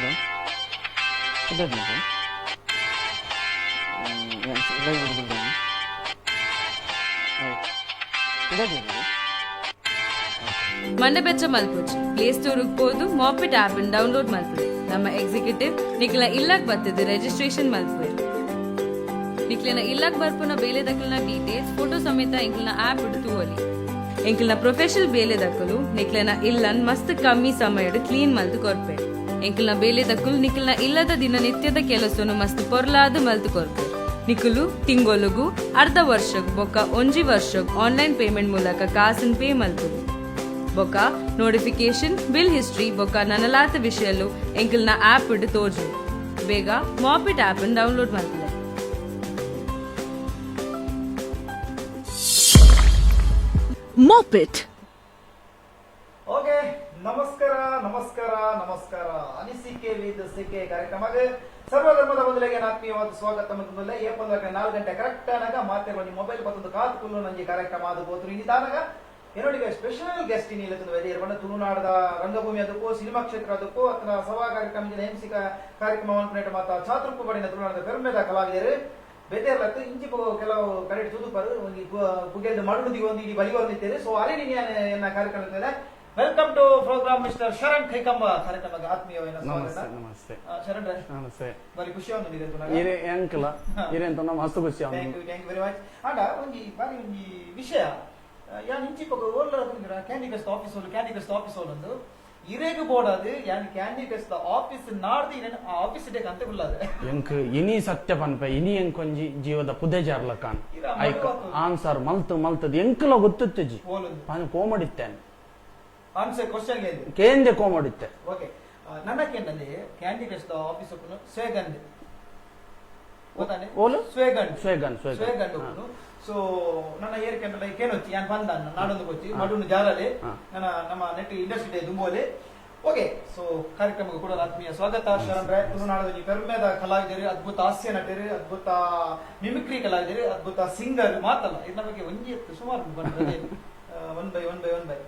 Hello, ಕುಡ್ಲದ live ಕುಡ್ಲದ. ಮಂಡಬೆಚ್ಚ ಮಲ್ಪುಜಿ. Play store ಪೋದು ಮಾಪಿಟ್ ಆಪ್ ಡೌನ್ಲೋಡ್ ಮಲ್ಪುಲೆ. ನಮ್ಮ ಎಕ್ಸಿಕ್ಯೂಟಿವ್ ನಿಕ್ಲ ಇಲ್ಲಕ್ ಬತ್ತದು ರಿಜಿಸ್ಟ್ರೇಷನ್ ಮಲ್ಪುವೆರ್. ನಿಕ್ಲೆನ ಇಲ್ಲಕ್ ಬರ್ಪುನ ಬೇಲೆ ದಕಲ್ನ ಡೀಟೇಲ್ಸ್ ಫೋಟೋ ಸಮೇತ ಎಂಕ್ಲೆನ ಆಪ್ ತೂವೊಲಿ. ಎಂಕ್ಲೆನ ಪ್ರೊಫೆಷನಲ್ ಬೇಲೆ ದಕಲು ನಿಕ್ಲೆನ ಇಲ್ಲನ್ ಮಸ್ತ್ ಕಮ್ಮಿ ಸಮಯಡ್ ಕ್ಲೀನ್ ಮಲ್ತು ಕೊರ್ಪೆ. ಎಂಕ್ಲೆನ ಬೇಲೆ ದಕುಲು ನಿಕ್ಲೆನ ಇಲ್ಲದ ದಿನನಿತ್ಯದ ಕೆಲಸನು ಮಸ್ತ್ ಪೊರ್ಲಾದ್ ಮಲ್ತು ಕೊರ್ಪೆ. ನಿಕುಲು ತಿಂಗೊಲುಗು, ಅರ್ಧ ವರ್ಷಗ್ ಬೊಕ್ಕ ಒಂಜಿ ವರ್ಷಗ್ ಆನ್ಲೈನ್ ಪೇಮೆಂಟ್ ಮೂಲಕ ಕಾಸನ್ ಪೇ ಮಲ್ಪುಲಿ. ಬೊಕ್ಕ ನೋಟಿಫಿಕೇಶನ್, ಬಿಲ್ ಹಿಸ್ಟ್ರಿ ಬೊಕ್ಕ ನನಲಾತ ವಿಷಯಲು ಎಂಕಲ್ನ ಆಪ್ ತೋಜು. ಬೇಗ ಮಾಪಿಟ್ ಆಪ್ ಡೌನ್ಲೋಡ್ ಮಲ್ಪುಲೆ. Mop it. Okay, ನಮಸ್ಕಾರ, ನಮಸ್ಕಾರ, ನಮಸ್ಕಾರ. ಅನಿಸಿಕೆ ವಿತ್ ಸಿಕೆ ಕಾರ್ಯಕ್ರಮಕ್ಕೆ ಸರ್ವಧರ್ಮದ ಬದಲಿಗೆ ಆತ್ಮೀಯವಾದ ಸ್ವಾಗತ. ಮತ್ತು ಮೊದಲೇ ಏಪಂದಾಗ 4 ಗಂಟೆ ಕರೆಕ್ಟ್ ಆನಾಗ ಮಾತಿರುವ ನಿಮ್ಮ ಮೊಬೈಲ್ ಪತ್ತೊಂದು ಕಾತು ಕುಲ್ಲು ನಂಗೆ ಕಾರ್ಯಕ್ರಮ ಅದು ಬೋದ್ರು. ಇನಿ ತಾನಾಗ ಏನೋಡಿಗ ಸ್ಪೆಷಲ್ ಗೆಸ್ಟ್ ಇನಿ ಇಲ್ಲ ವೆದಿಯರ್ ತುಳುನಾಡದ ರಂಗಭೂಮಿ ಅದಕ್ಕೂ, ಸಿನಿಮಾ ಕ್ಷೇತ್ರ ಅದಕ್ಕೂ, ಅಥವಾ ಸಭಾ ಕಾರ್ಯಕ್ರಮ, ಎಂ ಸಿ ಕಾರ್ಯಕ್ರಮ ಅನ್ಪುನೇಟ ಮಾತ ಚಾತುರ್ಪು ಪಡಿನ ತುಳುನಾಡದ ಪೆರುಮೆದ ಕಲಾವಿದರು ಬೇತೆರ್ಲತ್ತು ಇಂಚಿ ಕೆಲವು ಕಡೆ ತೂದುಪರು ಒಂಜಿ ಪುಗೆಲ್ದ ಮಡುದಿ ಒಂದು ಇಡೀ ಬಲಿ ಬಂದಿತ್ತೇವೆ. ಸೊ ಅರೆ ಎನ್ನ ಕಾರ್ಯಕ್ರಮದ Welcome to program, Mister Sharan Kaikamba. ಕಾರ್ಯಕ್ರಮಕ್ಕೆ ಆತ್ಮೀಯವಾದ ಸ್ವಾಗತ. ನಮಸ್ತೆ, ನಮಸ್ತೆ. ಶರಣ್ ರೇ. ನಮಸ್ತೆ. ಬಾರಿ ಖುಷಿ ಒಂದು. ಇರೆ ಎಂಕಲ ಇರೆ ಅಂತ ಮಸ್ತ್ ಖುಷಿ. Thank you, thank you very much. ಆಂಡ ಒಂಜಿ ಬಾರಿ ಒಂಜಿ ವಿಷಯ, ಯಾನ್ ಇಂಚಿ ಪೊಗ ಓಲ್ಲ ಕ್ಯಾಂಡಿ ಕ್ರಶ್ ಆಫೀಸ್ ಓಲು, ಕ್ಯಾಂಡಿ ಕ್ರಶ್ ಆಫೀಸ್ ಓಲೊಂದು ಇರೆಗ್ ಬೋಡಾದು ಯಾನ್ ಕ್ಯಾಂಡಿ ಕ್ರಶ್ ಆಫೀಸ್ ನಾಡ್ದು ಇರೆನ್ ಆ ಆಫೀಸ್ ಡೇಕ್ ಅಂತ ಉಳ್ಳಾದೆ. ಎಂಕ್ ಇನಿ ಸತ್ಯ ಪನ್ಪೆ, ಇನಿ ಎಂಕೊಂಜಿ ಜೀವದ ಪುದೆ ಜಾರ್ಲ ಕಾನ್. ಇರ. ಐಕ್ ಮಡುವತ್ತು. ಆನ್ಸರ್ ಮಲ್ತು ಮಲ್ತದ ಎಂಕಲ ಗೊತ್ತಿತ್ತಿಜಿ. ಓಲೊಂದು ಪಾನ್ ಕೋಮಡಿತ್ತೇನೆ. ಆನ್ಸರ್ ಕ್ವಶನ್ ಕೇಂದ್ರ ಕೋಮಡಿತ್ತೆ. ಓಕೆ, ನನ್ನ ಕೇಂದ್ರಲ್ಲಿ ಕ್ಯಾಂಡಿ ಕ್ರಶ್ ಆಫೀಸ್ ಒಪ್ಪುನು ಸ್ವೇಗಂದ್ ಗೊತ್ತಾನೆ? ಓಲು? ಸ್ವೇಗಂಡ್. ಸ್ವೇಗನ್, ಸ್ವೇಗನ್. ಸ್ವೇಗಂಡ್ ಒಪ್ಪುನು. ಸೊ ನನ್ನ ಏರ್ ಕೆಂಡಲ ಕೇನೊಚ್ಚಿ ಯಾನ್ ಬಂದ ನಾಡೊಂದು ಕೊಚ್ಚಿ ಮಡುನು ಜಾರಲೆ. ನನ್ನ ನಮ್ಮ ನೆಟ್ ಇಂಡಸ್ಟ್ರಿ ಡೇ ದುಂಬೋಲೆ. ಓಕೆ, ಸೊ ಕಾರ್ಯಕ್ರಮಕ್ಕೆ ಕೂಡ ಆತ್ಮೀಯ ಸ್ವಾಗತ ಶರಣ್ ರೇ. ತುಳುನಾಡದಲ್ಲಿ ಪೆರ್ಮೆದ ಕಲಾವಿದರು, ಅದ್ಭುತ ಹಾಸ್ಯ ನಟರು, ಅದ್ಭುತ ಮಿಮಿಕ್ರಿ ಕಲಾವಿದರು, ಅದ್ಭುತ ಸಿಂಗರ್ ಮಾತಲ್ಲ. ಇದು ನಮಗೆ ಒಂಜಿ ಎತ್ತು ಸುಮಾರು one by one by one by.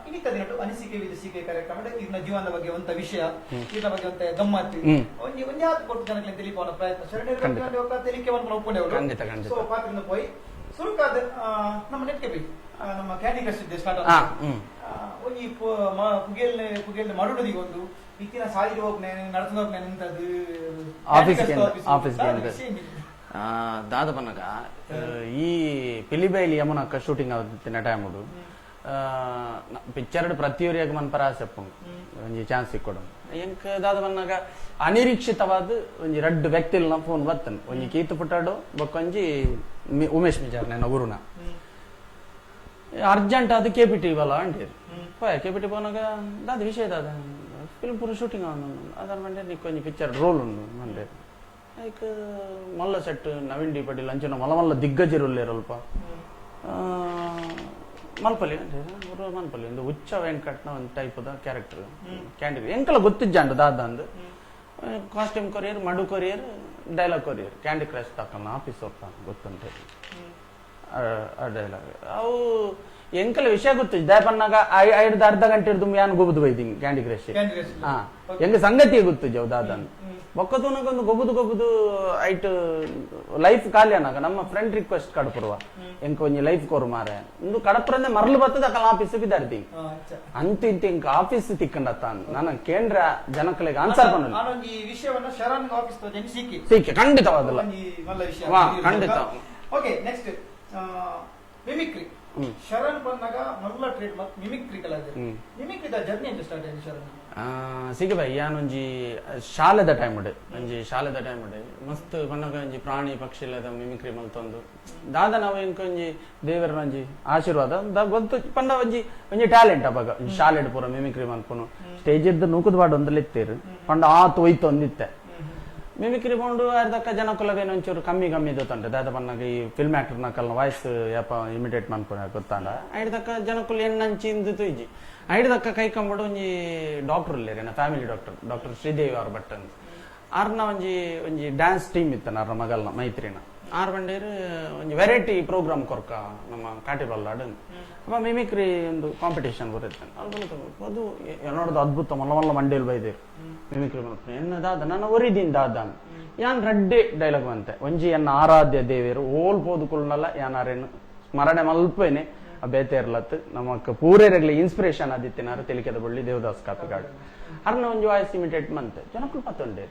ಇನ್ನಿತ ದಿನಟು ಅನಿಸಿಕೆ ವಿಧ ಸಿಕೆ ಕಾರ್ಯಕ್ರಮ ಇರ್ನ ಜೀವನದ ಬಗ್ಗೆ ಒಂತ ವಿಷಯ, ಇರ್ನ ಬಗ್ಗೆ ಒಂತ ಗಮ್ಮತ್ತು ಒಂಜಿ ಒಂಜಿ ಆತು ಕೊಟ್ಟು ಜನಕ್ಕೆ ತಿಳಿಪವನ ಪ್ರಯತ್ನ. ಶರಣರ ಬಗ್ಗೆ ಒಂದು ತೆಲಿಕೆ ಒಂದು ಒಪ್ಕೊಂಡೆವರು. ಖಂಡಿತ, ಖಂಡಿತ. ಸೊ ಪಾತ್ರಿಂದ ಪೋಯಿ ಸುರುಕಾದ ನಮ್ಮ ನೆಟ್ಗೆ ಬಿ ನಮ್ಮ ಕ್ಯಾಂಡಿ ಕ್ರಶ್ ಇದ್ದೆ ಸ್ಟಾರ್ಟ್. ಒಂಜಿ ಪುಗೆಲ್ ಪುಗೆಲ್ ಮಡುಡುದಿಗೆ ಒಂದು ಇತ್ತಿನ ಸಾಲಿಗೆ ಹೋಗ್ನೆ ನಡ್ಕೊಂಡು ಹೋಗ್ನೆ ನಿಂತದ್ದು. ಆಫೀಸ್ಗೆ ಆಫೀಸ್ಗೆ ಎಂತ? ದಾದ ಪನ್ನಗ ಈ ಪಿಲಿಬೈಲಿ ಯಮುನಕ್ಕ ಶೂಟಿಂಗ್ ಆಗುತ್ತಿನ ಟೈಮುಡು ಪಿಕ್ಚರ್ ಪ್ರತಿಯೊರಿಯಾಗ ಮನ್ಪರ ಆಸೆ ಉಪ್ಪುಂಡು, ಒಂಜಿ ಚಾನ್ಸ್ ಸಿಕ್ಕೊಡು. ಎಂಕ್ ದಾದ ಪನ್ನಗ ಅನಿರೀಕ್ಷಿತವಾದ ಒಂಜಿ ರಡ್ಡ್ ವ್ಯಕ್ತಿಲ್ನ ಫೋನ್ ಬತ್ತನ್. ಒಂಜಿ ಕೀತು ಪುಟ್ಟಾಡು, ಬೊಕ್ಕೊಂಜಿ ಉಮೇಶ್ ಮಿಜಾರ್ ನನ್ನ ಗುರುನ. ಅರ್ಜೆಂಟ್ ಅದು ಕೆ ಪಿ ಟಿ ಬಲ ಅಂಟೇರು. ಪೋಯ ಕೆ ಪಿ ಟಿ ಪೋನಾಗ ದಾದ ವಿಷಯ ದಾದ? ಫಿಲ್ಮ್ ಪೂರ ಶೂಟಿಂಗ್ ಅದರ ಮಂಡೆ ನಿಕ್ ಒಂಜಿ ಪಿಕ್ಚರ್ ರೋಲ್ ಉಂಡು ಮಂಡೆ. ಐಕ್ ಮಲ್ಲ ಸೆಟ್, ನವೀನ್ ಡಿ ಪಟೀಲ್ ಅಂಚಿನ ಮಲ್ಲ ಮಲ್ಲ ದಿಗ್ಗಜರು ಅಲ್ಪ. ಮಲ್ಪಲಿ ಅಂದ್ರೆ ಮಲ್ಪಲಿ ಒಂದು ಹುಚ್ಚ ವೆಂಕಟ್ನ ಒಂದು ಟೈಪ್ ದ ಕ್ಯಾರೆಕ್ಟರ್ ಕ್ಯಾಂಡಿಡೇಟ್. ಎಂಕಲ ಗೊತ್ತಿಜ್ಜಾಂಡು ದಾದ ಅಂದು. ಕಾಸ್ಟ್ಯೂಮ್ ಕೊರಿಯರ್, ಮಡು courier, dialogue courier, candy crush ತಾಕಲ್ಲ ಆಫೀಸ್ ಒಪ್ಪ ಗೊತ್ತುಂಟು ಆ ಡೈಲಾಗ್. ಅವು ಎಂಕಲ ವಿಷಯ ಗೊತ್ತು ಪನ್ನಾಗ ಐಡ್ದು ಅರ್ಧ ಗಂಟೆ ಹಿಡ್ದು ಯಾನ್ ಗೊಬ್ಬದು ಬೈದಿಂಗ್ ಕ್ಯಾಂಡಿ ಕ್ರಶ್. Candy Crush. ಹಾ, ಎಂಗ ಸಂಗತಿ ಗೊತ್ತು ಜವ್ ದಾದನ್. ಬೊಕ್ಕದೂನಗ ಒಂದು ಗೊಬ್ಬದು ಗೊಬ್ಬದು ಐಟ್ ಲೈಫ್ ಖಾಲಿ ಅನ್ನಾಗ ನಮ್ಮ ಫ್ರೆಂಡ್ ರಿಕ್ವೆಸ್ಟ್ ಕಡಪುರುವ, ಎಂಕ ಒಂಜಿ ಲೈಫ್ ಕೊರು ಮಾರೆ ಇಂದು ಕಡಪುರಂದೆ ಮರಳು ಬತ್ತದ ಅಕಲ್ ಆಫೀಸ್ ಬಿದ್ದಾರ್ತಿ. ಅಂತು ಇಂತ ಎಂಕ ಆಫೀಸ್ ತಿಕ್ಕಂಡತ್ತ ನಾನು ಕೇಂದ್ರ ಜನಕಲಿಗೆ ಆನ್ಸರ್ ಪನ್ನಲಿ. ನಾನೊಂದು ಈ ವಿಷಯವನ್ನ ಶರಣ್ ಆಫೀಸ್ ತೋಜನಿ ಸಿಕ್ಕಿ. ಸಿಕ್ಕೆ ಖಂಡಿತವಾದಲ್ಲ. ಒಂಜಿ ಮಲ್ಲ ವಿಷಯ. ಖಂಡಿತ. Okay, next mimicry. Sharan ಬಂದಾಗ ಮಲ್ಲ ಟ್ರೇಡ್ ಮಾರ್ಕ್ ಮಿಮಿಕ್ರಿ ಕಲಾವಿದರು. ಮಿಮಿಕ್ರಿದ ಜರ್ನಿ ಅಂತ ಸ್ಟಾರ್ಟ್ ಆಯ್ತು ಶರಣ್? ಸಿಗಬೈ, ಯಾನೊಂಜಿ ಶಾಲೆದ ಟೈಮ್ ಒಂಜಿ ಶಾಲೆದ ಟೈಮ್ ಮಸ್ತ್ ಪನ್ನಗ ಒಂಜಿ ಪ್ರಾಣಿ ಪಕ್ಷಿಲದ ಮಿಮಿಕ್ರಿ ಮಲ್ತೊಂದು ದಾದ ನಾವು ಎಂಕೊಂಜಿ ದೇವರ ಒಂಜಿ ಆಶೀರ್ವಾದ ದ ಗೊತ್ತು ಪಂಡ ಒಂಜಿ ಒಂಜಿ ಟ್ಯಾಲೆಂಟ್. ಅಪಗ ಒಂಜಿ ಶಾಲೆಡ್ ಪೂರ ಮಿಮಿಕ್ರಿ ಮಲ್ಪುನು, ಸ್ಟೇಜ್ ಇದ್ದು ನೂಕುದು ಬಾಡು ಒಂದಲಿತ್ತೇರು ಪಂಡ ಆತು ಒಯ್ತು ಒಂದಿತ್ತೆ. ಮಿಮಿಕ್ರಿ ಪೋಂಡು ಅರ್ಧಕ್ಕ ಜನಕುಲವೇನು ಒಂಚೂರು ಕಮ್ಮಿ ಕಮ್ಮಿ ದೊತ್ತಂಟೆ. ದಾದ ಪನ್ನಾಗ ಈ ಫಿಲ್ಮ್ ಆಕ್ಟರ್ ನಕಲ್ನ ವಾಯ್ಸ್ ಯಪ್ಪ ಇಮಿಟೇಟ್ ಮನ್ಪುನ ಗೊತ್ತಾಂಡ. ಐಡ್ದಕ್ಕ ಜನಕುಲು ಎಣ್ಣಂಚಿ ಇಂದು ತುಯ್ಜಿ. ಐಡ್ದಕ್ಕ ಕೈ ಕಂಬಡು ಒಂಜಿ ಡಾಕ್ಟರ್ ಇಲ್ಲೇರಿ, ಫ್ಯಾಮಿಲಿ ಡಾಕ್ಟರ್, ಡಾಕ್ಟರ್ ಶ್ರೀದೇವಿ ಅವ್ರ ಭಟ್ ಆರ್ನ ಒಂಜಿ ಒಂಜಿ ಡ್ಯಾನ್ಸ್ ಟೀಮ್ ಇತ್ತನ ಆರ್ನ ಮಗಲ್ನ ಮೈತ್ರಿನ. ಆರ್ ಬಂಡೇರು ಒಂಜಿ ವೆರೈಟಿ ಪ್ರೋಗ್ರಾಮ್ ಕೊರ್ಕ ನಮ್ಮ ಕಾಟಿಬಲ್ಲಾಡು. ಅಪ್ಪ ಮಿಮಿಕ್ರಿ ಒಂದು ಕಾಂಪಿಟೇಷನ್ ಬರುತ್ತೆ. ಅದು ಎನ್ನೋಡದು ಅದ್ಭುತ ಮಲ್ಲ ಮಲ್ಲ ಮಂಡೇಲಿ ಬೈದೇರು. Mimicry ಮಲ್ಪುನೆ ಎನ್ನ ದಾದ ನನ್ನ ಒರಿದಿನ್ ದಾದ ಯಾನ್ ರಡ್ಡೆ ಡೈಲಾಗ್ ಬಂತೆ ಒಂಜಿ ಎನ್ನ ಆರಾಧ್ಯ ದೇವೇರು ಓಲ್ ಪೋದು ಕುಲ್ನಲ್ಲ ಯಾನ್ ಅರೇನು ಸ್ಮರಣೆ ಮಲ್ಪೇನೆ ಆ ಬೇತೆ ಇರ್ಲತ್ ನಮಕ್ ಪೂರೇರೆಗ್ಲ ಇನ್ಸ್ಪಿರೇಷನ್ ಆದಿತ್ತಿನಾರು ತೆಲಿಕೆದ ಬಳ್ಳಿ ದೇವದಾಸ್ ಕಾಪಿಕಾಡು ಅರ್ನ ಒಂಜಿ ವಾಯ್ಸ್ ಇಮಿಟೇಟ್ ಮಂತೆ ಜನಕ್ಕುಲು ಪತ್ತೊಂಡೆ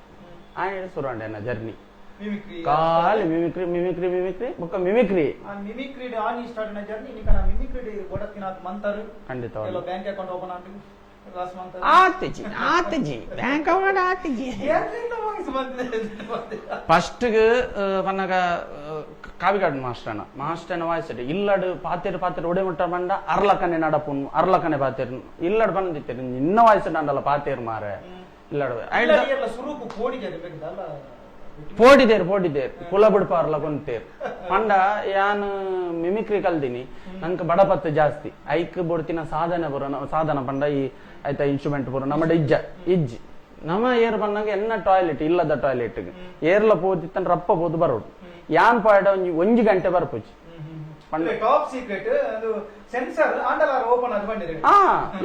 ಆಯ್ ಸುರಾಂಡೆ ಎನ್ನ ಜರ್ನಿ ಮಿಮಿಕ್ರಿ ಖಾಲಿ mimicry mimicry mimicry ಬೊಕ್ಕ ಮಿಮಿಕ್ರಿ. ಆ ಮಿಮಿಕ್ರಿ ಆನಿ ಸ್ಟಾರ್ಟ್ ನ ಜರ್ನಿ ನಿಕನ ಮಿಮಿಕ್ರಿ ಕೊಡತ್ತಿನಾಥ್ ಮಂತರು ಖಂಡಿತವಾಗಿ. Bank account open ಆಂಟಿ ರಾಸ್ ಮಂತರು ಆತಿಜಿ ಆತಿಜಿ ಬ್ಯಾಂಕ್ ಅಕೌಂಟ್ ಆತಿಜಿ. ಏನ್ರಿಂದ ಮುಗಿಸಿ ಬಂದಿದೆ. ಫಸ್ಟ್ ಪನ್ನಗ ಕಾವಿಗಾಡ್ ಮಾಸ್ಟರ್ನ ಮಾಸ್ಟರ್ನ ವಾಯ್ಸ್ ಇಲ್ಲಡು ಪಾತೇರು ಪಾತೇರು ಒಡೆ ಮುಟ್ಟ ಬಂಡ ಅರ್ಲಕನೆ ನಡಪುನ್ ಅರ್ಲಕನೆ ಪಾತೇರು ಇಲ್ಲಡು ಬಂದಿತ್ತೇರು ಇನ್ನ ವಾಯ್ಸ್ ಅಂಡಲ್ಲ ಪಾತೇರು ಮಾರೆ ಇಲ್ಲಡು ಇಲ್ಲ ಸುರುಕು ಕೋಡಿಗೆ ಬೇಕಲ್ಲ. ಪೋಡಿದೇರು ಪೋಡಿದೇರು ಕುಲ ಬಿಡ್ಪ ಅರ್ಲ ಕೊಂತೇರು ಪಂಡ ಯಾನ್ ಮಿಮಿಕ್ರಿ ಕಲ್ದಿನಿ ನಂಗೆ ಬಡಪತ್ತು ಜಾಸ್ತಿ ಐಕ್ ಬೊಡ್ತಿನ ಸಾಧನೆ ಬರೋ ಸಾಧನ ಪಂಡ ಈ ಆಯ್ತಾ ಇನ್ಸ್ಟ್ರೂಮೆಂಟ್ ಬರೋ ನಮ್ಮ ಇಜ್ಜ ಇಜ್ಜಿ ನಮ್ಮ ಏರ್ ಬಂದಾಗ ಎನ್ನ ಟಾಯ್ಲೆಟ್ ಇಲ್ಲದ ಟಾಯ್ಲೆಟ್ ಏರ್ಲ ಪೋದಿತ್ತನ್ ರಪ್ಪ ಪೋದು ಬರೋಡು ಯಾನ್ ಪಾಡ ಒಂಜಿ ಒಂಜಿ ಗಂಟೆ ಬರ್ಪುಜಿ ಪಂಡ ಟಾಪ್ ಸೀಕ್ರೆಟ್ ಅದು ಸೆನ್ಸರ್ ಆಂಡಲಾರ ಓಪನ್ ಅದು ಬಂದಿದೆ. ಆ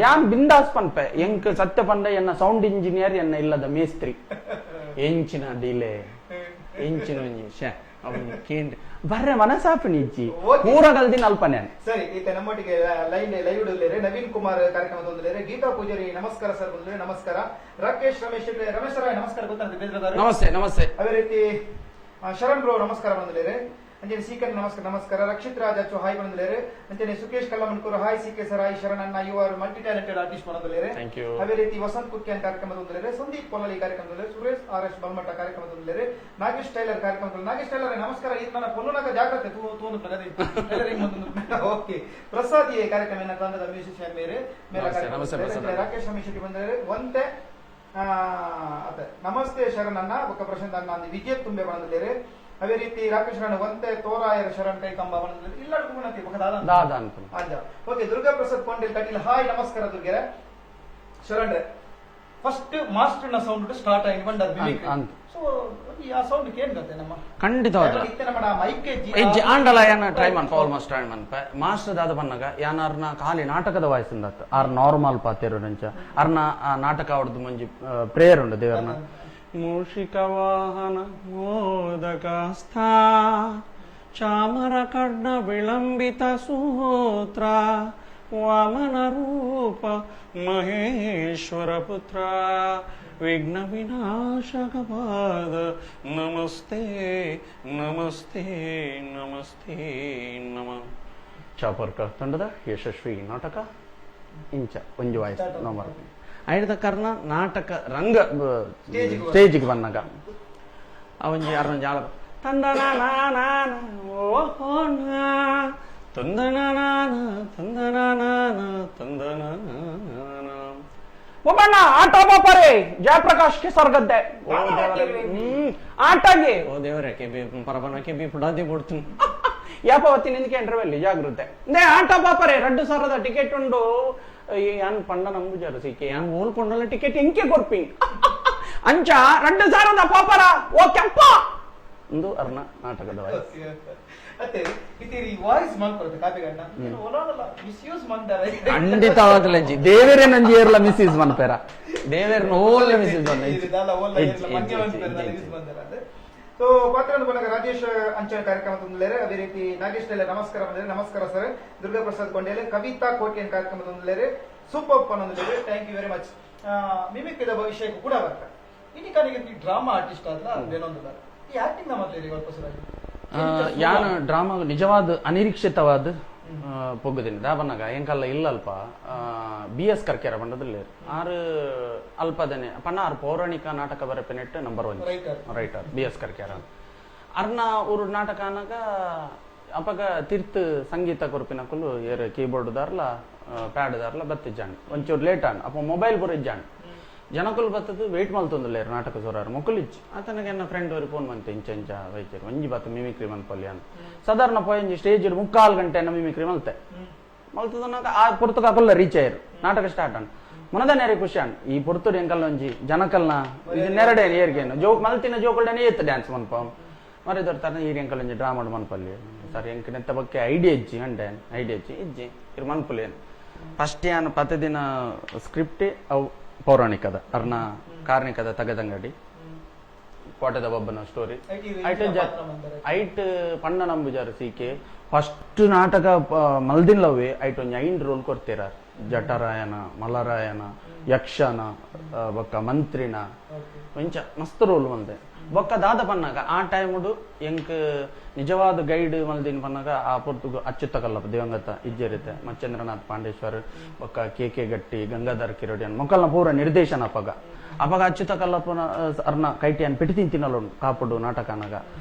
ಯಾನ್ ಬಿಂದಾಸ್ ಪನ್ಪೆ ಎಂಕ್ ಸತ್ಯ ಪಂಡ ಎನ್ನ ಸೌಂಡ್ ಇಂಜಿನಿಯರ್ ಎನ್ನ ಇಲ್ಲದ ಮೇಸ್ತ್ರಿ ಎಂಚಿನ ಡಿಲೇ ಎಂಚಿನ ಒಂಜಿ ಶ್ಯೆ ಅವನು ಕೇಂದ್ರ ಬರ್ರೆ ಮನಸಾಪಿನಿ ಇಜ್ಜಿ Okay. ಪೂರ ಕಲ್ದಿನ ಅಲ್ಪನೆ ಸರಿ, ಈತ ನಮ್ಮೊಟ್ಟಿಗೆ ಲೈನ್ ಲೈವ್ ಇಡಲೇರೆ ನವೀನ್ ಕುಮಾರ್ ಕಾರ್ಯಕ್ರಮದ ಒಂದುಲೇರೆ ಗೀತಾ ಪೂಜಾರಿ ನಮಸ್ಕಾರ ಸರ್ ಬಂದ್ರೆ ನಮಸ್ಕಾರ. ರಾಕೇಶ್ ರಮೇಶ್ ಶೆಟ್ಟಿ ರಮೇಶ್ ರಾಯ್ ನಮಸ್ಕಾರ ಗೊತ್ತಂತೆ ಬೇಜಾರು. ನಮಸ್ತೆ ನಮಸ್ತೆ. ಅದೇ ರೀತಿ ಶರಣ್ ಬ್ರೋ ನಮಸ್ಕಾರ ಬಂದಲೇರೆ. ಅಂಜನೆ ಸೀಕನ್ ನಮಸ್ಕಾರ ನಮಸ್ಕಾರ. ರಕ್ಷಿತ್ ರಾಜ್ ಅಚ್ಚು ಹಾಯ್ ಬಂದಲೇರೆ. ಅಂಜನೆ Sukhesh Kallamankur hi C K sir hi Sharan ಅಣ್ಣ you are multi talented artist ಬಂದಲೇರೆ. Thank you. ಅದೇ ರೀತಿ ವಸಂತ್ ಕುಕ್ಯಾನ್ ಕಾರ್ಯಕ್ರಮದ ಒಂದಲೇರೆ. ಸಂದೀಪ್ ಪೊಲ್ಲಲಿ ಕಾರ್ಯಕ್ರಮದಲ್ಲಿ ಸುರೇಶ್ ಆರ್ ಎಸ್ ಬಲ್ಮಠ ಕಾರ್ಯಕ್ರಮದ ಒಂದಲೇರೆ. ನಾಗೇಶ್ ಟೈಲರ್ ಕಾರ್ಯಕ್ರಮದಲ್ಲಿ ನಾಗೇಶ್ ಟೈಲರ್ ನಮಸ್ಕಾರ. ಇದು ನನ್ನ ಪೊಲ್ಲುನಾಗ ಜಾಗ್ರತೆ ತೂ ತೂನು ಟೈಲರಿಂಗ್ ಒಂದು ಓಕೆ. ಪ್ರಸಾದ್ ಈ ಕಾರ್ಯಕ್ರಮ ಏನ ತಂಡದ ಮ್ಯೂಸಿಷಿಯನ್ ಮೇರೆ ಮೇಲ ನಮಸ್ತೆ, ಕಾರ್ಯಕ್ರಮ ನಮಸ್ತೆ ಒಂದಲೇರೆ. ಪ್ರಸಾದ್. ರಾಕೇಶ್ ರಮೇಶ್ ಶೆಟ್ಟಿ ಬಂದರೆ ಒಂತೆ ಅದೇ. ನಮಸ್ತೆ ಶರಣ್ ಅಣ್ಣ ಬೊಕ್ಕ ಪ್ರಶಾಂತ್ ಅಣ್ಣ ಅಂದ್ ವಿಜಯ್ ತುಂಬೆ ಬಂದಲೇರೆ. ಅದೇ ರೀತಿ ರಾಕೇಶ್ ಶರಣ್ ಒಂತೆ ತೋರಾಯರ ಶರಣ್ ಕೈ ಕಂಬ ಬಂದಲೇರೆ. ಇಲ್ಲ ಗುಣತಿ ಬೊಕ್ಕ ದಾದ ದಾದ ಅನ್ಪುನ ಅಂಜ ಓಕೆ. ದುರ್ಗಾ ಪ್ರಸಾದ್ ಕೊಂಡೇಲ್ ಕಟೀಲ್ ಹಾಯ್ ನಮಸ್ಕಾರ ದುರ್ಗೆರೆ. ಶರಣ್ ಫಸ್ಟ್ ಮಾಸ್ಟರ್ ನ ಸೌಂಡ್ ಸ್ಟಾರ್ಟ್ ಆಗಿ ಬಂದ ಅಂತ್. ಸೊ ಆ ಸೌಂಡ್ ಕೇನ್ ಗತೆ ನಮ್ಮ ಖಂಡಿತವಾದ ಇತ್ತೆ ನಮ್ಮ ಮೈಕ್ ಇಜ್ಜಿ ಆಂಡಲ ಯಾನ ಟ್ರೈ ಮನ್ಪ ಆಲ್ಮೋಸ್ಟ್ ಟ್ರೈ ಮನ್ಪ ಮಾಸ್ಟರ್ ದಾದ ಬನ್ನಗ ಯಾನಾರ್ನ ಖಾಲಿ ನಾಟಕದ ವಾಯ್ಸ್ ಇಂದತ್ತು ಆರ್ ನಾರ್ಮಲ್ ಪಾತೇರು ನಂಚ ಅರ್ನ ಆ ನಾಟಕ ಅವ್ರದ್ದು ಮಂಜಿ ಪ್ರೇಯರ್ ಉಂಡು ದೇವರ್ನ ಮೂಷಿಕ ವಾಹನ ಮೋದಕಸ್ಥಾ ಚಾಮರ ಕರ್ಣ ವಿಳಂಬಿತ ಸೂತ್ರ ವಾಮನ ರೂಪ ಮಹೇಶ್ವರ ಪುತ್ರ ವಿಘ್ನ ವಿನಾಶಕ ಪಾದ ನಮಸ್ತೆ ನಮಸ್ತೆ ನಮಸ್ತೆ ನಮ ಚಾಪರ್ಕ ತಂಡದ ಯಶಸ್ವಿ ನಾಟಕ ಇಂಚ ಒಂಜಿ ವಾಯ್ಸ್ ನಂಬರ್ ಐಡ್ದ ಕರ್ಣ ನಾಟಕ ರಂಗ ಸ್ಟೇಜಿಗೆ ಸ್ಟೇಜಿಗೆ ಬಂದಾಗ ಅವಂಜಿ ಅರ್ನ ಜಾಲ ತಂದನ ಓಹೋ ನಾ ತಂದನ ತಂದನ ತಂದನ ಒಬ್ಬಣ್ಣ ಆಟ ಬಾಪರೆ ಜಯಪ್ರಕಾಶ್ ಕೆಸರ್ಗದ್ದೆ ಓ ದೇವರೇ. ಆಟಗೆ ಓ ದೇವರೇ ಕೆ ಬಿ ಪರಬನ ಕೆ ಬಿ ಪುಡಾದಿ ಬಿಡ್ತೀನಿ ಯಾಪವತ್ತಿ ನಿಂದಕ್ಕೆ ಇಂಟರ್ವೆಲ್ ಜಾಗೃತೆ ನೇ ಆಟ ಬಾಪರೆ 2000 ಟಿಕೆಟ್ ಉಂಡು ಯಾನ್ ಪಂಡ ನಂಬುಜಾರು ಸಿಕ್ಕೆ ಯಾನ್ ಓಲ್ಕೊಂಡಲ್ಲ ಟಿಕೆಟ್ ಎಂಕೆ ಕೊರ್ಪಿ ಅಂಚ 2000 ಪಾಪರ ಓ ಕೆಂಪ ಒಂದು ಅರ್ಣ ನಾಟಕದ ವಾಯ್ಸ್. ಅತ್ತೆ ಇತೀರಿ ವಾಯ್ಸ್ ಮಲ್ಪರದು ಕಾಪಿಗಣ್ಣ ಒಲಾನಲ್ಲ ಮಿಸ್ಯೂಸ್ ಮಂದಾರೆ. ಖಂಡಿತವಾಗ್ಲೂ ಅಜ್ಜಿ ದೇವರೇ ನಂಜಿ ಏರ್ಲ ಮಿಸ್ಯೂಸ್ ಮನ್ಪೇರ ದೇವೇರ್ನ ಓಲ್ಲ ಮಿಸ್ಯೂಸ್ ಮನ್ನ ಸೊ ಪಾತ್ರ ಬಂದಾಗ ರಾಜೇಶ್ ಅಂಚನ ಕಾರ್ಯಕ್ರಮ ತಂದಲೇರೆ. ಅದೇ ರೀತಿ ನಾಗೇಶ್ ಟೈಲರ್ ನಮಸ್ಕಾರ ಬಂದರೆ ನಮಸ್ಕಾರ ಸರ್. ದುರ್ಗಾ ಪ್ರಸಾದ್ ಕೊಂಡೇಲೆ ಕವಿತಾ ಕೋಟೆಯನ್ ಕಾರ್ಯಕ್ರಮ ತಂದಲೇರೆ ಸೂಪರ್ ಪನ್ನೊಂದಲೇರೆ. Thank you very much. ಮಿಮಿಕ್ರಿದ ಭವಿಷ್ಯಕ್ಕೂ ಕೂಡ ಬರ್ತ ಇನ್ನಿಕನಿಗೆ ಡ್ರಾಮಾ ಆರ್ಟಿಸ್ಟ್ ಆದ್ಲ ಬೇನೊಂದಲ್ಲ ಈ ಆಕ್ಟಿಂಗ್ ನಮ್ಮಲ್ಲಿ ಅಲ್ಪ ಸುರಾಗಿ ಯಾನ ಡ್ರಾಮಾ ನಿಜವಾದ ಅನಿರೀಕ್ಷಿತವಾದ ಪೊಗ್ಗುದಿನಿ ದಾಬನ್ನಾಗ ಎಂಕಲ್ಲ ಇಲ್ಲ ಅಲ್ಪ ಬಿ ಎಸ್ ಕರ್ಕೇರ ಬಂಡದಲ್ಲಿ ಆರು ಅಲ್ಪದನೆ ಪಣ್ಣ ಆರು ಪೌರಾಣಿಕ ನಾಟಕ ಬರಪೆನೆಟ್ number 1 writer B S Karkera ಅರ್ನ ಊರು ನಾಟಕ ಅನ್ನಾಗ ಅಪಗ ತಿರ್ತು ಸಂಗೀತ ಕೊರ್ಪಿನ ಕುಲು ಏರ್ ಕೀಬೋರ್ಡ್ ದಾರ್ಲ ಪ್ಯಾಡ್ ದಾರ್ಲ ಬತ್ತಿಜ್ಜಾಂಡ್ ಒಂಚೂರು ಲೇಟ್ ಆಂಡ್ ಅಪ್ಪ ಮೊಬೈಲ್ ಪೂರ ಇಜ್ಜಾಂಡ್ ಜನಕುಲು ಬತ್ತದು ವೇಟ್ ಮಲ್ತೊಂದುಲ್ಲೇರು ನಾಟಕ ಸೋರಾರು ಮೊಕುಲು ಇಜ್ಜಿ ಆತನಿಗೆ ಎನ್ನ ಫ್ರೆಂಡ್ ಅವ್ರಿಗೆ ಫೋನ್ ಮಂತೆ ಇಂಚ ಇಂಚ ವೈಚೇರು ಒಂಜಿ ಬತ್ತ ಮಿಮಿಕ್ರಿ ಮನ್ಪಲ್ಲಿ ಅಂತ ಸಾಧಾರಣ ಪೋಯಂಜಿ ಸ್ಟೇಜ್ ಮುಕ್ಕಾಲು ಗಂಟೆ ಮಿಮಿಕ್ರಿ ಮಲ್ತೆ ಮಲ್ತದನಾಗ ಆ ಪೊರ್ತುಕ ಅಕುಲ್ಲ ರೀಚ್ ಆಯ್ರು ನಾಟಕ ಸ್ಟಾರ್ಟ್ ಅನ್ ಮುನದ ನೆರೆ ಖುಷಿ ಅನ್ ಈ ಪೊರ್ತುಡು ಎಂಕಲ್ನ ಒಂಜಿ ಜನಕಲ್ನ ಇದು ನೆರಡೆ ಏರ್ಗೇನು ಜೋಕ್ ಮಲ್ತಿನ ಜೋಕುಲ್ಡನೆ ಏತ್ ಡ್ಯಾನ್ಸ್ ಮನ್ಪ ಮರೆ ದೊರ್ತಾರ ಈ ಎಂಕಲ್ ಒಂಜಿ ಡ್ರಾಮಾ ಮನ್ಪಲ್ಲಿ ಸರ್ ಎಂಕ್ ನೆತ್ತ ಬಗ್ಗೆ ಐಡಿಯಾ ಇಜ್ಜಿ ಅಂಡೆ ಐಡಿಯಾ ಇಜ್ಜಿ ಇಜ್ಜಿ ಇರ್ ಮನ್ಪುಲೇನು ಫಸ್ಟ್ ಯಾನ್ ಪತ್ತು ದಿನ ಸ್ಕ್ರಿಪ್ಟ್ ಅವು ಪೌರಾಣಿಕದ ಅರ್ನ ಕಾರ್ಣಿಕದ ತಗದಂಗಡಿ ಕೋಟೆದ ಬೊಬ್ಬನ ಸ್ಟೋರಿ ಐಟ್ ಐಟ್ ಪಣ್ಣ ನಂಬುಜಾರು ಸೀಕೆ ಫಸ್ಟ್ ನಾಟಕ ಮಲ್ದಿನ್ ಲವ್ವೆ ಐಟ್ ಒಂಜಿ ಐನ್ ರೋಲ್ ಕೊರ್ತೀರ ಜಟರಾಯನ ಮಲರಾಯನ ಯಕ್ಷನ ಬೊಕ್ಕ ಮಂತ್ರಿನ ಒಂಚ ಮಸ್ತ್ ರೋಲ್ ಮಂದೆ ಬೊಕ್ಕ ದಾದ ಪನ್ನಾಗ ಆ ಟೈಮುಡು ಎಂಕ್ ನಿಜವಾದ ಗೈಡ್ ಮಲ್ದಿನ ಪನ್ನಾಗ ಆ ಪೊರ್ತುಗು ಅಚ್ಯುತ ಕಲ್ಲಪ್ಪ ದಿವಂಗತ ಇಜ್ಜರಿತೆ ಮಚ್ಚೇಂದ್ರನಾಥ್ ಪಾಂಡೇಶ್ವರ್ ಬೊಕ್ಕ ಕೆ ಕೆ ಗಟ್ಟಿ ಗಂಗಾಧರ್ ಕಿರೋಡಿಯನ್ ಮೊಕ್ಕಲ್ನ ಪೂರ ನಿರ್ದೇಶನ ಅಪಗ ಅಪಗ ಅಚ್ಯುತ ಕಲ್ಲಪ್ಪನ ಅರ್ನ ಕೈಟಿಯನ್ ಪಿಟಿ ತಿಂತಿನಲುಂಡು ಕಾಪುಡು ನಾಟಕನಾಗ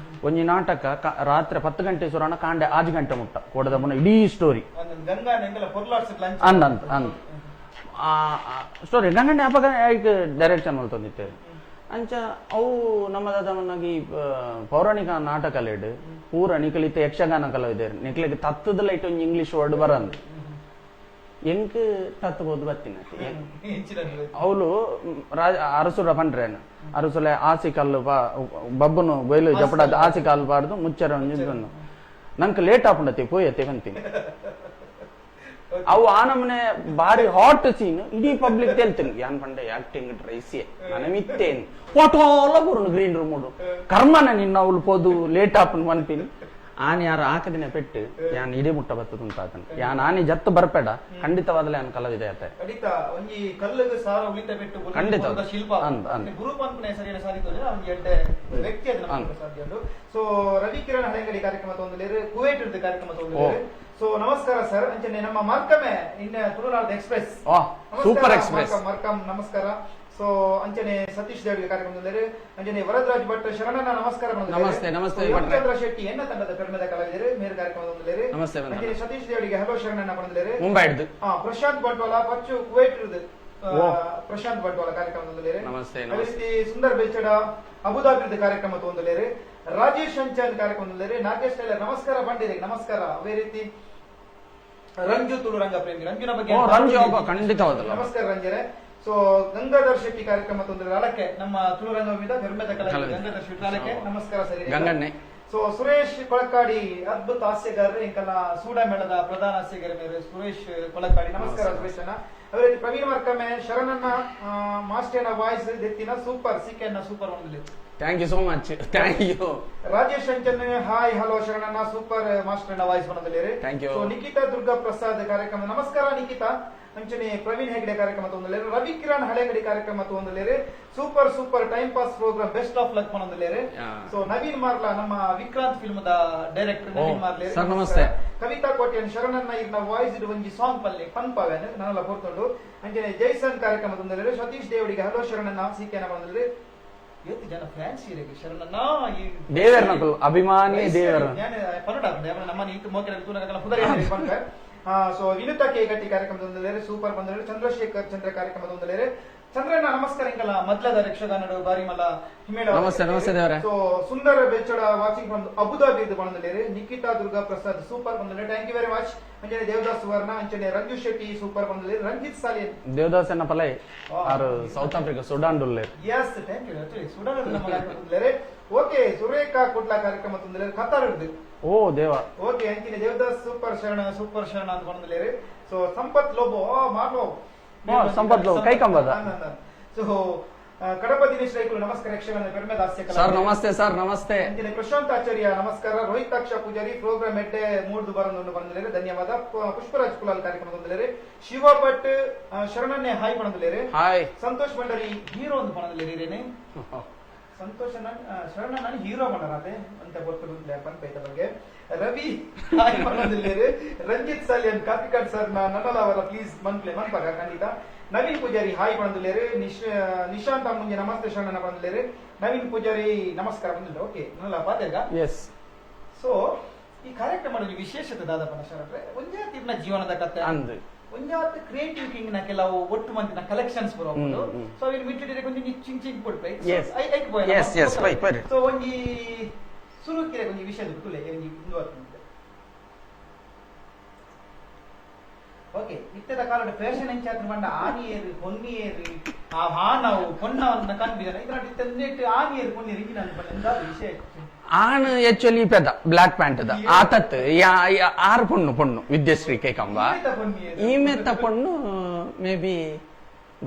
ಒಂಜಿ ನಾಟಕ ರಾತ್ರಿ 10 ಗಂಟೆ ಸುರಾಣ ಕಾಂಡೆ 6 ಗಂಟೆ ಮುಟ್ಟ ಕೋಡದ ಮುನ್ನ ಇಡೀ ಸ್ಟೋರಿ ಅಂದ ಅಂದ ಸ್ಟೋರಿ ಗಂಗಣ್ಣೆ ಅಪಗ ಡೈರೆಕ್ಷನ್ ಮಲ್ತೊಂದಿತ್ತೆ ಅಂಚ ಅವು ನಮ್ಮ ದಾದಮನ್ನಾಗಿ ಪೌರಾಣಿಕ ನಾಟಕ ಲೇಡ್ ಪೂರ ನಿಕಲಿತ ಯಕ್ಷಗಾನ ಕಲಾವಿದರು ನಿಕ್ಲಿಗೆ ತತ್ತದ ಲೈಟ್ ಒಂಜಿ ಇಂಗ್ಲಿಷ್ ವರ್ಡ್ ಬರಂದು ಎಂಕ್ ತತ್ತಬೋದು ಬತ್ತಿನ ಅವಳು ರಾಜ ಅರಸುರ ಪಂಡ್ರೇನು ಅರಸುಲೆ ಆಸಿ ಕಲ್ಲು ಬಬ್ಬನು ಬಯಲು ಜಪಡದ ಆಸಿ ಕಾಲು ಬಾರ್ದು ಮುಚ್ಚರ ಒಂಜಿ ನಂಗೆ ಲೇಟ್ ಆಪುಂಡತಿ ಪೋಯತ್ತೆ ಬಂತೀನಿ ಅವು ಆ ನಮನೆ ಬಾರಿ ಹಾಟ್ ಸೀನ್ ಇಡೀ ಪಬ್ಲಿಕ್ ತೆಲ್ತೀನಿ ಯಾನ್ ಪಂಡೆ ಆಕ್ಟಿಂಗ್ ಡ್ರೈಸಿಯೆ ನನಮಿತ್ತೇನ್ ಫೋಟೋ ಎಲ್ಲ ಬರುನು ಗ್ರೀನ್ ರೂಮ್ ಕರ್ಮನ ನಿನ್ನ ಅವಳು ಪೋದು ಲೇಟ್ ಆಪನ್ ಮನ್ಪಿನಿ ಆನೆ ಯಾರು ಆಕದಿನ ಪೆಟ್ಟು ಯಾನ್ ಇಡೀ ಮುಟ್ಟ ಬತ್ತುಂತಾತನ ಯಾನ್ ಆನೆ ಜತ್ತು ಬರ್ಪೇಡ ಖಂಡಿತವಾದಲೇ ಯಾನ್ ಕಲಾವಿದೆ ಆತ ಖಂಡಿತ ಒಂಜಿ ಕಲ್ಲುಗು ಸಾರ ಉಳಿತ ಪೆಟ್ಟು ಖಂಡಿತ ಶಿಲ್ಪ ಗುರು ಪನ್ಪುನ ಸರಿಯಾದ ಸಾಧಿತೋಜ ಅವ್ನಿಗೆ ಎಡ್ಡೆ ವ್ಯಕ್ತಿ ಅದು ನಮಗೆ ಸಾಧ್ಯ ಉಂಟು. ಸೊ ರವಿ ಕಿರಣ್ ಹಳೆಂಗಡಿ ಕಾರ್ಯಕ್ರಮ ತೊಂದಲೇರು ಕುವೈಟ್ ಇರ್ದು ಕಾರ್ಯಕ್ರಮ ತೊಂದಲೇರು. ಸೊ ನಮಸ್ಕಾರ ಸರ್. ಅಂಚನೆ ನಮ್ಮ ಮಾರ್ಕಮೆ ಇನ್ನ ತುಳುನಾಡು express super express ಮಾರ್ಕಮ್ ನಮಸ್ಕಾರ. ಸೊ ಅಂಚನೆ ಸತೀಶ್ ದೇವ್ ಕಾರ್ಯಕ್ರಮದಲ್ಲಿ ಅಂಚನೆ ವರದರಾಜ್ ಭಟ್ ಶರಣಣ್ಣ ನಮಸ್ಕಾರ. ನಮಸ್ತೆ ನಮಸ್ತೆ. ಚಂದ್ರ ಶೆಟ್ಟಿ ಎನ್ನ ತಂಡದ ಪೆರ್ಮೆದ ಕಲಾವಿದರು ಮೇರು ಕಾರ್ಯಕ್ರಮದಲ್ಲಿ ನಮಸ್ತೆ. ಅಂಚನೆ ಸತೀಶ್ ದೇವರಿಗೆ ಹಲೋ ಶರಣಣ್ಣ ಬಂದಿದ್ದಾರೆ ಮುಂಬೈ. ಪ್ರಶಾಂತ್ ಬಂಟ್ವಾಲ ಪಚ್ಚು ಕುವೈಟ್ ಪ್ರಶಾಂತ್ ಬಂಟ್ವಾಲ ಕಾರ್ಯಕ್ರಮದಲ್ಲಿ ನಮಸ್ತೆ. ಅದೇ ಸುಂದರ್ ಬೆಲ್ಚಡ ಅಬುದಾಬಿ ಕಾರ್ಯಕ್ರಮ ತೊಂದಲೇರು. ರಾಜೇಶ್ ಅಂಚನ್ ಕಾರ್ಯಕ್ರಮದಲ್ಲಿ ನಾಗೇಶ್ ಟೈಲರ್ ನಮಸ್ಕಾರ ಬಂಡಿರಿ ನಮಸ್ಕಾರ. ಅದೇ ರೀತಿ ರಂಜು ತುಳು ರಂಗ ಪ್ರೇಮಿ ರಂಜುನ ಬಗ್ಗೆ ರಂಜು ಖಂಡಿತ ನಮಸ್ಕಾರ ರಂಜನೆ. ಸೊ ಗಂಗಾಧರ್ ಶೆಟ್ಟಿ ಕಾರ್ಯಕ್ರಮ ತೊಂದರೆ ಅಲಕ್ಕೆ ನಮ್ಮ ತುಳು ರಂಗಭೂಮಿದ ಪೆರ್ಮೆದ ಕಲಾವಿದ ಗಂಗಾಧರ್ ಶೆಟ್ಟಿ ಅಲಕ್ಕೆ ನಮಸ್ಕಾರ ಸರಿ ಗಂಗಣ್ಣೆ. ಸೊ ಸುರೇಶ್ ಕೊಳಕಾಡಿ ಅದ್ಭುತ ಹಾಸ್ಯಗಾರರು ಇಂಕಲ್ಲ ಸೂಡ ಮೇಳದ ಪ್ರಧಾನ ಹಾಸ್ಯಗಾರ ಮೇರೆ ಸುರೇಶ್ ಕೊಳಕಾಡಿ ನಮಸ್ಕಾರ ಸುರೇಶ್ ಅಣ್ಣ. ಅದೇ ರೀತಿ ಪ್ರವೀಣ್ ವರ್ಕಮೆ ಶರಣಣ್ಣ ಮಾಸ್ಟೇನ ವಾಯ್ಸ್ ದೆತ್ತಿನ ಸೂಪರ್ ಸಿಕೆನ ಸೂಪರ್ ಒಂದಿಲ್ಲ. Thank you so much. Thank you. Rajesh Anchan hi hello ಶರಣಣ್ಣ super ಮಾಸ್ಟರ್ನ voice ಬಂದಿದ್ದಾರೆ. Thank you. So Nikhita Durga Prasad ಕಾರ್ಯಕ್ರಮ ನಮಸ್ಕಾರ ನಿಖಿತಾ. ಅಂಚನೆ ಪ್ರವೀಣ್ ಹೆಗ್ಡೆ ಕಾರ್ಯಕ್ರಮ ತೊಂದಲೇರು. ರವಿ ಕಿರಣ್ ಹಳೆಗಡಿ ಕಾರ್ಯಕ್ರಮ ತೊಂದಲೇರು. Super super time pass program best of luck ಬಂದಲೇರು. So Naveen Marla ನಮ್ಮ Vikrant film the director Naveen ಮಾರ್ಲೆ sir namaste. Kavitha Kotian ಶರಣಣ್ಣ ಇರ್ನ voice ಇಡು ಒಂಜಿ ಸಾಂಗ್ ಪಲ್ಲೆ ಪನ್ಪವೇನು ನಾನೆಲ್ಲ ಪೋರ್ತುಂಡು. ಅಂಚನೆ ಜೈಸನ್ ಕಾರ್ಯಕ್ರಮ ತೊಂದಲೇರು. ಸತೀಶ್ ದೇವಡಿಗೆ ಹಲೋ ಶರಣಣ್ಣ ಸಿಕೆನ ಬಂದಲೇರು. ಎತ್ತು ಜನ ಫ್ಯಾನ್ಸ್ ಇರಗೆ ಶರಣಣ್ಣ ಈ ದೇವರ ಅಭಿಮಾನಿ ದೇವರ ಪನ್ನಡ ನಮ್ಮ ಇತ್ತು ಮೋಕೆರ ತೂನಗಲ್ಲ ಪುದರಿ ಪನ್ಪೆ. ಸೊ ವಿನುತಾ ಕೆ ಗಟ್ಟಿ ಕಾರ್ಯಕ್ರಮದೊಂದಲೇರು ಸೂಪರ್ ಬಂದಲೇರು. ಚಂದ್ರಶೇಖರ್ ಚಂದ್ರ ಕಾರ್ಯಕ್ರಮದೊಂದಲೇರು. ಚಂದ್ರಣ್ಣ ನಮಸ್ಕಾರ. ಇಂಕಲ್ಲ ಮೊದಲದ ಯಕ್ಷಗಾನಡು ಬಾರಿ ಮಲ್ಲ ಹಿಮೇಳ ನಮಸ್ತೆ ನಮಸ್ತೆ ದೇವರೇ. So Sundar Bechada watching from Abu Dhabi ಇದು ಬಂದಲೇರು. ನಿಖಿತಾ ದುರ್ಗಾ ಪ್ರಸಾದ್ ಸೂಪರ್ ಬಂದಲೇರು. Thank you very much. ಅಂಚನೆ ದೇವದಾಸ್ ಸುವರ್ಣ ಅಂಚನೆ ರಂಜು ಶೆಟ್ಟಿ ಸೂಪರ್ ಬಂದಲೇರು. ರಂಜಿತ್ ಸಾಲಿಯನ್ ದೇವದಾಸ್ ಎನ್ನ ಪಲೈ ಆರು south Africa Sudan ಡುಲ್ಲೇರು. Yes thank you. Actually Sudan ನಮ್ಮ ಕಾರ್ಯಕ್ರಮ ಓಕೆ. ಸುರೇಖಾ ಕುಡ್ಲಾ ಕಾರ್ಯಕ್ರಮ ತೊಂದಲೇರು ಕತಾರ್ ಇರ್ದು. ಓ ದೇವ ಓಕೆ ಅಂಚಿನ ದೇವದಾಸ್ ಸೂಪರ್ ಶರಣ ಸೂಪರ್ ಶರಣ ಅಂತ ಬಂದಲೇರು. ಸೊ ಸಂಪತ್ ಲೋಬೋ ಮಾರ್ಲೋ ಸಂಪತ್ ಲೋಬೋ ಕೈಕಂಬದ. ಸೊ ಕಡಪ ದಿನೇಶ್ ರೈಕುಲು ನಮಸ್ಕಾರ. ಯಕ್ಷಗಾನ ಪೆರ್ಮೆದ ಹಾಸ್ಯ ಸರ್ ನಮಸ್ತೆ ಸರ್ ನಮಸ್ತೆ. ಅಂಚಿನ ಪ್ರಶಾಂತ್ ಆಚಾರ್ಯ ನಮಸ್ಕಾರ. ರೋಹಿತಾಕ್ಷ ಪೂಜಾರಿ ಪ್ರೋಗ್ರಾಮ್ ಎಡ್ಡೆ ಮೂಡ್ದು ಬರಂದು ಬಂದಲೇರು ಧನ್ಯವಾದ. ಪುಷ್ಪರಾಜ್ ಕುಲಾಲ್ ಕಾರ್ಯಕ್ರಮ ಬಂದಲೇರು. ಶಿವ ಭಟ್ ಶರಣನ್ನೇ ಹಾಯ್ ಬಂದಲೇರು. ಹಾಯ್. ಸಂತೋಷ್ ಭಂಡಾರಿ ಹೀರೋ ಒಂದು ಬಂದಲೇರಿ. ಸಂತೋಷ ಶರಣ ನಾನು ಹೀರೋ ಮಾಡರಾತೆ ಅಂತ ಗೊತ್ತಿಲ್ಲ ಪಂಪೈತ ಬಗ್ಗೆ. ರವಿ ಹಾಯ್ ಬಂದಿಲ್ಲೇರು. ರಂಜಿತ್ ಸಾಲಿಯನ್ ಕಾಪಿಕಾಡ್ ಸರ್ ನನ್ನಲ್ಲ ಅವರ ಪ್ಲೀಸ್ ಮನ್ಪ್ಲೆ ಮನ್ಪಾಗ ಖಂಡಿತ. ನವೀನ್ ಪೂಜಾರಿ ಹಾಯ್ ಬಂದಿಲ್ಲೇರು. ನಿಶಾಂತ್ ಮುಂಜೆ ನಮಸ್ತೆ ಶರಣನ ಬಂದಿಲ್ಲೇರು. ನವೀನ್ ಪೂಜಾರಿ ನಮಸ್ಕಾರ ಬಂದಿಲ್ಲ. ಓಕೆ ನನ್ನಲ್ಲ ಪಾತೇಗ. ಎಸ್. ಸೊ ಈ ಕಾರ್ಯಕ್ರಮ ವಿಶೇಷತೆ ದಾದಪ್ಪನ ಶರಣರೆ ಒಂಜಾತಿ ಜೀವನದ ಕತೆ ಅಂದು ಒಂಜಾತ್ ಕ್ರಿಯೇಟಿವ್ ಕಿಂಗ್ ನ ಕೆಲವು ಒಟ್ಟು ಮಂತಿನ ಕಲೆಕ್ಷನ್ಸ್ ಬರೋದು. ಸೊ ಅವಿನ ಮಿಟ್ಟಿಡಿರೆ ಕೊಂಚ ಚಿಂಗ್ ಚಿಂಗ್ ಕೊಡ್ಪೆ. ಐಕ್ ಬೋಯ್. S S pi pi. So ಒಂಜಿ ಸುರುಕಿರೆ ಒಂಜಿ ವಿಷಯ ತುಲೆ ಒಂಜಿ ಮುಂದುವರ್ತು. ಓಕೆ ಇತ್ತೆದ ಕಾಲದ ಫ್ಯಾಷನ್ ಎಂಚಾತ್ರ ಬಂಡ ಆನಿಯೇರು ಹೊನ್ನಿಯೇರು ಆ ಹಾನವು ಪೊನ್ನವನ್ನ ಕನ್ಬಿದನ ಇದರ ಇತ್ತೆ ನೆಟ್ ಆನಿಯೇರು ಪೊನ್ನಿಯೇರು ಇಂಜಿನ ಬಂಡ ವಿಷಯ ಆಣ್ ಆಕ್ಚುಲಿ ಪೆದ ಬ್ಲಾಕ್ ಪ್ಯಾಂಟ್ the ಆತತ್ ಆರು ಪೊಣ್ಣು ಪೊಣ್ಣು ವಿದ್ಯಶ್ರೀ ಕೈಕಂಬ ಈಮೆತ್ತ ಪೊಣ್ಣು ಮೇ ಬಿ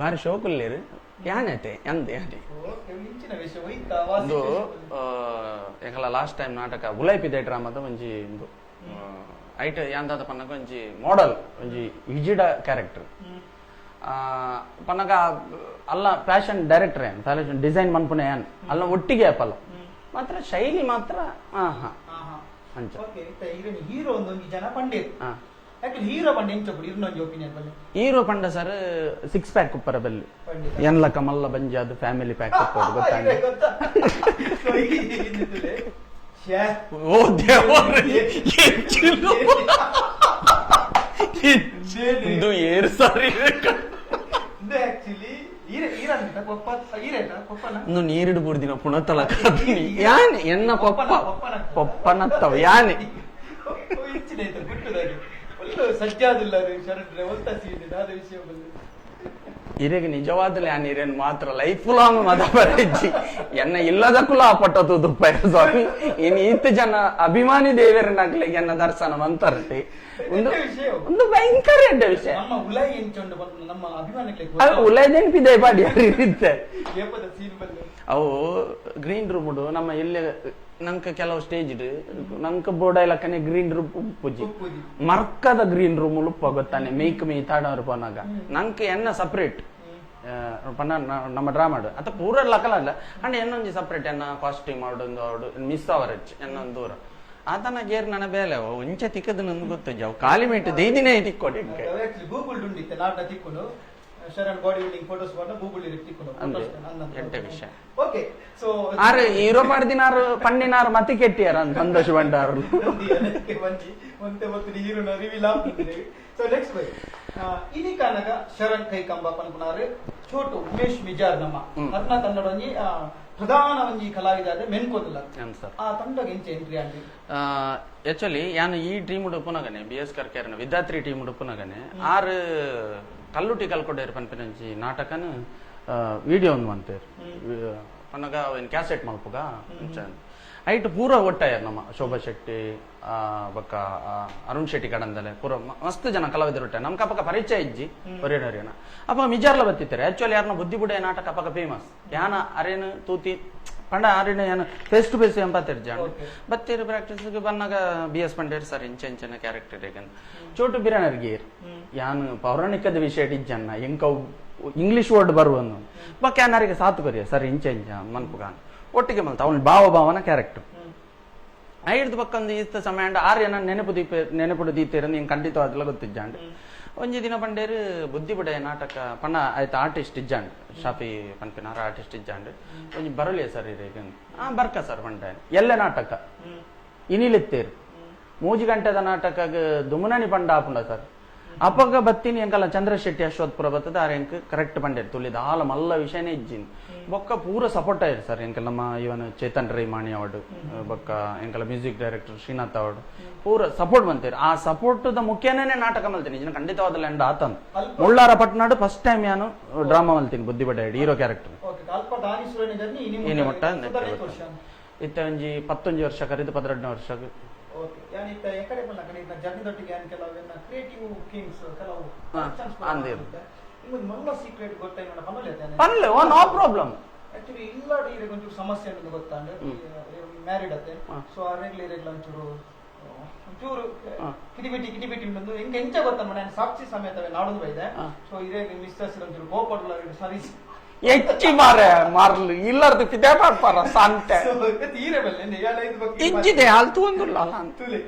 ಬಾರಿ ಶೋಕುಲ್ಲೇರು ಯಾನೈತೆ ಎಂದ ಯಾನೆ ಓಕೆ, ಇಂಚಿನ ವಿಷಯ ಹೋಯ್ತಾ? ಒಂದು ಎಂಕಲ ಲಾಸ್ಟ್ ಟೈಮ್ ನಾಟಕ ಉಲೈಪಿದೆ ಡ್ರಾಮಾದ ಒಂಜಿ ಇಂದು ಐಟ್ ಯಾಂದಾದ ಪನ್ನಗ ಒಂಜಿ ಮಾಡೆಲ್ ಒಂಜಿ ಇಜಿಡ ಕ್ಯಾರೆಕ್ಟರ್ ಪನ್ನಗ ಅಲ್ಲ ಫ್ಯಾಷನ್ ಡೈರೆಕ್ಟರ್ ಏನ್ ಫ್ಯಾಷನ್ ಡಿಸೈನ್ ಮನ್ಪುನೆ ಏನ್ ಅಲ್ಲ ಒಟ್ಟಿಗೆ ಅಪ್ಪಲ್ಲ ಮಾತ್ರ ಶೈಲಿ ಮಾತ್ರ ಹಾ ಹಾ ಅಂಚ. ಓಕೆ, ಇತ್ತೆ ಇರನಿ ಹೀರೋ ಒಂದೊಂದು ಜನ ಪಂಡೇರ್. ಹಾ. ಆಕ್ಚುಲಿ ಹೀರೋ ಪಂಡೆ ಎಂಚ ಇರ್ನೊಂಜಿ ಒಪಿನಿಯನ್ ಬಲ್ಲೆ? ಹೀರೋ ಪಂಡ ಸರ್ ಸಿಕ್ಸ್ ಪ್ಯಾಕ್ ಉಪ್ಪರ ಬೆಲ್ಲಿ. ಪಂಡಿತ. ಎನ್ಲ ಕಮಲ್ಲ ಬಂಜಾದ ಫ್ಯಾಮಿಲಿ ಪ್ಯಾಕ್ ಉಪ್ಪೋಡು ಗೊತ್ತಾಂಡ. ಇರೆ ಗೊತ್ತಾ? So, ಈ- ಶ್ಯೇ. ಓ ದೇವರೇ, ಎಂಚಿಲು. ಇದು ಏರ್ ಸಾರಿ ಇಂದು ಆಕ್ಚುಲಿ ಈರೆ ಈರಂತ ಪೊಪ್ಪ ಈರೇಟ ಪೊಪ್ಪನ ಇನ್ನು ನೀರಿಡು ಬುಡ್ದಿನ ಪುಣತಲ ಕಾದಿನಿ ಯಾನೆ ಎನ್ನ ಪೊಪ್ಪ. ಪೊಪ್ಪನ. ಪೊಪ್ಪನತ್ತವ ಯಾನೆ. ಇಂಚಿನ ಐತೆ ಗುಟ್ಟದಾಗೆ ಒಳ್ಳೆ ಸಜ್ಜಾದಿಲ್ಲ ಅದು ಶರಣ್ರೆ ಒಲ್ತ ಸೀನ್ ದಾದ ವಿಷಯ ಬಲ್ಲೆ. ಇರೆಗ್ ನಿಜವಾದಲೇ ಆ ನೀರೇನು ಮಾತ್ರ ಲೈಫ್ ಲಾಂಗ್ ಮದ ಬರೆಜ್ಜಿ ಎನ್ನ ಇಲ್ಲದ ಕುಲ ಪಟ್ಟತು ದುಪ್ಪ ಸ್ವಾಮಿ. ಇನ್ ಈತ ಜನ ಅಭಿಮಾನಿ ದೇವರನಾಗ್ಲಿ ಎನ್ನ ದರ್ಶನ ಮಂತರ್ತಿ ಒಂದು ಎಡ್ಡೆ ವಿಷಯ. ಒಂದು ಭಯಂಕರ ಎಡ್ಡೆ ವಿಷಯ. ನಮ್ಮ ಉಲೈ ಎಂಚೊಂಡು ಬಂದು ನಮ್ಮ ಅಭಿಮಾನಿಗಳಿಗೆ ಅದು ಉಲೈದೇನ್ಪಿದೆ ಬಾಡಿ ಇರುತ್ತೆ. ಏಪದ ಸೀನ್ ಬಲ್ಲೆ. ಅವು ಗ್ರೀನ್ ರೂಮ್ ಉಂಡು ನಮ್ಮ ಇಲ್ಲಿ ನಂಕ ಕೆಲವು ಸ್ಟೇಜ್ ನಂಕ ಬೋರ್ಡ್ ಇಲಕ್ಕನೆ ಗ್ರೀನ್ ರೂಮ್ ಉಪ್ಪುಜಿ. ಉಪ್ಪುಜಿ. ಮರ್ಕದ ಗ್ರೀನ್ ರೂಮ್ ಉಳುಪ್ಪ ಗೊತ್ತಾನೆ ಮೇಕ್ ಮೇ ತಾಡವ್ರು ಪೋನಾಗ ನಂಕ ಎನ್ನ ಸಪ್ರೇಟ್ ಪನ್ನ ನಮ್ಮ ಡ್ರಾಮಾಡು ಅತ ಪೂರ ಲಕಲ ಅಲ್ಲ ಅಂಡ್ ಎನ್ನೊಂಜಿ ಸಪ್ರೇಟ್ ಎನ್ನ ಕಾಸ್ಟ್ಯೂಮ್ ಅವಡೊಂದು ಅವಡು ಮಿಸ್ ಅವರಚ್ ಎನ್ನೊಂದು ದೂರ ಆತನ ಗೇರ್ ನನ್ನ ಬೇಲೆ ಒಂಚೆ ತಿಕ್ಕದು ನನ್ಗೆ ಗೊತ್ತುಜಿ ಅವು ಖಾಲಿ ಮೇಟ್ ದೈದಿನೇ ತಿಕ್ಕೊಡಿ. ಆಕ್ಚುಲಿ ಗೂಗಲ್ ಉಂಡಿತ್ತೆ ನಾಟ ತಿಕ್ಕೊಂಡು ಶರಣ್ body building photos ಬಂದ ಗೂಗಲ್ ತಿಕ್ಕೊಂಡು. ಅಂದೆ, ಎಡ್ಡೆ ವಿಷಯ. ಓಕೆ, ಸೊ ಆರು ಹೀರೋ ಪಾಡ್ದಿನಾರು ಪಣ್ಣಿನಾರು ಮತಿ ಕೆಟ್ಟಿಯಾರ ಅಂತ ಸಂತೋಷ ಭಂಡಾರು. ಒಂಜಿ ಒಂತೆ ಹೊತ್ತು ಹೀರೋನ ರಿವೀಲ್ ಆಗ್ತದೆ. ಸೊ ನೆಕ್ಸ್ಟ್ ಬೈ ಇನಿ ಕಾನಗ ಶರಣ್ ಕೈಕಂಬ ಪನ್ಪುನಾರು ಚೋಟು ಉಮೇಶ್ ಮಿಜಾರ್ ನಮ್ಮ ಅರ್ನ ತಂಡದ ಒಂಜಿ ಪ್ರಧಾನ ಒಂಜಿ ಕಲಾವಿದ ಆದ ಮೆನ್ಕೋದಿಲ್ಲ. ಹ್ಮ್ ಸರ್. ಆ ತಂಡಗೆ ಎಂಚ ಎಂಟ್ರಿ ಆಂಡಿ? ಆಕ್ಚುಲಿ ಯಾನು ಈ ಟೀಮ್ ಉಡುಪುನಗನೆ ಬಿ ಎಸ್ ಕರ್ಕೇರನ ವಿದ್ಯಾತ್ರಿ ಟೀಮ್ ಉಡುಪುನಗನೆ ಆರು ಕಲ್ಲುಟಿ ಕಲ್ಕೊಡೇರು ಪನ್ಪಿನಂಚಿ ನಾಟಕನ ವಿಡಿಯೋ ಒಂದು ಮಂತೇರು ಪನ್ನಗ ಅವೇನು ಕ್ಯಾಸೆಟ್ ಮಲ್ಪುಗ ಅಂಚ ಐಟ್ ಪೂರ ಒಟ್ಟಾಯರ್ ನಮ್ಮ ಶೋಭಾ ಶೆಟ್ಟಿ ಬೊಕ್ಕ ಅರುಣ್ ಶೆಟ್ಟಿ ಕಡಂದಲೆ ಪೂರ ಮಸ್ತ್ ಜನ ಕಲಾವಿದರು ಒಟ್ಟಾಯ ನಮ್ಗೆ ಅಪಕ ಪರಿಚಯ ಇಜ್ಜಿ ಒರೇನ ಒರೇನ ಅಪಗ ಮಿಜಾರ್ಲ ಬತ್ತಿತ್ತಾರೆ. ಆಕ್ಚುಲಿ ಯಾರನ್ನ ಬುದ್ಧಿ ಬುಡ ನಾಟಕ ಅಪಕ ಫೇಮಸ್ ಯಾನ ಅರೇನು ತೂತಿ ಪಂಡ ಆರೇನು ಯಾನ ಫೇಸ್ ಟು ಫೇಸ್ ಎಂಬತ್ತೆರಡು ಜನ ಬತ್ತೀರು ಪ್ರಾಕ್ಟೀಸ್ ಬನ್ನಾಗ ಬಿ ಎಸ್ ಪಂಡೇರ್ ಸರ್ ಇಂಚ ಇಂಚನ ಕ್ಯಾರೆಕ್ಟರ್ ಚೋಟು ಬಿರಾನರ್ಗೆ ಯಾನು ಪೌರಾಣಿಕದ ವಿಷಯ ಇಜ್ಜನ್ನ ಎಂಕ ಇಂಗ್ಲಿಷ್ ವರ್ಡ್ ಬರುವನು ಬಕ್ ಯಾನಾರಿಗೆ ಸಾತು ಕೊರಿಯ ಸರ್ ಇಂಚ ಇಂಚ ಮನ್ಪುಗಾನ್ ಒಟ್ಟಿಗೆ ಮಲ್ತ ಅವನು ಭಾವ ಭಾವನ ಕ್ಯಾರೆಕ್ಟರ್ ಐಡ್ದು ಪಕ್ಕೊಂದು ಇತ್ತ ಸಮಯ ಅಂಡ ಆರು ಏನ ನೆನಪು ದೀಪ ನೆನಪುಡು ದೀತೇರಂದು ಹಿಂಗೆ ಖಂಡಿತವಾದ್ಲ ಗೊತ್ತಿಜ್ಜಾಂಡ್ ಒಂಜಿ ದಿನ ಪಂಡೇರು ಬುದ್ಧಿ ಬುಡ ನಾಟಕ ಪಣ್ಣ ಆಯ್ತು ಆರ್ಟಿಸ್ಟ್ ಇಜ್ಜಾಂಡ್ ಶಾಫಿ ಪನ್ಪಿನಾರ ಆರ್ಟಿಸ್ಟ್ ಇಜ್ಜಾಂಡ್ ಒಂಜಿ ಬರಲಿಯ ಸರ್ ಇರೇಗ ಆ ಬರ್ಕ ಸರ್ ಪಂಡ ಎಲ್ಲ ನಾಟಕ ಇನಿಲಿತ್ತೇರು ಮೂಜಿ ಗಂಟೆದ ನಾಟಕಗ್ ದುಮುನನಿ ಪಂಡ ಆಪುಂಡ ಸರ್ ಅಪಗ ಬತ್ತೀನಿ ಎಂಕಲ್ಲ ಚಂದ್ರ ಶೆಟ್ಟಿ ಅಶ್ವತ್ಪುರ ಬತ್ತದ ಆರ್ ಎಂಕ್ ಕರೆಕ್ಟ್ ಪಂಡೇರು ತುಳಿದ ಆಲ ಮಲ್ಲ ವಿಷಯನೇ ಇಜ್ಜಿನ್ ಬೊಕ್ಕ ಪೂರ ಸಪೋರ್ಟ್ ಆಯ್ರು ಸರ್ ಎಂಕಲ್ ನಮ್ಮ ಇವನ್ ಚೇತನ್ ರೈ ಮಾಣಿ ಅವಡು ಬೊಕ್ಕ ಎಂಕಲ ಮ್ಯೂಸಿಕ್ ಡೈರೆಕ್ಟರ್ ಶ್ರೀನಾಥ್ ಅವಡು ಪೂರ ಸಪೋರ್ಟ್ ಬಂತೇರು. ಆ ಸಪೋರ್ಟ್ the ಮುಖ್ಯನೇ ನಾಟಕ ಮಲ್ತೀನಿ ಇಜ್ಜಿನ ಖಂಡಿತವಾದ ಎಂಡ ಆತನ್ ಮುಳ್ಳಾರ ಪಟ್ನಾಡು ಫಸ್ಟ್ ಟೈಮ್ ಯಾನು ಡ್ರಾಮಾ ಮಲ್ತೀನಿ ಬುದ್ಧಿ ಬಡ ಹೀರೋ ಕ್ಯಾರೆಕ್ಟರ್. ಓಕೆ, ಅಲ್ಪ ದಾನಿ ಸುರೇನ ಜರ್ನಿ ಇನಿ ಮುಟ್ಟ ವರ್ಷ ಇತ್ತ ಒಂಜಿ 19 ವರ್ಷ ಕರಿದು 12 ವರ್ಷ. ಓಕೆ, ಯಾನಿತ್ತ ಎಕಡೆ ಬಲ್ಲ ಕಡೆ ಇದ್ನ ಜರ್ನಿ ದೊಟ್ಟಿಗೆ ಯಾನ್ ಕೆಲವು ಎನ್ನ ಕ್ರಿಯೇಟಿವ್ ಕಿಂಗ್ಸ್ ಕೆಲವು ಕಲೆಕ್ಷನ್ಸ್ ಕೂಡ ಅಂದಿರು. ಮಾಡ್ತಿದ್ದೆ. ನಿಮ್ಗೊಂದು ಮಲ್ಲ ಸೀಕ್ರೆಟ್ ಗೊತ್ತಾಯ್ತು ಪನ್ನಲೆ. ಪನ್ಲೆ ಓ ನೋ ಪ್ರಾಬ್ಲಮ್. ಆಕ್ಚುಲಿ ಇಲ್ಲ ಇರೆಗ್ ಒಂಚೂರು ಸಮಸ್ಯೆ ಅನ್ನೋದು ಗೊತ್ತಾಂಡ್ ಮ್ಯಾರಿಡ್ ಅತ್ತೆ. ಸೊ ಅರೆಗ್ಲ ಇರೆಗ್ಲ ಒಂಚೂರು ಒಂಚೂರು ಕಿಟಿಬಿಟಿ ಕಿಟಿಬಿಟಿ ಉಂಟು ಎಂಕ ಎಂಚ ಗೊತ್ತ ನಾನು ಸಾಕ್ಷಿ ಸಮೇತವೇ ನಾಡೊಂದು ಬೈದೆ. ಸೊ ಇರೆಗ್ ಮಿಸ್ಟರ್ಸ್ ಒಂಚೂರು ಕೋಪಡ್ಲ ಸರಿ ಹೆಚ್ಚಿ ಮಾರೆ ಮಾರ್ಲು ಇಲ್ಲರ್ದು ಪಿದೆ ಪಾಡ್ಪಾರ ಸಂತೆ. ಸೊ ತೀರೆ ಬಲ್ಲೆ ಯಾಳ ಇದು ಬಗ್ಗೆ ಇಜ್ಜಿದೆ ಹಾಲ್ ತೂಂದುಲ್ಲ ಅಲ್ಲ ಅಂತ. ತುಲೆ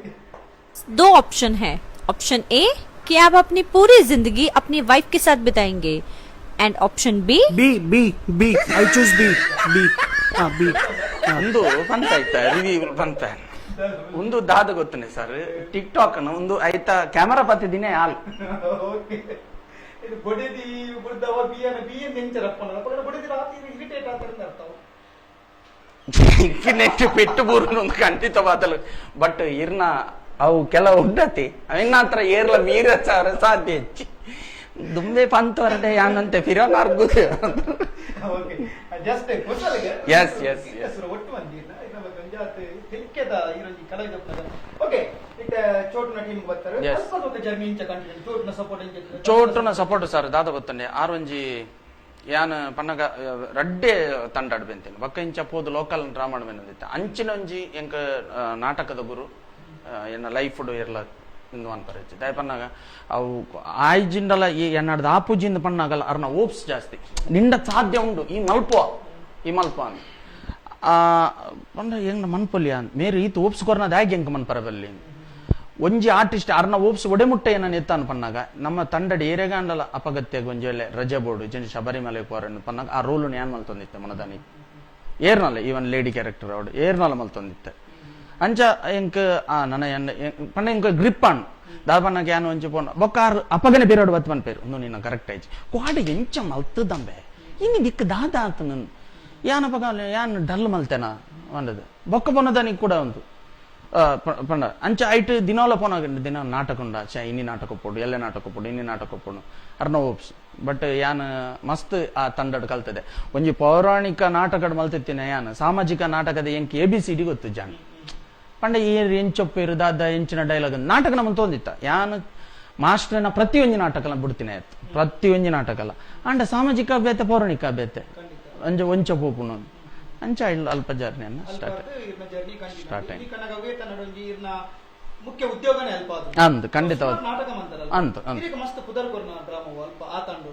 दो ऑप्शन है। ऑप्शन ए कि आप अपनी पूरी जिंदगी अपनी वाइफ के साथ बिताएंगे and option B B B B, I choose B B, हाँ बी. ಒಂದು ಪಂತ ಆಯ್ತಾ ರಿವ್ಯೂ ಪಂತ ಒಂದು ದಾದ ಗೊತ್ತನೆ sir tick talk ಅನ್ನ ಒಂದು ಆಯ್ತಾ ಕ್ಯಾಮರಾ ಪತ್ತಿದಿನೇ ಹಾಲ್. ಓಕೆ, ಇದು ಬೊಡೆದಿ ಬುಡ್ದವ ಬಿಯನ ಬಿಎನ್ ಎಂಚರಪ್ಪನ ಅಪ್ಪನ ಬೊಡೆದಿ ರಾತ್ರಿ ಇರಿಟೇಟ್ ಆತರ ಅರ್ಥ. ನೆಟ್ ಪೆಟ್ಟು ಬೂರುನು ಒಂದು ಖಂಡಿತವಾದಲು ಬಟ್ ಇರ್ನ ಅವು ಕೆಲವು ಉಡ್ಡತಿ ಅವಿನ ಹತ್ರ ಏರ್ಲ ಮೀರ ಸಾರ ಸಾಧ್ಯ ಹೆಚ್ಚಿ ದುಂಬೆ ಪಂತವರಡೆ ಯಾನಂತೆ ಫಿರೋನ್ ಅರ್ಗುದು. ಓಕೆ, ಜಸ್ಟ್ ಕುಸಲಿಗೆ. Yes, yes, yes. ಹೆಸರು ಒಟ್ಟು ಬಂದಿಲ್ಲ ನಮ್ಮ ಗಂಜಾತ್ ತೆಲಿಕೆದ ಇರೊಂಜಿ ಕಲಾವಿದ. ಓಕೆ, ಇತ್ತೆ ಚೋಟ್ನ ಟೀಮ್ ಬರ್ತಾರೆ. Yes. ಅಲ್ಪ ಜರ್ನಿ ಇಂಚ ಕಂಟಿನ್ಯೂ ಚೋಟ್ನ ಸಪೋರ್ಟ್ ಇಂಚ. ಚೋಟುನ ಸಪೋರ್ಟ್ ಸರ್ ದಾದ ಗೊತ್ತಂಡೆ ಆರೊಂಜಿ ಯಾನ್ ಪನ್ನಗ ರಡ್ಡೆ ತಂಡಡ್ ಬೆಂತೇನೆ ಬೊಕ್ಕ ಇಂಚ ಪೋದು ಲೋಕಲ್ ಡ್ರಾಮಾ ಬೆನ್ನದಿತ್ತ ಅಂಚಿನ ಒಂಜಿ ಎಂಕ್ ನಾಟಕದ ಗುರು ಎನ್ನ ಲೈಫ್ ಇರ್ಲ ಇಂದು ಅನ್ಪರಚ್ಚಿ ದಾಯ ಪನ್ನಾಗ ಅವು ಆಯ್ಜಿಂಡಲ ಈ ಎನ್ನಡ್ದ ಆಪುಜಿಂದ ಪನ್ನಾಗಲ್ಲ ಅರ್ನ ಓಪ್ಸ್ ಜಾಸ್ತಿ ನಿಂಡ ಸಾಧ್ಯ ಉಂಡು ಈ ಮಲ್ಪ ಈ ಮಲ್ಪ ಅಂದ್ ಪಂಡ ಎಂಗ್ ಮನ್ಪೊಲಿ ಅಂದ್ ಮೇರು ಈತ ಓಪ್ಸ್ ಕೊರ್ನ ದಾಗ್ ಎಂಕ್ ಮನ್ಪರಬಲ್ಲಿ ಒಂಜಿ ಆರ್ಟಿಸ್ಟ್ ಅರ್ನ ಓಪ್ಸ್ ಒಡೆಮುಟ್ಟೆ ಏನ ಎತ್ತಾನು ಪನ್ನಾಗ ನಮ್ಮ ತಂಡಡ್ ಏರೆಗಾಂಡಲ ಅಪಗತ್ಯ ಒಂಜಿ ವೇಳೆ ರಜೆ ಬೋರ್ಡು ಜನ ಶಬರಿಮಲೆ ಪೋರನ್ನು ಪನ್ನಾಗ ಆ ರೋಲು ಯಾನ್ ಮಲ್ತೊಂದಿತ್ತೆ ಮನದಾನಿ ಏರ್ನಲ್ಲ ಈವನ್ ಲೇಡಿ ಕ್ಯಾರೆಕ್ಟರ್ ಅವಡು ಏರ್ನಲ್ಲ ಮಲ್ತೊಂದಿತ್ತೆ ಅಂಚ ಎಂಕ್ ಆ ನನ ಎನ್ನ ಪಂಡ ಎಂಕ್ ಗ್ರಿಪ್ ಅನ್ ದಾದ ಪನ್ನಾಗ ಯಾನ್ ಒಂಜಿ ಪೋನ ಬೊಕ್ಕ ಆರ್ ಅಪಗನೆ ಬೇರೋಡು ಬತ್ ಪನ್ಪೇರು ಒಂದು ನಿನ್ನ ಕರೆಕ್ಟ್ ಆಯ್ತು ಕ್ವಾಡಿಗೆ ಎಂಚ ಮಲ್ತದಂಬೆ ಇನ್ನು ದಿಕ್ಕು ದಾದ ಆತ ನನ್ ಯಾನ್ ಅಪಗ ಯಾನ್ ಡಲ್ ಮಲ್ತೆನಾ ಒಂದದು ಬೊಕ್ಕ ಪೊನದನಿಗೆ ಕೂಡ ಉಂಟು ಪಂಡ ಅಂಚ ಐಟ್ ದಿನೋಲ ಪೋನಾಗ ದಿನ ನಾಟಕ ಉಂಡ ಚ ಇನಿ ನಾಟಕ ಪೋಡು ಎಲ್ಲೆ ನಾಟಕ ಪೋಡು ಇನಿ ನಾಟಕ ಪೋಡು ಅರ್ನ ಓಪ್ಸ್ ಬಟ್ ಯಾನ್ ಮಸ್ತ್ ಆ ತಂಡಡ್ ಕಲ್ತದೆ ಒಂಜಿ ಪೌರಾಣಿಕ ನಾಟಕಡ್ ಮಲ್ತಿತ್ತಿನ ಯಾನ್ ಸಾಮಾಜಿಕ ನಾಟಕದ ಎಂಕ್ ಎ ಬಿ ಸಿ ಡಿ ಗೊತ್ತು ಜಾನ್ ಪಂಡ ಏರ್ ಎಂಚೊಪ್ಪೇರು ದಾದ ಎಂಚಿನ ಡೈಲಾಗ್ ನಾಟಕ ನಮ್ಮನ್ನು ತೋಂದಿತ್ತ ಯಾನ್ ಮಾಸ್ಟರ್ನ ಪ್ರತಿಯೊಂಜಿ ನಾಟಕಲ ಬಿಡ್ತೀನಿ ಆಯ್ತು ಪ್ರತಿಯೊಂಜಿ ನಾಟಕಲ ಅಂಡ ಸಾಮಾಜಿಕ ಅಭ್ಯತೆ ಪೌರಾಣಿಕ ಅಭ್ಯತೆ ಒಂಜ ಒಂಚ ಪೋಪುನು ಅಂಚ ಇಲ್ಲ ಅಲ್ಪ ಜರ್ನಿಯನ್ನ ಸ್ಟಾರ್ಟ್ ಇರ್ನ ಜರ್ನಿ Start ಕಂಟಿನ್ಯೂ ಕನ್ನಡ ತನ್ನಡೊಂಜಿ ಇರ್ನ ಮುಖ್ಯ ಉದ್ಯೋಗನೇ ಅಲ್ಪ ಅದು ಅಂದ್ ಖಂಡಿತವಾದ್ ನಾಟಕ ಮಂತಾರಲ್ಲ ಅಂತ್, ಅಂತ್. ಇದಕ್ಕೆ ಮಸ್ತ್ ಪುದರ್ ಕೊರ್ನ ಡ್ರಾಮಾ ಅಲ್ಪ ಆ ತಂಡು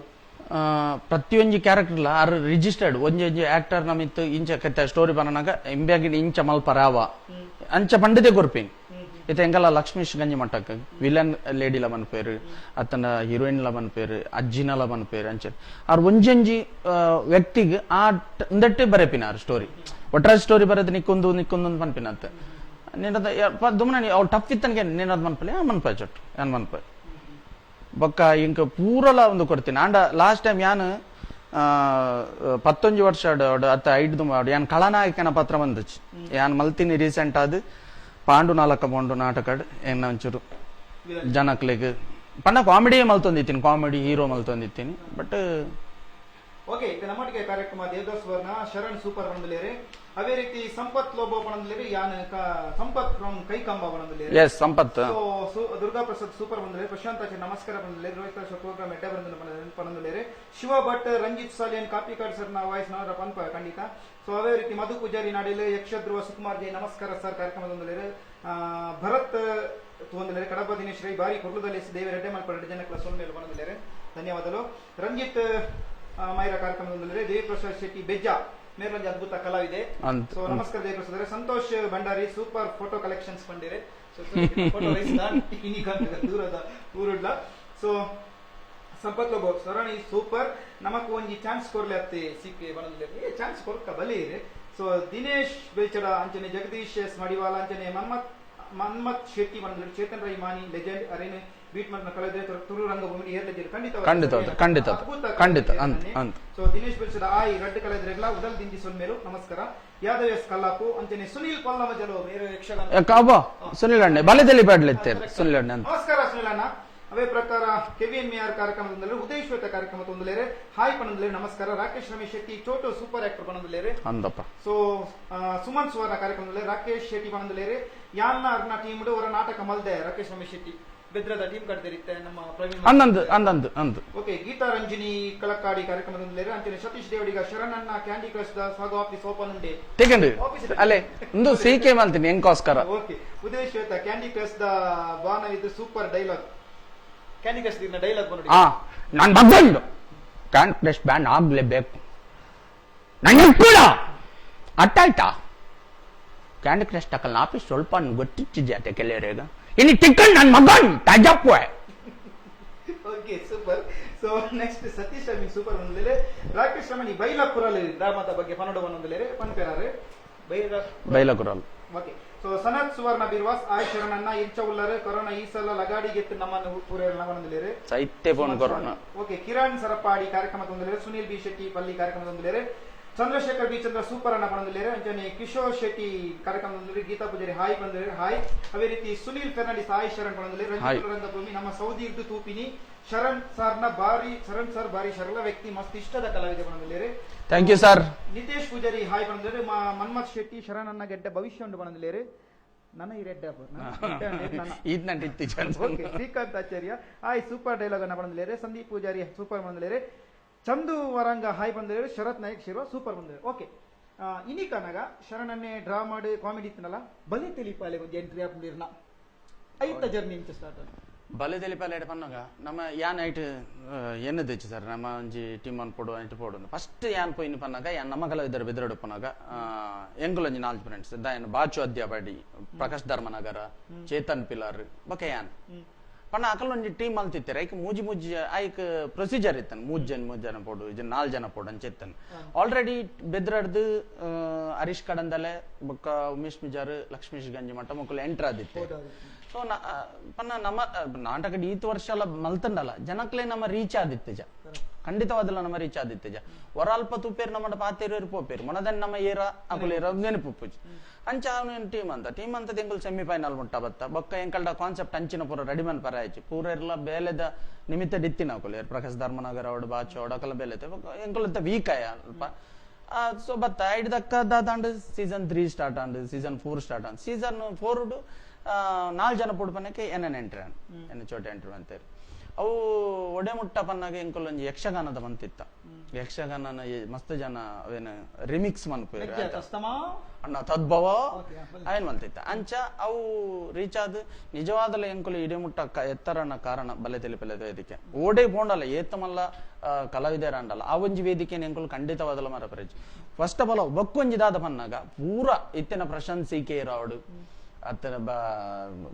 ಪ್ರತಿಯೊಂಜಿ ಕ್ಯಾರೆಕ್ಟರ್ ಆರ್ ರಿಜಿಸ್ಟರ್ಡ್ ಒಂಜಿ ಒಂಜಿ ಆಕ್ಟರ್ ನಮಿತ್ತು ಇಂಚ ಕತೆ ಸ್ಟೋರಿ ಬನ್ನನಾಗ ಇಂಬ್ಯಾಗಿನ ಇಂಚ ಮಲ್ಪರಾವ ಅಂಚ ಪಂಡಿತೆ ಕೊರ್ಪಿನ್ ಇತ್ತೆ ಎಂಕಲ ಲಕ್ಷ್ಮೀಶ್ ಗಂಜಿ ಮಟ್ಟಕ್ ವಿಲನ್ ಲೇಡಿಲ ಪನ್ಪೇರು ಅತ್ತನ ಹೀರೋಯಿನ್ ಲ ಪನ್ಪೇರು ಅಜ್ಜಿನಲ ಪನ್ಪೇರು ಅಂಚ ಆರ್ ಒಂಜೊಂಜಿ ವ್ಯಕ್ತಿಗ್ ಆ ಉಂದಟ್ಟೆ ಬರೆಪಿನ ಆರ್ ಸ್ಟೋರಿ ಒಟ್ರಾಜ್ ಸ್ಟೋರಿ ಬರೆದು ನಿಕ್ಕೊಂದು ನಿಕ್ಕೊಂದು ಪನ್ಪಿನ ಅತ್ತ ನಿನ್ನದ ದುಮ್ಮನ ಅವ್ಳು ಟಫ್ ಇತ್ತನ್ಗೆ ನಿನ್ನದ್ ಮನ್ಪಲೆ ಆ ಮನ್ಪ ಚೊಟ್ಟು ಏನ್ ಮನ್ಪ ಬೊಕ್ಕ ಇಂಕ ಪೂರಲ ಒಂದು ಕೊಡ್ತೀನಿ ಆಂಡ ಲಾಸ್ಟ್ ಟೈಮ್ ಯಾನ್ 11 ವರ್ಷ ಅತ್ತ ಐಡ್ದು ಯಾನ್ ಕಳನಾಯಕನ ಪತ್ರ ಬಂದச்சு ಯಾನ್ ಮಲ್ತಿನಿ ರೀಸೆಂಟ್ ಆದ್ ಪಾಂಡು ನಾಲ್ಕ ಪಾಂಡು ನಾಟಕಡ್ ಎನ್ನ ಒಂಚೂರು ಜನಕ್ಲೆಗ್ ಪಂಡ ಕಾಮಿಡಿ ಮಲ್ತೊಂದಿತ್ತೀನಿ ಕಾಮಿಡಿ ಹೀರೋ ಮಲ್ತೊಂದಿತ್ತೀನಿ ಬಟ್ ಓಕೆ ಇತ್ತೆ ನಮ್ಮೊಟ್ಟಿಗೆ ಕಾರ್ಯಕ್ರಮ ದೇವದಾಸ್ ವರ್ಣ ಶರಣ್ ಸೂಪರ್ ಬಂದಲೇರೆ ಅದೇ ರೀತಿ ಸಂಪತ್ ಲೋಬೋ ಪಣಂದಲೇರೆ ಯಾನ್ ಸಂಪತ್ ಫ್ರಮ್ ಕೈಕಂಬ ಪಣಂದಲೇರೆ ಎಸ್ ಸಂಪತ್ ಸೊ ದುರ್ಗಾ ಪ್ರಸಾದ್ ಸೂಪರ್ ಬಂದಲೇರೆ ಪ್ರಶಾಂತ್ ಆಚಾರ್ಯ ನಮಸ್ಕಾರ ಬಂದಲೇರೆ ರೋಹಿತ್ ಪ್ರೋಗ್ರಾಮ್ ಎಡ್ಡೆ ಬಂದ ಪಣಂದಲೇರೆ ಶಿವ ಭಟ್ ರಂಜಿತ್ ಸಾಲಿಯನ್ ಕಾಪಿಕಾಡ್ ಸರ್ ನ ವಾಯ್ಸ್ ನಾರ ಪನ್ಪ ಖಂಡಿತ. ಸೊ ಅದೇ ರೀತಿ ಮಧು ಪೂಜಾರಿ ನಾಡಿಲೆ ಯಕ್ಷಧ್ರುವ ಸುಕುಮಾರ್ ಜೈ ನಮಸ್ಕಾರ ಸರ್ ಕಾರ್ಯಕ್ರಮದೊಂದಲೇರೆ ಭರತ್ ತೂವಂದಲೇರೆ ಕಡಬ ದಿನೇಶ್ ರೈ ಬಾರಿ ಕೊರ್ಲುದಲ್ಲಿ ದೇವರೆಡ್ಡೆ ಮಲ್ಪ ರೆಡ್ಡಿ ಜನಕ್ಲ ಸೊಲ್ಮೇಲೆ ಬಂದಲೇರೆ ಧನ್ಯವಾದಗಳು. ರಂಜಿತ್ ಮೈರ ಕಾರ್ಯಕ್ರಮದೊಂದಲೇರೆ ದೇವಿಪ್ರಸಾದ್ ಶೆಟ್ಟಿ ಬೆಜ್ಜ ಮೇರ್ಲೊಂಜಿ ಅದ್ಭುತ ಕಲಾವಿದೆ. ಸೊ ನಮಸ್ಕಾರ Deviprasad. Santosh Bhandari super photo collections ಬಂದಿರೆ. ಸೊ ಫೋಟೋ ದೂರದ ಊರುಡ್ಲ. ಸೊ ಸಂಪತ್ ಲೋಬೋ ಸರಣಿ ಸೂಪರ್ ನಮಕ್ ಒಂಜಿ ಚಾನ್ಸ್ ಕೊರ್ಲೆ ಅತ್ತೆ ಸಿಕ್ಕೆ ಬಂದಿಲ್ಲ ಏ ಚಾನ್ಸ್ ಕೊರ್ಕ ಬಲಿ ಇರೆ. ಸೊ ದಿನೇಶ್ ಬೆಲ್ಚಡ ಅಂಚನೆ ಜಗದೀಶ್ ಎಸ್ ಮಡಿವಾಲ ಅಂಚನೆ ಮನ್ಮತ್ ಶೆಟ್ಟಿ ಬಂದಿಲ್ಲ ಚೇತನ್ ರೈ ಮಾನಿ ಲೆಜೆಂಡ್ ಅರೇನೆ ಬೀಟ್ ಮನ್ನ ಕಳೆದ್ರೆ ತುಳು ರಂಗಭೂಮಿ ಏರ್ ಲೆಜೆಂಡ್ ಖಂಡಿತ ಖಂಡಿತ ಖಂಡಿತ ಖಂಡಿತ ಅಂತ ಅಂತ. ಸೊ ದಿನೇಶ್ ಬೆಲ್ಚಡ ಆಯ್ ರಡ್ಡು ಕಳೆದ್ರೆಗ್ಲ ಉಡಲ್ ದಿಂಜಿ ಸೊನ್ಮೇಲು ನಮಸ್ಕಾರ. ಯಾದವ್ ಎಸ್ ಕಲ್ಲಾಪು ಅಂಚನೆ ಸುನೀಲ್ ಪಲ್ಲಮಜಲು ಮೇರು ಯಕ್ಷಗಾನ ಕಾಬಾ ಸುನಿಲ್ ಅಣ್ಣೆ ಬಲೆದಲ್ಲಿ ಬಾಡ್ಲೆತ್ತೇರು ಸುನಿಲ್ ಅಣ್ಣೆ ಅಂತ. ನಮಸ್ಕಾರ ಸುನಿಲ್ ಅಣ್ಣ. ಅವೇ ಪ್ರಕಾರ ಕೆವಿಎನ್ ಮಿಆರ್ ಕಾರ್ಯಕ್ರಮದೊಂದಲೇರೆ ಉದಯ್ ಶ್ವೇತ ಕಾರ್ಯಕ್ರಮ ತೊಂದಲೇರೆ ಹಾಯ್ ಪಣಂದಲೇರೆ ನಮಸ್ಕಾರ. ರಾಕೇಶ್ ರಮೇಶ್ ಶೆಟ್ಟಿ ಚೋಟು ಸೂಪರ್ ಆಕ್ಟರ್ ಪಣಂದಲೇರೆ ಅಂದಪ್ಪ. ಸೊ ಸುಮನ್ ಸುವರ್ಣ ಕಾರ್ಯಕ್ರಮದಲ್ಲಿ ರಾಕೇಶ್ ಶೆಟ್ಟಿ ಪಣಂದಲೇರೆ ಯಾನ್ನ ಅರ್ನ ಟೀಮ್ ಅವರ ನಾಟಕ ಮಲ್ದೆ ರಾಕೇಶ್ ರಮೇಶ್ ಶೆಟ್ಟಿ ಬೆದ್ರದ ಟೀಮ್ ಕಟ್ದಿರುತ್ತೆ ನಮ್ಮ ಪ್ರವೀಣ್ ಅಂದಂದು ಅಂದಂದು ಅಂದು. ಓಕೆ ಗೀತಾ ರಂಜಿನಿ ಕಳಕ್ಕಾಡಿ ಕಾರ್ಯಕ್ರಮದೊಂದಲೇರೆ ಅಂಚನೆ ಸತೀಶ್ ದೇವಡಿಗ ಶರಣಣ್ಣ ಕ್ಯಾಂಡಿ ಕ್ರಶ್ the ಸಾಗೋ ಆಫೀಸ್ ಓಪನ್ ಉಂಡೆ ತೆಗೆಂಡು ಅಲ್ಲೇ ಒಂದು ಸಿಕೆ ಮಲ್ತೀನಿ ಎಂಕೋಸ್ಕರ. Okay Uday Shweta candy crush the ಬಾನ ಇದು ಸೂಪರ್ ಡೈಲಾಗ್ ಕ್ಯಾಂಡಿ ಕ್ರಶ್ ದಿನ ಡೈಲಾಗ್ ಬಂದು ಆ ನಾನು ಬಂದು ಕ್ಯಾಂಡಿ ಕ್ರಶ್ ಬ್ಯಾನ್ ಆಗ್ಲೇಬೇಕು ನನಗೆ ಕೂಡ ಅರ್ಥ ಆಯ್ತಾ? ಕ್ಯಾಂಡಿ ಕ್ರಶ್ ತಕಲ್ ಆಫೀಸ್ ಸ್ವಲ್ಪ ಗೊತ್ತಿಚ್ಚಿದ್ಯಾ ಕೆಲವರಿಗೆ ಇನ್ನು ತಿಕ್ಕಂಡ್ ನನ್ನ ಮಗನ್ ತಾಜಪ್ಪ. Okay super. So next Satish Amin super ಬಂದಲೇರೆ Rakesh ರಮಣಿ ಬೈಲಪುರಲ್ಲಿ ಡ್ರಾಮಾದ ಬಗ್ಗೆ ಪನ್ನಡ ಬಂದಲೇರೆ ಪನ್ಪೇರಾರೆ ಬೈಲಪುರಲ್. ಓಕೆ ಸೊ ಸನತ್ ಸುವರ್ಣ ಬಿರ್ವಾಸ್ ಆಯ್ ಶರಣಣ್ಣ ಇಂಚ ಉಲ್ಲರೆ ಕೊರೋನಾ ಈ ಸಲ ಲಗಾಡಿ ಗೆತ್ತು ನಮ್ಮನ್ನು ಪೂರೈರಣ ಬಂದಲೇರೆ ಸೈತ್ಯ phone corona. Okay Kiran Sarapady ಕಾರ್ಯಕ್ರಮ ತೊಂದಲೇರೆ ಸುನೀಲ್ ಬಿ ಶೆಟ್ಟಿ ಪಲ್ಲಿ ಕಾರ್ಯಕ್ರಮ ತೊಂದಲೇರೆ ಚಂದ್ರಶೇಖರ್ ಬಿ ಚಂದ್ರ ಸೂಪರ್ ಅಣ್ಣ ಬಂದಲೇರೆ ಅಂಚನೆ ಕಿಶೋರ್ ಶೆಟ್ಟಿ ಕಾರ್ಯಕ್ರಮ ತೊಂದಲೇರೆ ಗೀತಾ ಪೂಜಾರಿ ಹಾಯ್ ಬಂದಲೇರೆ ಹಾಯ್. ಅದೇ ರೀತಿ ಸುನೀಲ್ ಫೆರ್ನಾಂಡಿಸ್ ಹಾಯ್ ಶರಣ್ ಬಂದಲೇರೆ ರಂಜಿತ್ ರಂಗಭೂಮಿ ನಮ್ಮ ಸೌದಿ ಇದ್ದು ತೂಪಿನಿ ಶರಣ್ ಸರ್ನ ಬಾರಿ ಶರಣ್ ಸರ್ ಬಾರಿ ಸರಳ ವ್ಯಕ್ತಿ ಮಸ್ತ್ ಇಷ್ಟದ ಕಲಾವಿದ ಬಂದಲೇರೆ. Thank you sir. Nitesh Pujari hi ಬಂದಲೇರೆ Manmath Shetty Sharan ಅಣ್ಣ ಗೆಡ್ಡ ಭವಿಷ್ಯ ಉಂಡು ಬಂದಲೇರೆ ನನ್ನ ಈ ರೆಡ್ ಇದ್ನಂಟಿತ್ತು okay Srikanth Acharya hi super dialogue ಅನ್ನ ಬಂದಲೇರೆ ಸಂದೀಪ್ ಪೂಜಾರಿ ಸೂಪರ್ ಬಂದಲೇರೆ ಚಂದು ವರಂಗ ಹಾಯ್ ಬಂದಿರು, ಶರತ್ ನಾಯಕ್ ಶಿರುವ ಸೂಪರ್ ಬಂದಿರು. ಓಕೆ, ಇನಿಕನಗ ಶರಣನ್ನೇ ಡ್ರಾ ಮಾಡಿ ಕಾಮಿಡಿ ಇತ್ತನಲ್ಲ, ಬಲಿ ತಿಳಿಪಾಲೆ ಒಂಜಿ ಎಂಟ್ರಿ ಆಪುಂಡಿರ್ನ ಐತ ಜರ್ನಿ ಇಂಚ ಸ್ಟಾರ್ಟ್. ಬಲೆ ತಿಳಿಪಾಲೆ ಪನ್ನಗ ನಮ್ಮ ಯಾನ್ ಐಟ್ ಎನ್ನದಿಚ್ಚು ಸರ್, ನಮ್ಮ ಒಂಜಿ ಟೀಮ್ ಅನ್ ಪೋಡು ಐಟ್ ಪೋಡು ಫಸ್ಟ್ ಯಾನ್ ಪೋಯಿನ ಪನ್ನಗ ಯಾನ್ ನಮ್ಮ ಕಲಾವಿದರು ಬೆದರಡು ಪನ್ನಗ ಎಂಕುಲೊಂಜಿ 4 ಫ್ರೆಂಡ್ಸ್ ದಾಯನ್ ಬಾಚು ಅದ್ಯಾಪಾಡಿ, ಪ್ರಕಾಶ್ ಧರ್ಮನಗರ, ಚೇತನ್ ಪಿಲಾರ್ ಬೊಕ ಯಾನ್ ಪಣ್ಣ ಅಕಲೊಂಜಿ ಟೀಮ್ ಮಲ್ತಿತ್ತಾರೆ. ಐಕ್ ಮೂಜಿ ಮೂಜಿ ಐಕ್ ಪ್ರೊಸೀಜರ್ ಇತ್ತನ್, ಮೂಜ್ ಜನ ಮೂಜ್ ಜನ ಪೋಡು, ಇಜ 4 ಜನ ಪೋಡು ಅಂಚ ಇತ್ತನ್. ಆಲ್ರೆಡಿ ಬೆದ್ರಡ್ದು ಹರೀಶ್ ಕಡಂದಲೆ ಬೊಕ್ಕ ಉಮೇಶ್ ಮಿಜಾರ್, ಲಕ್ಷ್ಮೀಶ್ ಗಂಜಿ ಮಟ್ಟ ಮೊಕ್ಕಲು ಎಂಟರ್ ಆದಿತ್ತೆ. ಸೊ ಪನ್ನ ನಮ್ಮ ನಾಟಕ ಈತ್ ವರ್ಷ ಎಲ್ಲ ಮಲ್ತಂಡಲ್ಲ ಜನಕ್ಲೆ ನಮ್ಮ ರೀಚ್ ಆದಿತ್ತೆಜ, ಖಂಡಿತವಾದಲ್ಲ ನಮ್ಮ ರೀಚ್ ಆದಿತ್ತೆಜ. ಹೊರ ಅಲ್ಪ ತೂಪೇರು ನಮ್ಮ ಪಾತೇರು ಪೋಪೇರು ಮೊನದನ್ ನಮ್ಮ ಏರ ಅಕುಲೇರ ನೆನಪು ಅಂಚ ಅವನು ಟೀಮ್ ಅಂತ ಟೀಮ್ ಅಂತ ಎಂಕುಲು ಸೆಮಿಫೈನಲ್ ಮುಟ್ಟ ಬತ್ತ ಬೊಕ್ಕ ಎಂಕಲ್ಡ ಕಾನ್ಸೆಪ್ಟ್ ಅಂಚಿನ ಪೂರ ರೆಡಿಮನ್ ಪರ ಆಯ್ತು ಪೂರ ಎಲ್ಲ ಬೇಲೆದ ನಿಮಿತ್ತ ಡಿತ್ತಿನ ಅಕುಲೇರು ಪ್ರಕಾಶ್ ಧರ್ಮನಗರ ಅವಡು ಬಾಚು ಅವಡು ಅಕಲ ಬೇಲೆತೆ ಎಂಕುಲಂತ ವೀಕ್ ಆಯ ಅಲ್ಪ. ಸೊ ಬತ್ತ ಐಡ್ದಕ್ಕ ದಾದಾಂಡ್ ಸೀಸನ್ 3 ಸ್ಟಾರ್ಟ್ ಆಂಡ್, ಸೀಸನ್ 4 ಸ್ಟಾರ್ಟ್ ಆಂಡ್. ಸೀಸನ್ 4 4 ಜನ ಪುಡು ಪನ್ನಕ್ಕೆ ಎನ್ ಎಂಟ್ರಿ ಆಂಡ್ ಎನ್ನ ಚೋಟೆ ಎಂಟ್ರಿ ಅಂತಾರೆ. ಅವು ಒಡೆ ಮುಟ್ಟ ಪನ್ನಾಗ ಎಂಕುಲೊಂಜಿ ಯಕ್ಷಗಾನದ ಮಂತಿತ್ತ, ಯಕ್ಷಗಾನನ ಮಸ್ತ್ ಜನ ಅವೇನು ರಿಮಿಕ್ಸ್ ಮನ್ಪುವೆರ್ ಅಣ್ಣ ತದ್ಭವ ಅವೇನ್ ಮಂತಿತ್ತ ಅಂಚ ಅವು ರೀಚ್ ಆದ್ ನಿಜವಾದಲ ಎಂಕುಲು ಇಡೀ ಮುಟ್ಟ ಎತ್ತರನ ಕಾರಣ ಬಲೆ ತಿಳಿಪಲೆದ ವೇದಿಕೆ ಓಡೆ ಪೋಂಡಲ್ಲ ಏತಮಲ್ಲ ಕಲಾವಿದರ ಅಂಡಲ್ಲ ಆ ಒಂಜಿ ವೇದಿಕೆ ಎಂಕುಲು ಖಂಡಿತವಾದಲ ಮರಪರೆಜ್. ಫಸ್ಟ್ ಆಫ್ ಆಲ್ ಬೊಕ್ಕೊಂಜಿ ದಾದ ಪನ್ನಾಗ ಪೂರ ಇತ್ತಿನ ಪ್ರಶಂಸಿಕೆ ಇರೋಡು ಅತ್ತನ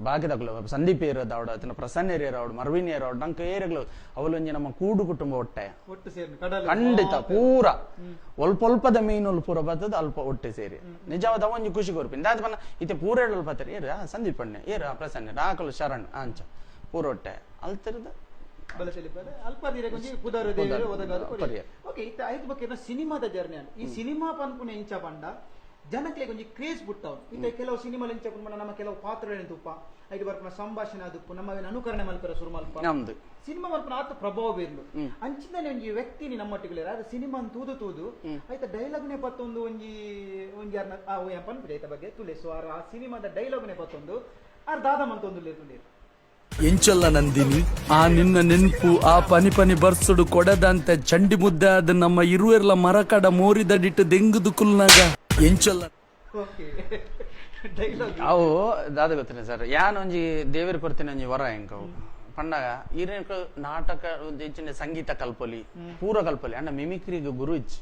ಬಾಕಿದಕ್ಲು ಸಂದೀಪ್ ಏರದವಡು ಅತನ ಪ್ರಸನ್ನ ಏರವಡು ಮರ್ವಿನ್ ಏರವಡು ನಂಗೆ ಏರಗ್ಲು ಅವಲೊಂಜಿ ನಮ್ಮ ಕೂಡು ಕುಟುಂಬ ಒಟ್ಟೆ ಖಂಡಿತ ಪೂರ ಒಲ್ಪೊಲ್ಪದ ಮೀನು ಪೂರ ಬರ್ತದ ಅಲ್ಪ ಒಟ್ಟೆ ಸೇರಿ ನಿಜವಾದ ಒಂಜಿ ಖುಷಿ ಕೊರ್ಪಿನ ದಾದ ಪನ್ನ ಇತ್ತೆ ಪೂರ ಹೇಳಲ್ ಪತ್ತಾರೆ ಏರ ಸಂದೀಪ್ ಅಣ್ಣೆ ಏರ ಪ್ರಸನ್ನ ಆಕಲು ಶರಣ್ ಆಂಚ ಪೂರ ಒಟ್ಟೆ ಅಲ್ತಿರದ ಸಿನಿಮಾದ ಜರ್ನಿ. ಈ ಸಿನಿಮಾ ಪನ್ಪುನ ಇಂಚ ಪಂಡ ಜನಕ್ಲೆಗ್ ಒಂಜಿ ಕ್ರೇಜ್ ಬುಟ್ಟವು. ಇತ್ತೆ ಕೆಲವು ಸಿನಿಮಾ ಇಂಚ ಪನ್ಪುನ ನಮ್ಮ ಕೆಲವು ಪಾತ್ರಗಳೇನು ತುಪ್ಪ ಐದು ಬರ್ಪುನ ಸಂಭಾಷಣೆ ಆದುಪ್ಪು ನಮ್ಮ ಅನುಕರಣೆ ಮಲ್ಪರ ಶುರು ಮಲ್ಪ ಸಿನಿಮಾ ಮಲ್ಪನ ಆತ ಪ್ರಭಾವ ಬೀರ್ಲು ಅಂಚಿಂದನೆ ಒಂಜಿ ವ್ಯಕ್ತಿನಿ ನಮ್ಮೊಟ್ಟಿಗೆ ಅದು ಸಿನಿಮಾ ತೂದು ತೂದು ಆಯ್ತಾ ಡೈಲಾಗ್ನೆ ಪತ್ತೊಂದು ಒಂಜಿ ಒಂಜಿ ಅರ್ನ ಆ ಪನ್ಪುಡೆ ಐತ ಬಗ್ಗೆ ತುಲೆ. ಸೊ ಆ ಸಿನಿಮಾದ ಡೈಲಾಗ್ನೆ ಪತ್ತೊಂದು ಆರ್ ದಾದ ಮಂತೊಂದು ತುಲೆ ಎಂಚಲ್ಲ ನಂದಿನಿ ಆ ನಿನ್ನ ನೆನ್ಪು ಆ ಪನಿ ಪನಿ ಬರ್ಸುಡು ಕೊಡದಂತೆ ಚಂಡಿ ಮುದ್ದೆ ಆದ ನಮ್ಮ ಇರುವೆರ್ಲ ಮರಕಡ ಮೋರಿದಡಿಟ್ಟು ದೆಂಗುದು ಕುಲ್ನಾಗ ಎಂಚಲ್ಲ. ಅವು ದಾದ ಗೊತ್ತಿಲ್ಲ ಸರ್, ಯಾನ್ ಒಂಜಿ ದೇವರು ಕೊಡ್ತೀನಿ ಒಂಜಿ ವರ ಎಂಕವು ಪಂಡಾಗ ಈರೇಕ ನಾಟಕ ಹೆಚ್ಚಿನ ಸಂಗೀತ ಕಲ್ಪೊಲಿ ಪೂರ ಕಲ್ಪೊಲಿ ಅಂಡ ಮಿಮಿಕ್ರಿಗೆ ಗುರು ಇಚ್ಚಿ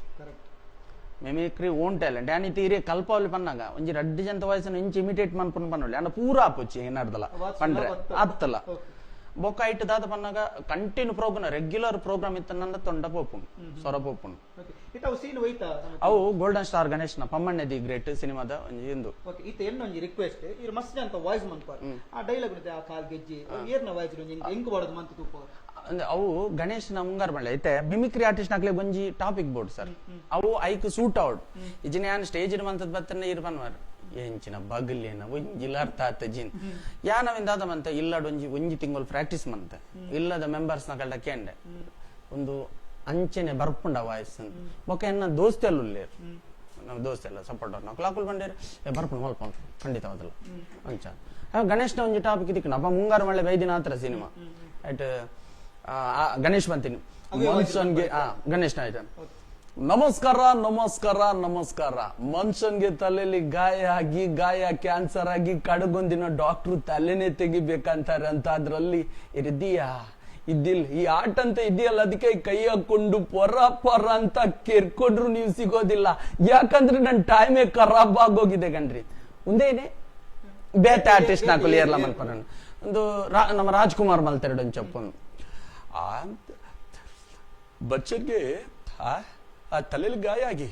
ಮಿಮಿಕ್ರಿ ಓನ್ ಟ್ಯಾಲೆಂಟ್ ಯಾನ್ ಇತ್ತೆ ಈರೇ ಕಲ್ಪವಲಿ ಪನ್ನಾಗ ಒಂಜಿ ರಡ್ಡು ಜಂತ ವಯಸ್ಸನ್ನು ಇಂಚ ಇಮಿಟೇಟ್ ಮನ್ಪುನ್ ಪನ್ನೊಲಿ ಅಂಡ ಪೂರ ಆಪುಚ್ಚಿ ಏನಾಡ್ದಲ್ಲ ಪಂಡ್ರೆ ಆತ್ತಲ್ಲ ಬೊಕ್ಕ ಐಟ್ ದಾದ ಪನ್ನಾಗ ಕಂಟಿನ್ಯೂ ಪ್ರೋಗ್ರಾಮ್ ರೆಗ್ಯುಲರ್ ಪ್ರೋಗ್ರಾಮ್ ಇತ್ತನ್ನ ತೊಂಡ ಪೋಪುಂಡು ಸೊರ ಪೋಪುಂಡು. ಅವು ಗೋಲ್ಡನ್ ಸ್ಟಾರ್ ಗಣೇಶ್ ನ ಪಮ್ಮಣ್ಣೆ the great ಸಿನಿಮಾದ ಒಂಜಿ ಇಂದು. ಒಂಜಿ ರಿಕ್ವೆಸ್ಟ್ ಇರ್ ಮಸ್ತ್ ಅಂತ ವಾಯ್ಸ್ ಮನ್ಪಾರ್ ಆ ಡೈಲಾಗ್ ಆ ಕಾಲ್ ಗೆಜ್ಜಿ ಏರ್ನ ವಾಯ್ಸ್ ಎಂಕ್ ಬಾಡದು ಮಂತ್ ತೂಪ ಅಂದ್ರೆ ಅವು ಗಣೇಶನ ಮುಂಗಾರು ಮಳೆ ಐತೆ ಮಿಮಿಕ್ರಿ ಆರ್ಟಿಸ್ಟ್ ನಾಕ್ಲೆ ಒಂಜಿ ಟಾಪಿಕ್ ಬೋರ್ಡ್ ಸರ್ ಅವು ಐಕ್ ಸೂಟ್ ಔಟ್ ಇಜಿನ ಯಾನ್ ಸ್ಟೇಜ್ ಮಂತದ್ ಬತ್ತನೆ ಇರ್ ಪನ್ವಾರ್ ಎಂಚಿನ ಬಗಲೇನ ಒಂಜಿಲ ಅರ್ಥ ಆತ ಜಿನ್ ಯಾನವಿಂದಾದ ಮಂತ ಇಲ್ಲಡ್ ಒಂಜಿ ಒಂಜಿ ತಿಂಗಳು ಪ್ರಾಕ್ಟೀಸ್ ಮಂತ ಇಲ್ಲದ ಮೆಂಬರ್ಸ್ ನ ಕಳ್ಳ ಕೇಂಡೆ ಒಂದು ಅಂಚೆನೆ ಬರ್ಪುಂಡ ವಾಯ್ಸ್ ಬೊಕ ಎನ್ನ ದೋಸ್ತಿ ಅಲ್ಲ ಉಲ್ಲೇರು ನಮ್ಮ ದೋಸ್ತಿ ಎಲ್ಲ ಸಪೋರ್ಟ್ ನಾವು ಕ್ಲಾಕುಲ್ ಬಂಡೇರು ಬರ್ಪುಂಡು ಮಲ್ಪ ಖಂಡಿತವಾದಲ್ಲ ಅಂಚ ಗಣೇಶನ ಒಂಜಿ ಟಾಪಿಕ್ ಇದಕ್ಕೆ ಅಪ್ಪ ಮುಂಗಾರು ಮಳೆ ಬೈದಿನ ಆತರ ಸಿನಿಮಾ ಆಯ್ತು ಗಣೇಶ್ ಬಂತೀನಿ ಮನ್ಸನ್ಗೆ ಗಣೇಶನ ಆಯ್ತು. ನಮಸ್ಕಾರ ನಮಸ್ಕಾರ ನಮಸ್ಕಾರ. ಮನುಷ್ಯನ್ಗೆ ತಲೆಯಲ್ಲಿ ಗಾಯ ಆಗಿ ಗಾಯ ಕ್ಯಾನ್ಸರ್ ಆಗಿ ಕಡಗೊಂದಿನ ಡಾಕ್ಟ್ರು ತಲೆನೇ ತೆಗಿಬೇಕಂತಾರೆ ಅಂತ ಅದ್ರಲ್ಲಿ ಇರಿದೀಯಾ ಇದ್ದಿಲ್ ಈ ಆಟ ಅಂತ ಇದೆಯಲ್ಲ, ಅದಕ್ಕೆ ಕೈ ಹಾಕೊಂಡು ಪೊರ ಪೊರ ಅಂತ ಕೆರ್ಕೊಂಡ್ರು ನೀವು ಸಿಗೋದಿಲ್ಲ, ಯಾಕಂದ್ರೆ ನನ್ನ ಟೈಮೇ ಖರಾಬ್ ಆಗೋಗಿದೆ ಕಣ್ರಿ. ಒಂದೇನೆ ಬೇತೆ ಆರ್ಟಿಸ್ಟ್ ನಾಕುಲಿ ಏರ್ಲ ಮಲ್ಪರ ಒಂದು ನಮ್ಮ ರಾಜ್ಕುಮಾರ್ ಮಲ್ತೆರಡು ಒಂಚಪ್ಪು ಆ ಬಚ್ಚನ್ಗೆ ಆ ತಲೆಯಲ್ಲಿ ಗಾಯ ಆಗಿ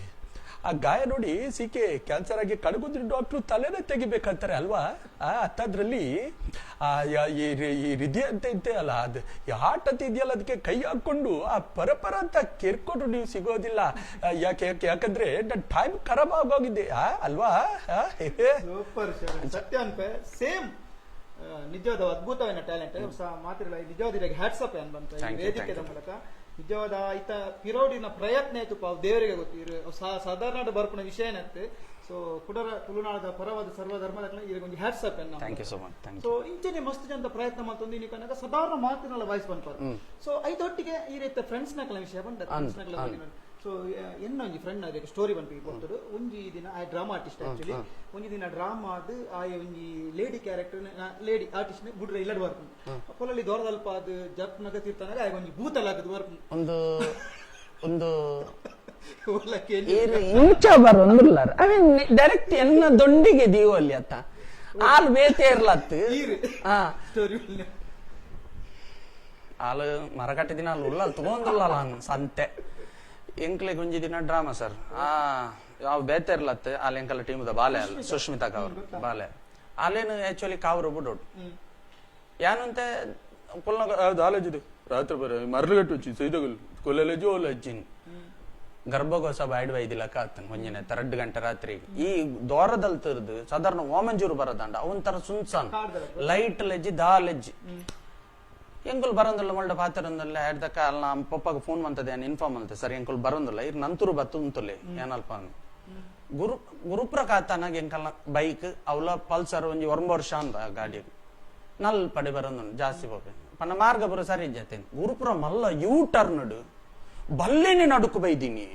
ಆ ಗಾಯ ನೋಡಿ ಸಿಕೆ ಕ್ಯಾನ್ಸರ್ ಆಗಿ ಕಡಗುದ್ರೆ ಡಾಕ್ಟ್ರು ತಲೆನೇ ತೆಗಿಬೇಕಂತಾರೆ ಅಲ್ವಾ? ಆ ಅಂಥದ್ರಲ್ಲಿ ಆ ಈ ಹೃದಯ ಅಂತ ಇದ್ದೆ ಅಲ್ಲ, ಅದು ಈ ಹಾರ್ಟ್ ಅಂತ ಇದೆಯಲ್ಲ, ಅದಕ್ಕೆ ಕೈ ಹಾಕೊಂಡು ಆ ಪರಪರ ಅಂತ ಕೆರ್ಕೊಂಡ್ರು ನೀವು ಸಿಗೋದಿಲ್ಲ, ಯಾಕೆ ಯಾಕೆ ಯಾಕಂದ್ರೆ ನನ್ನ ಟೈಮ್ ಖರಾಬ್ ಆಗೋಗಿದೆ ಅಲ್ವಾ? ಸೂಪರ್ ಸತ್ಯ ಅನ್ಪೆ ಸೇಮ್ ನಿಜವಾದ ಅದ್ಭುತವಾದ ಟ್ಯಾಲೆಂಟ್ ಮಾತಿರಲ್ಲ, ನಿಜವಾದ ಹ್ಯಾಟ್ಸ್ ಅಪ್ ಅನ್ಬಂತ ವೇದಿಕೆದ ಮೂಲಕ. ನಿಜವಾದ ಐತ ಪಿರೋಡಿನ ಪ್ರಯತ್ನ ಆಯ್ತು ಪಾವ್ ದೇವರಿಗೆ ಗೊತ್ತು. ಇರು ಸಾಧಾರಣ ಬರ್ಪುನ ವಿಷಯ ಏನತ್ತೆ. ಸೊ ಕುಡರ ತುಳುನಾಡದ ಪರವಾದ ಸರ್ವ ಧರ್ಮದ ಇರಿಗೆ ಒಂಜಿ ಹ್ಯಾಟ್ಸ್ ಅಪ್ ಎನ್ನ. Thank you so much, thank so ಇಂಚನೆ ಮಸ್ತ್ ಜನದ ಪ್ರಯತ್ನ ಮಲ್ತೊಂದು ಇನ್ನಿಕನಗ ಸಾಧಾರಣ ಮಾತಿನಲ್ಲ ವಾಯ್ಸ್ ಪನ್ಪಾರ. ಸೊ ಐದೊಟ್ಟಿಗೆ ಈ ರೀತಿ ಫ್ರೆಂಡ್ಸ್ ನಕಲ ವಿಷಯ ಬಂದ. ಅಂದ್, ಫ್ರೆಂಡ್ಸ್ ನಕಲ. ಸೊ ಎನ್ನ ಒಂಜಿ ಫ್ರೆಂಡ್ ಅದಕ್ಕೆ ಸ್ಟೋರಿ ಪನ್ಪಿ ಕೊಡ್ತರು. ಒಂಜಿ ದಿನ ಆ drama artist actually, ಒಂಜಿ ದಿನ ಡ್ರಾಮಾ ಅದು ಆ ಒಂಜಿ lady character, lady artist ಬುಡ್ರೆ ಇಲ್ಲಡ್ ಬರ್ಪುಂಡು. ಪೊಲಲಿ ದೊರದಲ್ಪ ಅದು ಜಪ್ನಗ ತೀರ್ಥನಾಗ ಆಯ್ ಒಂಜಿ ಭೂತಲ ಆಗದು ಬರ್ಪುಂಡು. ಒಂದು ಒಂದು ಓಲಕ್ಕೆ ಏರು ಇಂಚ ಬರೊಂದುಲ್ಲಾರ I mean direct ಎನ್ನ ದೊಂಡಿಗೆ ದೀವಲ್ಲಿ ಅತ್ತ ಆಲ್ ಬೇತೆ ಇರ್ಲತ್ತು. ಈರು. ಹಾ. ಸ್ಟೋರಿ. ಆಲ್ ಮರಕಟ್ಟಿ ದಿನ ಅಲ್ಲಿ ಉಳ್ಳಲ್ ತಗೊಂಡುಲ್ಲ ಸಂತೆ ಎಂಕ್ಲೆ ಒಂಜಿ ದಿನ ಡ್ರಾಮಾ ಸರ್. ಆ ಯಾವ ಬೇತೆ ಇರ್ಲತ್ತು ಅಲ್ಲಿ ಎಂಕಲ ಟೀಮ್ದ ಬಾಲೆ ಅಲ್ಲ ಸುಷ್ಮಿತಾ ಕಾವ್ರು ಬಾಲೆ ಅಲ್ಲೇನು ಆಕ್ಚುಲಿ ಕಾವ್ರು ಬಿಡೋಡು ಯಾನಂತೆ ಪುಲ್ನ ಆಲೋಚಿದು ರಾತ್ರಿ ಬರ ಮರಳುಗಟ್ಟು ವಚ್ಚಿ ಸೈದಗಲ್ ಕೊಲ್ಲಲೆಜು ಓಲಜ್ಜಿನ್ ಗರ್ಭಗೋಸ ಬಾಯ್ಡ್ ವೈದಿಲಕ್ಕ ಆತನ್ ಒಂಜನೆ 2 ಗಂಟೆ ರಾತ್ರಿ ಈ ದೋರದಲ್ಲಿ ತಿರ್ದು ಸಾಧಾರಣ ಓಮಂಜೂರು ಬರದಂಡ ಅವನ್ ಸುನ್ಸಾನ್ ಲೈಟ್ ಲೆಜ್ಜಿ ದಾ ಲೆಜ್ಜಿ ಎಂಕುಲ್ ಬರಂದಿಲ್ಲ ಮೊಳ್ಡ ಪಾತಿರಂದಿಲ್ಲ ಎಡ್ದಕ್ಕ ಅಲ್ಲ ನಮ್ಮ ಪಪ್ಪಾಗ ಫೋನ್ ಮಂತದೆ ಇನ್ಫಾರ್ಮ್ ಅಂತೆ ಸರ್ ಎಂಕುಲ್ ಬರಂದಿಲ್ಲ ಇರ್ ನಂತೂರು ಬತ್ತು ಉಂತುಲೆ ಏನಲ್ಪ ಗುರು ಗುರುಪ್ರಕಾತನಾಗ ಎಂಕಲ್ನ ಬೈಕ್ ಅವಲ ಪಲ್ಸರ್ ಒಂಜಿ ಒಂಬ ವರ್ಷ ಅಂದ ಗಾಡಿ ನಲ್ ಪಡೆ ಬರಂದು ಜಾಸ್ತಿ ಪೋಪೆ ಪನ್ನ ಮಾರ್ಗ ಬರೋ ಸರಿ ಜಾತೇನೆ ಗುರುಪುರ ಮಲ್ಲ ಯೂ ಟರ್ನ್ ಬಲ್ಲೆನೆ ನಡುಕು ಬೈದೀನಿ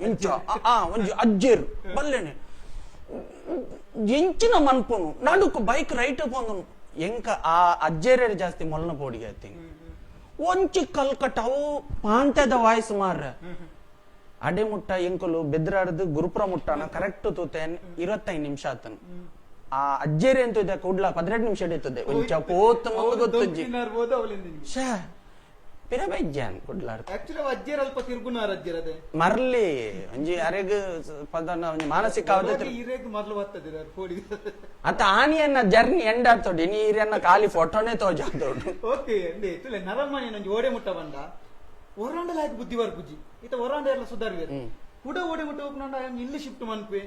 ಇಂಚ ಆ ಒಂಜಿ ಅಜ್ಜೇರು ಬಲ್ಲೆನೆ ಎಂಚಿನ ಮನ್ಪುನು ನಡುಕು ಬೈಕ್ ರೈಟ್ ಪೋಂದನು ಎಂಕ ಆ ಅಜ್ಜೇರೇ ಜಾಸ್ತಿ ಮೊಲ್ಲನ ಪೋಡಿಗೆ ಆಯ್ತೀನಿ ಒಂಚಿ ಕಲ್ಕಟ್ಟ ಅವು ಪಾಂತದ ವಾಯ್ಸ್ ಮಾರ್ರ ಅಡೆ ಮುಟ್ಟ ಎಂಕುಲು ಬೆದ್ರಾಡ್ದು ಗುರುಪುರ ಮುಟ್ಟನ ಕರೆಕ್ಟ್ ತೂತೇನ್ 25 ನಿಮಿಷ ಆತನು ಆ ಅಜ್ಜೇರಿ ಅಂತ ಇದೆ ಕೂಡ್ಲ 12 ನಿಮಿಷ ಹಿಡಿತದೆ ಒಂಚ ಪೋತು ಗೊತ್ತುಜ್ಜಿ ಶೇ ಪಿರಬೈಜ್ಯಾನ್ ಕುಡ್ಲಾಡ್ತ ಆಕ್ಚುಲಿ ಅಜ್ಜೇರ್ ಅಲ್ಪ ತಿರುಗುನಾರ್ ಅಜ್ಜೇರ್ ಅದೇ ಮರ್ಲಿ ಒಂಜಿ ಅರೆಗ್ ಪದನ ಒಂಜಿ ಮಾನಸಿಕ ಅವಧಿ ಇರೇಗ್ ಮರ್ಲು ಬರ್ತದೆ ಕೋಡಿ ಅತ್ತ ಆನಿಯನ್ನ ಜರ್ನಿ ಎಂಡ್ ಆತೋಡಿ ನೀರನ್ನ ಖಾಲಿ ಫೋಟೋನೇ ತೋಜಾತೋಡು. ಓಕೆ ಅಂದೆ ತುಲೆ ನರಮಣಿ ನಂಜಿ ಓಡೆ ಮುಟ್ಟ ಬಂದ ಒರಾಂಡಲ ಆಯ್ತು ಬುದ್ಧಿ ಬರ್ಪುಜಿ ಇತ್ತ ಒರಾಂಡ ಎಲ್ಲ ಸುಧಾರಿವೆ ಕುಡ ಓಡೆ ಮುಟ್ಟ ಹೋಗ್ನಂಡ ಇಲ್ಲಿ ಶಿಫ್ಟ್ ಮನ್ಪೆ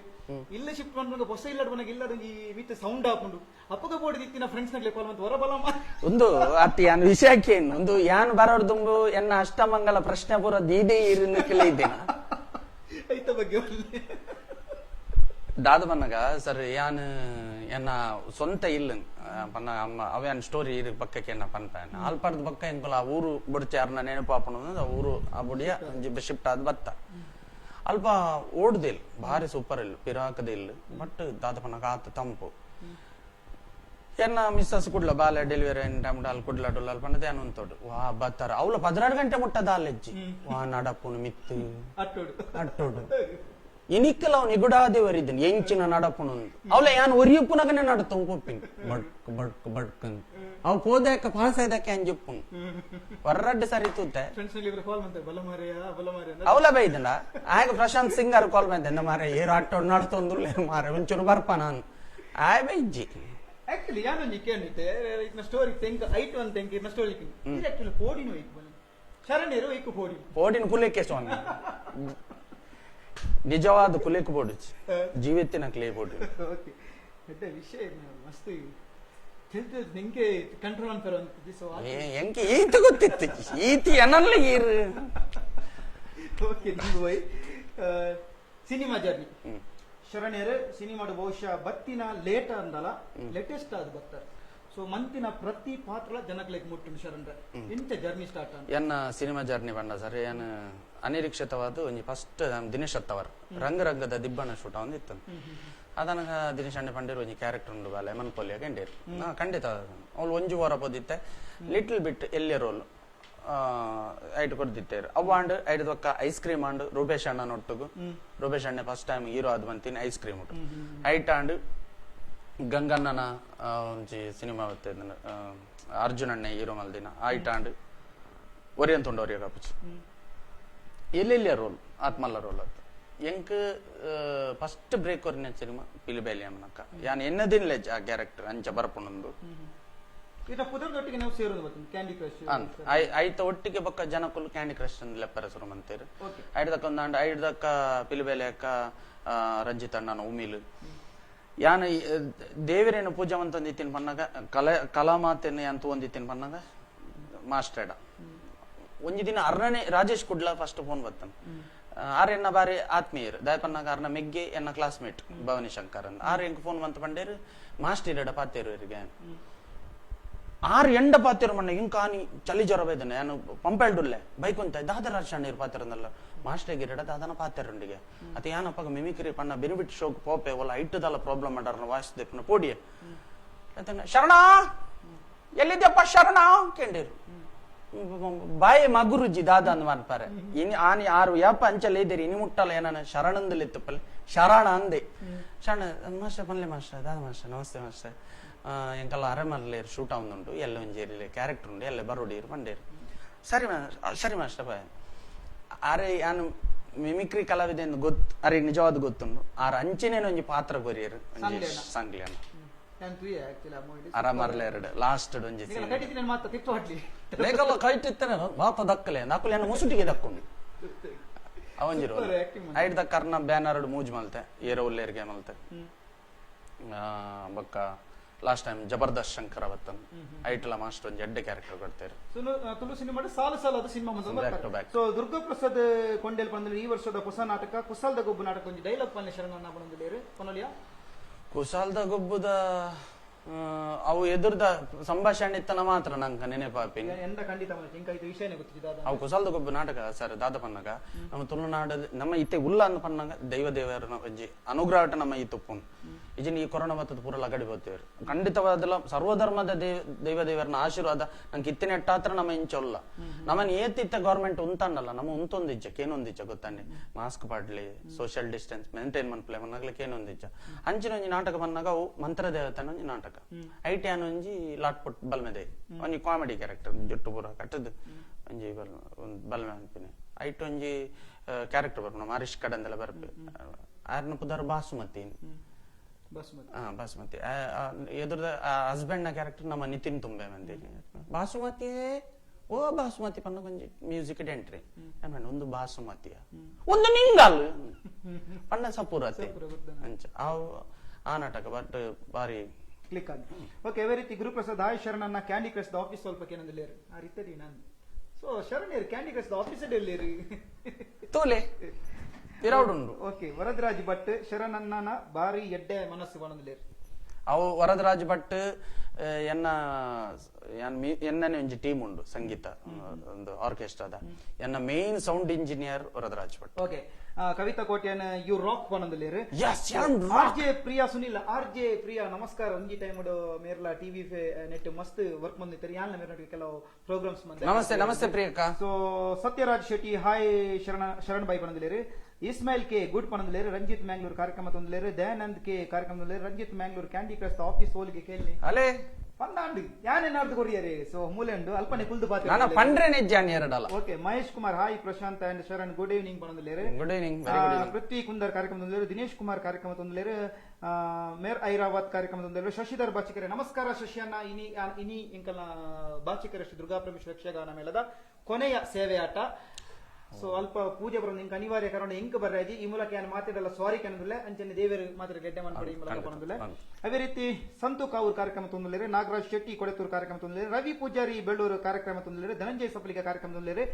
ಇಲ್ಲಿ ಶಿಫ್ಟ್ ಮನ್ಪುಗ ಹೊಸ ಇಲ್ಲಡ್ ಬನಗ ಇಲ್ಲ ಈ ವಿತ್ ಸೌಂಡ್ ಹಾಕೊಂಡು ಅಪ್ಪಗ ಬೋಡಿ ದಿತ್ತಿನ ಫ್ರೆಂಡ್ಸ್ ನಗ್ಲೆ ಕಾಲ್ ಮಂತ್ ಹೊರ ಬಲ ಒಂದು ಅತ್ತ ಯಾನ್ ವಿಷಯಕ್ಕೆ ಒಂದು ಯಾನ್ ಬರೋಡ್ ದುಂಬು ಎನ್ನ ಅಷ್ಟಮಂಗಲ ಪ್ರಶ್ನೆ ಪೂರ ದೀದಿ ಇರಿನ ಇದ್ದೇನೆ ಐತ ಬಗ್ಗೆ ದಾದ ಬನ್ನಗ ಸರ್ ಯಾನ್ ಎನ್ನ ಸ್ವಂತ ಇಲ್ಲ ಪನ್ನ ಅಮ್ಮ ಅವನ್ ಸ್ಟೋರಿ ಇರು ಪಕ್ಕಕ್ಕೆ ಎನ್ನ ಪನ್ಪೇನ್ ಆಲ್ಪಾರ್ದ ಪಕ್ಕ ಎಂಕುಲ ಆ ಊರು ಬುಡ್ಚೆ ಅರ್ನ ನೆನಪಾಪಣ ಆ ಊರು ಆ ಬುಡಿಯ ಶಿಫ್ಟ್ ಆದ್ ಬತ್ತ ಅಲ್ಪ ಓಡ್ದಿಲ್ ಭಾರಿ ಸೂಪರ್ ಇಲ್ಲ ಪಿರಾಕದ ಇಲ್ಲ ಬಟ್ ದಾದ ಪನ್ನಗ ಆತ ತಂಪು ಎನ್ನ ಮಿಸ್ಸಸ್ ಕುಡ್ಲ ಬಾಲೆ ಡೆಲಿವರಿ ಟೈಮ್ ಅಲ್ಲಿ ಕುಡ್ಲ ಡೊಲ್ಲ ಅಲ್ಪ ಪನ್ನದ ಉಂತೋಡು ವಾ ಬತ್ತಾರ ಅವಳು 16 ಗಂಟೆ ಮುಟ್ಟದ ಅಲ್ಲೆಜ್ಜಿ ವಾ ನಡಪುನು ಮಿತ್ತು ಅಟ್ಟೋಡು ಅಟ್ಟೋಡು ಇನಿಕ್ಕಲ ಅವನು ಇಗುಡಾದೆ ವರಿದ್ದನು ಎಂಚಿನ ನಡಪುನು ಅವಳ ಯಾನ್ ಒರಿಯಪ್ಪುನಗನೆ ನಡತ ಕೊಪ್ಪಿನ ಬಡ್ಕ್ ಬಡ್ಕ್ ಬಡ್ಕ್ ಅವ್ ಪೋದಾಕ ಪಾಸ್ ಆಯ್ದಕ್ಕೆ ಅಂಜಿಪ್ಪುನು ಹೊರ್ರಡ್ಡು ಸರಿ ತೂತೆ ಫ್ರೆಂಡ್ಸ್ ನಲ್ಲಿ ಇಬ್ರು ಕಾಲ್ ಮಾಡ್ತಾರೆ ಬಲ ಮಾರೆಯ ಬಲ ಮಾರೆಯ ಅವಲ ಬೈದನ ಆಗ ಪ್ರಶಾಂತ್ ಸಿಂಗ್ ಅವ್ರು ಕಾಲ್ ಮಾಡಿದ್ದೆ ಮಾರೆ ಏರು ಅಟ್ಟೋಡು ನಡ್ತೊಂದುಲ್ಲ ಮಾರೆ ಒಂಚೂರು ಬರ್ಪ ನಾನು ಆಯ್ ಬೈಜ್ಜಿ ಆಕ್ಚುಲಿ ಯಾನೊಂಜಿ ಕೇಳಿತ್ತೆ ಇತ್ನ ಸ್ಟೋರಿ ತೆಂಕ ಐಟ್ ಒನ್ ತೆಂಕ ಇತ್ನ ಸ್ಟೋರಿ ಇದು ಆಕ್ಚುಲಿ ಪೋಡಿನ ಒಯ್ಕ್ ಬನ್ನಿ ಶರಣೇರು ಒಯ್ಕು ಪೋಡಿ ಪೋಡಿನ ಕುಲೇಕೆ ಸ್ವಾಮಿ ನಿಜವಾದ ಕುಲೇಕು ಬೋಡುಚಿ ಜೀವಿತ್ತಿನ ಕ್ಲೇ ಬೋಡು. ಓಕೆ ಎಡ್ಡೆ ವಿಷಯ ಇರ್ನ ಮಸ್ತ್ ತಿಳಿದು ನಿಂಗೆ ಕಂಟ್ರೋಲ್ ಅನ್ಪೇರು ಅಂತಿದ್ದಿ ಸೊ ಎಂಕೆ ಈತ ಗೊತ್ತಿತ್ತು ಈತಿ ಎನಲ್ಲ ಈರು. ಓಕೆ ನಿಂಗೆ Y cinema journey ಶರಣೇರು ಸಿನಿಮಾಡು ಬಹುಶಃ ಬತ್ತಿನ ಲೇಟ್ ಅಂದಲ್ಲ ಲೇಟೆಸ್ಟ್ ಆದ ಬತ್ತಾರೆ. ಸೊ ಮಂತಿನ ಪ್ರತಿ ಪಾತ್ರ ಜನಗಳಿಗೆ ಮುಟ್ಟು ಶರಣರ ಇಂಚ ಜರ್ನಿ ಸ್ಟಾರ್ಟ್ ಅಂತ ಎನ್ನ ಸಿನಿಮಾ ಜರ್ನಿ ಬಂಡ ಸರ್ ಏನ್ ಅನಿರೀಕ್ಷಿತವಾದ ಒಂಜಿ ಫಸ್ಟ್ ದಿನೇಶ್ ಅತ್ತವರ್ ರಂಗ ರಂಗದ ದಿಬ್ಬಣ ಶೂಟ ಒಂದು ಇತ್ತು. ಅದನಗ ದಿನೇಶ್ ಅಣ್ಣೆ ಪಂಡೇರು ಒಂಜಿ ಕ್ಯಾರೆಕ್ಟರ್ ಉಂಡು ಬಾಲೆ ಮನ್ಪೊಲಿಯ ಕಂಡೇರು ಖಂಡಿತ ಅವಳು ಒಂಜಿ ವಾರ ಪೋದಿತ್ತೆ ಲಿಟಲ್ ಬಿಟ್ ಎಲ್ಲಿಯ ರೋಲ್ ಐಟ್ ಕೊಡ್ದಿತ್ತೇರು ಅವ್ ಆಂಡ್ ಐಟ್ ದೊಕ್ಕ ಐಸ್ ಕ್ರೀಮ್ ಆಂಡ್ ರೂಪೇಶ್ ಅಣ್ಣನೊಟ್ಟುಗು ರೂಪೇಶ್ ಅಣ್ಣೆ first time hero ಆದ್ ಬಂತೀನಿ ಐಸ್ ಕ್ರೀಮ್ ಉಂಟು ಐಟ್ ಆಂಡ್ ಗಂಗಣ್ಣನ ಒಂಜಿ ಸಿನಿಮಾ ಅರ್ಜುನ್ ಅಣ್ಣೆ ಹೀರೋ ಮಲ್ದಿನ ಐಟ್ ಆಂಡ್ ಒರಿಯಂತುಂಡು ಒರಿಯ ಕಾಪುಚಿ ಎಲ್ಲೆಲ್ಲಿಯ ರೋಲ್ ಆತ್ಮಲ್ಲ ರೋಲ್ ಅದು ಎಂಕ್ ಫಸ್ಟ್ ಬ್ರೇಕ್ ಒರಿನ ಸಿನಿಮಾ ಪಿಲಿಬೇಲಿ ಅಮ್ಮನಕ್ಕ ಯಾನ್ ಎನ್ನದಿನ್ಲೆ ಆ ಕ್ಯಾರೆಕ್ಟರ್ ಅಂಚ ಬರ್ಪುನೊಂದು ಇದ ಪುದರ್ದೊಟ್ಟಿಗೆ ನಾವು ಸೇರೋದು ಬರ್ತೀನಿ ಕ್ಯಾಂಡಿ ಕ್ರಶ್ ಅಂತ ಐತ ಒಟ್ಟಿಗೆ ಬೊಕ್ಕ ಜನಕುಲು ಕ್ಯಾಂಡಿ ಕ್ರಶ್ ಅಂದ್ ಲೆಪ್ಪರ ಶುರು ಮಂತೇರು. ಓಕೆ. ಐಡ್ದಕ್ಕ ಒಂದಾಂಡ ಐಡ್ದಕ್ಕ ಪಿಲಿಬೇಲೆ ಅಕ್ಕ ರಂಜಿತ್ ಅಣ್ಣನ ಉಮಿಲ್ ಯಾನ್ ದೇವರೇನು ಪೂಜೆ ಮಂತೊಂದಿತ್ತಿನ ಪನ್ನಗ ಕಲೆ ಕಲಾಮಾತೆನ್ ಯಾನ್ ತೂವೊಂದಿತ್ತಿನ ಪನ್ನಗ ಮಾಸ್ಟರ್ಡ ಒಂಜಿ ದಿನ ಅರ್ಣನೆ ರಾಜೇಶ್ ಕುಡ್ಲ ಫಸ್ಟ್ ಫೋನ್ ಬತ್ತನ್ ಆರ್ ಎನ್ನ ಬಾರಿ ಆತ್ಮೀಯರು ದಾಯಪನ್ನಾಗ ಅರ್ನ ಮೆಗ್ಗೆ ಎನ್ನ ಕ್ಲಾಸ್ಮೇಟ್ ಭವಾನಿ ಶಂಕರ್ ಅಂದ್ ಆರ್ ಎಂಕ್ ಫೋನ್ ಬಂತ ಪಂಡೇರು ಮಾಸ್ಟರ್ ಇರಡ ಪಾತೇರು ಇರಿಗೆ ಆರು ಎಂಡ ಪಾತಿರು ಮಣ್ಣ ಇಂಕ ಆನಿ ಚಳಿ ಜ್ವರ ಬೈದನೆ ನಾನು ಪಂಪೆಲ್ಡುಲ್ಲೆ ಬೈಕ್ ಅಂತ ದಾದರ ರಾಜಶಾಣೀರು ಪಾತಿರಂದಲ್ಲ ಮಾಸ್ಟರ್ ಗಿರಡ ದಾದನ ಪಾತಿರುಂಡಿಗೆ ಅತ ಯಾನಪ್ಪ ಮಿಮಿಕ್ರಿ ಪಣ್ಣ ಬೆನಿಫಿಟ್ ಶೋಕ್ ಪೋಪೆ ಒಲ್ಲ ಐಟದಲ್ಲ ಪ್ರಾಬ್ಲಮ್ ಮಾಡಾರನ ವಾಯ್ಸ್ ದೆಪ್ಪನ ಪೋಡಿಯೆ ಅತಂಗ ಶರಣ ಎಲ್ಲಿದ್ಯಪ್ಪ ಶರಣ ಕೇಂಡಿರು ಬಾಯಿ ಮಗುರುಜಿ ದಾದ ಅಂದ್ ಮಾಡ್ತಾರೆ ಇನಿ ಆನಿ ಆರು ಯಪ್ಪ ಅಂಚಲ್ಲಿ ಇದ್ದೀರಿ ಇನಿ ಮುಟ್ಟಲ್ಲ ಏನಾನ ಶರಣಂದಲಿತ್ತಪ್ಪಲ್ಲಿ ಶರಣ ಅಂದೆ ಶರಣ ಮಾಸ್ಟರ್ ಪನ್ಲೆ ಮಾಸ್ಟರ್ ದಾದ ಮಾಸ್ಟರ್ ನಮಸ್ತೆ ಮಾಸ್ಟರ್ ಎಂಕಲ್ಲ ಅರೆಮರ್ಲೇರು ಶೂಟ್ ಆವೊಂದುಂಟು ಎಲ್ಲ ಒಂಜೇರಿ ಕ್ಯಾರೆಕ್ಟರ್ ಉಂಡು ಎಲ್ಲ ಬರೋಡಿರು ಪಂಡೇರು ಸರಿ ಸರಿ ಮಾಸ್ಟರ್ ಬಾಯ್ ಅರೆ ಯಾನು ಮಿಮಿಕ್ರಿ ಕಲಾವಿದೆ ಎಂದು ಗೊತ್ತು ಅರೆ ನಿಜವಾದ ಗೊತ್ತುಂಡು ಆರ್ ಅಂಚಿನೇನು ಒಂಜಿ ಪಾತ್ರ ಕೊರಿಯರು ಒಂಜಿ ಸಂಗ್ಲಿಯನ ನಾನು ತುಯೆ ಆಕ್ಚುಲಿ ಆ ಮೂವಿ ಅರಮರ್ಲೇರಡು ಲಾಸ್ಟ್ ಒಂಜಿ scene. ಕಟ್ಟಿದ್ದೀನಿ ಮಾತ್ರ ತಿಪ್ಪು ಹೊಡ್ಲಿ ಲೇಕಲ್ಲ ಕೈಟಿತ್ತನೆ ಮಾತ ದಕ್ಕಲೆ ನಕುಲು ಏನ ಮುಸುಟಿಗೆ ದಕ್ಕೊಂಡು ಅವಂಜಿರು Super acting ಐಟ್ the Karna banner ಮೂಜ್ ಮಲ್ತೆ ಏರೋ ಉಲ್ಲೇರ್ಗೆ ಮಲ್ತೆ ಬೊಕ್ಕ ಲಾಸ್ಟ್ ಟೈಮ್ ಜಬರ್ದಸ್ತ್ ಶಂಕರ ಬತ್ತನ್ ಐಟ್ಲ ಮಾಸ್ಟರ್ ಒಂಜಿ ಎಡ್ಡೆ ಕ್ಯಾರೆಕ್ಟರ್ ಕೊಡ್ತೇವೆ ಸೊ ತುಳು ಸಿನಿಮಾ ಸಾಲು ಸಾಲು ಅದು cinema Back to back. So Durga Prasad Kondel ಪಂದ್ರೆ ಈ ವರ್ಷದ ಹೊಸ ನಾಟಕ ಕುಸಾಲ್ದ ಗೊಬ್ಬು ನಾಟಕ ಒಂಜಿ ಡೈಲಾಗ್ ಪನ್ನೆ ಶರಣ ಪನೊಂದುಲ್ಲೇರು ಪನೊಲಿಯಾ ಕುಶಾಲ್ದ ಗೊಬ್ಬುದ ಅವು ಎದುರ್ದ ಸಂಭಾಷಣೆ ಇತ್ತನ ಮಾತ್ರ ನಂಕ ನೆನೆಪಾಪಿನಿ ಎಂದ ಖಂಡಿತ ಮನೆ ಇಂಕ ಇದು ವಿಷಯನೇ ಗೊತ್ತಿದೆ ದಾದ ಅವು ಕುಶಾಲ್ದ ಗೊಬ್ಬು ನಾಟಕ ಸರ್ ದಾದ ಪನ್ನಗ ನಮ್ಮ ತುಳುನಾಡ ನಮ್ಮ ಇತ್ತೆ ಉಲ್ಲ ಅಂದ್ ಪನ್ನಗ ದೈವ ದೇವರನ ಒಂಜಿ ಅನುಗ್ರಹ ನಮ್ಮ ಈ ತುಪ್ಪುನ್ ಇಜಿನ ಈ ಕೊರೋನಾ ಬತ್ತದ ಪೂರ ಲಗಡಿ ಬತ್ತೇವ್ರು ಖಂಡಿತವಾದಲ ಸರ್ವಧರ್ಮದ ದೈವ ದೇವರನ ಆಶೀರ್ವಾದ ನಂಗೆ ಇತ್ತಿನ ಎಟ್ಟಾತ್ರ ನಮ್ಮ ಇಂಚೊಲ್ಲ ನಮ್ಮನ್ನ ಏತಿತ್ತ ಗೌರ್ಮೆಂಟ್ ಉಂತನ್ನಲ್ಲ ನಮ್ಮ ಉಂತೊಂದಿಜ್ಜ ಕೇನೊಂದಿಜ್ಜ ಗೊತ್ತಾನೆ ಮಾಸ್ಕ್ ಪಾಡ್ಲಿ ಸೋಷಿಯಲ್ ಡಿಸ್ಟೆನ್ಸ್ ಮೇಂಟೈನ್ ಮನ್ಪ್ಲೆ ಮನ್ನಾಗ್ಲಿಕ್ಕೆ ಏನೊಂದಿಜ್ಜ ಅಂಚಿನ ಒಂಜಿ ನಾಟಕ ಬಂದಾಗ ಅವು ಮಂತ್ರದೇವತನ ಒಂಜಿ ನಾಟಕ ಐಟಿ ಒಂಜಿ ಲಾಟ್ಪುಟ್ ಬಲ್ಮೆದೆ ಒಂಜಿ ಕಾಮಿಡಿ ಕ್ಯಾರೆಕ್ಟರ್ ಜುಟ್ಟು ಪೂರ ಕಟ್ಟದು ಒಂಜಿ ಒಂದ್ ಬಲ್ಮೆ ಅನ್ಪಿನಿ ಐಟ್ ಒಂಜಿ ಕ್ಯಾರೆಕ್ಟರ್ ಬರ್ಪುನ ಹರೀಶ್ ಕಡಂದೆಲ್ಲ ಬರ್ಪೆ ಆರ್ನ ಪುದರ್ ಬಾಸುಮತಿ ಬಾಸುಮತಿ ಹಾ ಬಾಸುಮತಿ ಎದುರದ ಹಸ್ಬೆಂಡ್ ನ ಕ್ಯಾರೆಕ್ಟರ್ ನಮ್ಮ ನಿತಿನ್ ತುಂಬೆ ಮಂದಿ ಬಾಸುಮತಿ ಓ ಬಾಸುಮತಿ ಪನ್ನ ಒಂಜಿ ಮ್ಯೂಸಿಕ್ ಎಂಟ್ರಿ ಒಂದು ಬಾಸುಮತಿಯ ಒಂದು ನಿಂಗಲ್ ಪಣ್ಣ ಸಪೂರತೆ ಅಂಚ ಆ ನಾಟಕ ಬಟ್ ಬಾರಿ ಕ್ಲಿಕ್ ಆಗಿ ಓಕೆ ಅದೇ ರೀತಿ ಗುರುಪ್ರಸಾದ್ ಹಾಯ್ ಶರಣನ್ನ ಕ್ಯಾಂಡಿ ಕ್ರಶ್ ಆಫೀಸ್ ಸ್ವಲ್ಪ ಏನಂದಿಲ್ಲೇರು ಆ ರೀತಿ ನಾನು so Sharan candy crush office ಎಲ್ಲಿರಿ ತೋಲೆ ಪಿರೌಡುಂಡು ಓಕೆ ವರದರಾಜ್ ಭಟ್ ಶರಣಣ್ಣನ ಬಾರಿ ಎಡ್ಡೆ ಮನಸ್ಸು ಬನಂದಿಲ್ಲೇರು ಅವು ವರದರಾಜ್ ಭಟ್ ಎನ್ನ ಎನ್ನನೆ ಒಂಜಿ ಟೀಮ್ ಉಂಡು ಸಂಗೀತ ಒಂದು ಆರ್ಕೆಸ್ಟ್ರಾದ ಎನ್ನ main sound engineer Varadaraj Bhat. Okay Kavitha Kotian you rock ಬನಂದಿಲ್ಲೇರು. Yes, R J Priya Sunil R J Priya ನಮಸ್ಕಾರ. ಒಂಜಿ ಟೈಮ್ ಮೇರ್ಲ ಟಿವಿ ನೆಟ್ ಮಸ್ತ್ ವರ್ಕ್ ಬಂದಿತ್ತಾರೆ ಯಾನ್ ಮೇರ್ನ ಕೆಲವು ಪ್ರೋಗ್ರಾಮ್ಸ್ ಬಂದ. ನಮಸ್ತೆ ನಮಸ್ತೆ ಪ್ರಿಯಕ್ಕ. ಸೊ ಸತ್ಯರಾಜ್ ಶೆಟ್ಟಿ ಹಾಯ್ ಶರಣ ಶರಣ್ ಬಾಯ್ ಪನಂದಿಲೇರು. ಇಸ್ಮಾಯಿಲ್ ಕೆ ಗುಡ್ ಪನಂದಿಲೇರು. ರಂಜಿತ್ ಮ್ಯಾಂಗ್ಳೂರ್ ಕಾರ್ಯಕ್ರಮ ತೊಂದಲೇರು. ದಯಾನಂದ್ ಕೆ ಕಾರ್ಯಕ್ರಮ ತೊಂದಲೇರು. Ranjith Mangalore candy crush office ಹೋಲಿಗೆ ಕೇಳಿ ಅಲೆ ಪಂದಾಂಡು ಯಾನೇನಾರ್ದು ಕೊರಿಯರೆ. ಸೊ ಮೂಲೆ ಉಂಡು ಅಲ್ಪನೆ ಕುಲ್ದು ನಾನು ಪಾತ್ರ. ಪಂಡ್ರೆ ನೆಜ್ಜಾನಿ ಎರಡಲ್ಲ. Okay Mahesh Kumar hi Prashanth and Sharan good evening ಪನಂದಿಲೇರು. Good evening, very good evening. Prithvi Kundar ಕಾರ್ಯಕ್ರಮ ತೊಂದಲೇರು. ದಿನೇಶ್ ಕುಮಾರ್ ಕಾರ್ಯಕ್ರಮ ತೊಂದಲೇರು. ಮೇರ್ ಐರಾವತ್ ಕಾರ್ಯಕ್ರಮ ತೊಂದಲೇರು. ಶಶಿಧರ್ ಬಾಚಿಕೆರೆ ನಮಸ್ಕಾರ ಶಶಿಯನ್ನ. ಇನಿ ಇನಿ ಇಂಕಲ್ನ ಬಾಚಿಕೆರೆ ಶ್ರೀ ದುರ್ಗಾ ಪರಮೇಶ್ವರ ಯಕ್ಷಗಾನ ಮೇಳದ ಕೊನೆಯ ಸೇವೆ ಆಟ. ಸೊ ಅಲ್ಪ ಪೂಜೆ ಬರೋದು ಇಂಕ ಅನಿವಾರ್ಯ ಕಾರಣ ಇಂಕ ಬರ್ರಾಜಿ ಈ ಮೂಲಕ ಏನು ಮಾತಾಡಲ್ಲ ಸಾರಿ ಕನ್ನದಿಲ್ಲ ಅಂಚನೆ ದೇವರು ಮಾತ್ರ ಗೆಡ್ಡೆ ಮಾಡ್ಕೊಡಿ ಈ ಮೂಲಕ ಪನಂದಿಲ್ಲ. ಅದೇ ರೀತಿ ಸಂತು ಕಾವೂರ್ ಕಾರ್ಯಕ್ರಮ ತೊಂದಲೇರು. ನಾಗರಾಜ್ ಶೆಟ್ಟಿ ಕೊಡೆತೂರು ಕಾರ್ಯಕ್ರಮ ತೊಂದಲೇರು. ರವಿ ಪೂಜಾರಿ ಬೆಳ್ಳೂರು ಕಾರ್ಯಕ್ರಮ ತೊಂದಲೇರು. ಧನಂಜಯ ಸಫಲಿಗ ಕಾರ್ಯಕ್ರಮ ತೊಂದಲೇರು.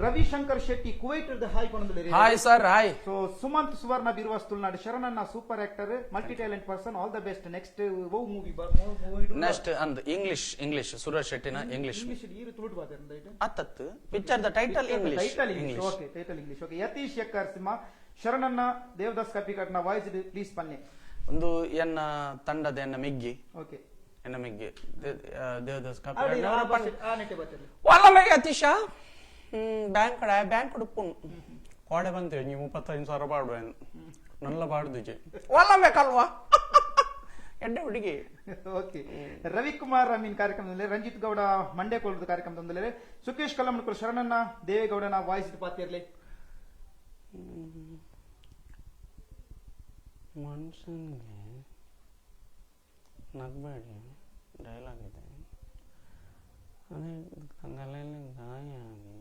ರವಿಶಂಕರ್ ಶೆಟ್ಟಿ ಕುವೈಟ್ ಹಾಯ್ ಪನಂದಿಲೇರು. Hi sir hi. So Sumanth Suvarna Birvas Tulunadu ಶರಣನ್ನ super actor multi talent person all the best. Next ಓ ಮೂವಿ ನೆಕ್ಸ್ಟ್ ಅಂದ್ ಇಂಗ್ಲಿಷ್ ಇಂಗ್ಲಿಷ್ ಸುರೇಶ್ ಶೆಟ್ಟಿನ ಇಂಗ್ಲಿಷ್ ಇಂಗ್ಲಿಷ್ ಈರು ತುಳುಟು ಬಾತೆ ಅತ್ತತ್ತು picture the title English title English okay title English okay. Yatish Yekkar Simha ಶರಣನ್ನ ದೇವದಾಸ್ ಕಪಿಕಟ್ನ ವಾಯ್ಸ್ ಪ್ಲೀಸ್ ಪನ್ನೆ. ಒಂದು ಎನ್ನ ತಂಡದ ಎನ್ನ ಮಿಗ್ಗಿ ಓಕೆ ಎನ್ನ ಮಿಗ್ಗಿ ದೇವದಾಸ್ ಆ ನೆಟ್ಟೆ ಬರ್ತಿರ್ಲಿ ಒಲ್ಲ ಯತೀಶ ಬ್ಯಾಂಕ್ ಕಡೆ ಬ್ಯಾಂಕ್ ಉಡುಪು ಕೋಡೆ ಬಂತೇವೆ ನೀವು 35,000 ಪಾಡುವೆ ನಲ್ಲ ಪಾಡುದಿಜೆ ಒಲ್ಲ ಬೇಕಲ್ವಾ ಎಡ್ಡೆ ಹುಡುಗಿ. ಓಕೆ ರವಿಕುಮಾರ್ ಅಮೀನ್ ಕಾರ್ಯಕ್ರಮದಲ್ಲಿ ರಂಜಿತ್ ಗೌಡ ಮಂಡ್ಯ ಕೋಲದ ಕಾರ್ಯಕ್ರಮದಲ್ಲಿ ಸುಕೇಶ್ ಕಲ್ಲಮಣಕುರ್ ಶರಣನ್ನ ದೇವೇಗೌಡನ ವಾಯ್ಸ್ ಪಾತಿರ್ಲಿ. ಮನುಷ್ಯನಿಗೆ ನಗಬೇಡಿ ಡೈಲಾಗ್ ಇದೆ ಅದೇ ತಲೆಯಲ್ಲಿ ಗಾಯ ಆಗಿ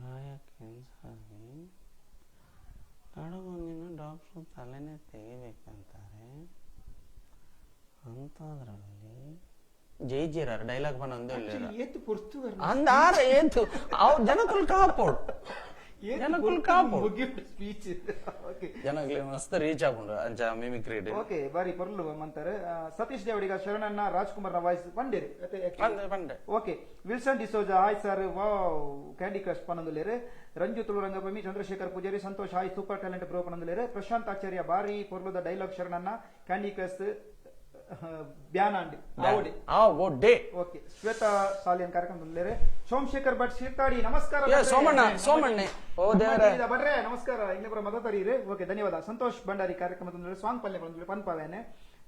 ಗಾಯ ಕ್ಯಾನ್ಸರ್ ಆಗಿ ಕಡಗೊಂದಿನ ಡಾಕ್ಟ್ರು ತಲೆನೇ ತೆಗಿಬೇಕಂತಾರೆ. ಅಂಥದ್ರಲ್ಲಿ ಜೈ ಜೀರಾರ್ ಡೈಲಾಗ್ ಪನೊಂದು ಏತ್ ಪೊರ್ತು ಅಂದಾರ ಏತು ಅವು ಜನಕುಲ್ ಕಾಪೋಡು, ಜನಕುಲ್ ಕಾಪೋಡು. ಸ್ಪೀಚ್. ಓಕೆ, ಜನಕ್ಲೆ ಮಸ್ತ್ ರೀಚ್ ಆಪುಂಡು ಅಂಚ ಮಿಮಿಕ್ರಿ. ಓಕೆ, ಬಾರಿ ಪೊರ್ಲು ಮಂತಾರೆ. ಸತೀಶ್ ದೇವಡಿಗ ಶರಣಣ್ಣ ರಾಜ್ಕುಮಾರ್ ನ ವಾಯ್ಸ್ ಪಂಡೇರು. ಪಂಡೆ. Okay, Wilson D'Souza hi sir, wow candy crush ಪನೊಂದುಲ್ಲೆರ್. Ranju Tulu Rangabhoomi, Chandrashekar Poojary, Santosh hi super talent bro ಪನೊಂದುಲ್ಲೆರ್. Prashant Acharya ಬಾರಿ ಪೊರ್ಲುದ ಡೈಲಾಗ್ ಶರಣಣ್ಣ, ಕ್ಯಾಂಡಿ ಕ್ರಶ್ ಬ್ಯಾನ್ ಆಂಡ್ ಆವಡೆ. ಆವಡೆ. ಓಕೆ, ಶ್ವೇತಾ ಸಾಲಿಯನ್ ಕಾರ್ಯಕ್ರಮ. ಸೋಮಶೇಖರ್ ಭಟ್ ಶಿರ್ತಾಡಿ ನಮಸ್ಕಾರ. ಏ, ಸೋಮಣ್ಣ, ಸೋಮಣ್ಣೆ. ಓ ದೇವರೇ. ಭಟ್ರೆ ನಮಸ್ಕಾರ, ಇನ್ನೊಬ್ಬರ ಮದತರೀರೆ. ಓಕೆ, ಧನ್ಯವಾದ. ಸಂತೋಷ್ ಭಂಡಾರಿ ಕಾರ್ಯಕ್ರಮದ ಸಾಂಗ್ ಪಲ್ಯ ಬಂದ್ರೆ ಪನ್ಪವೇನೆ.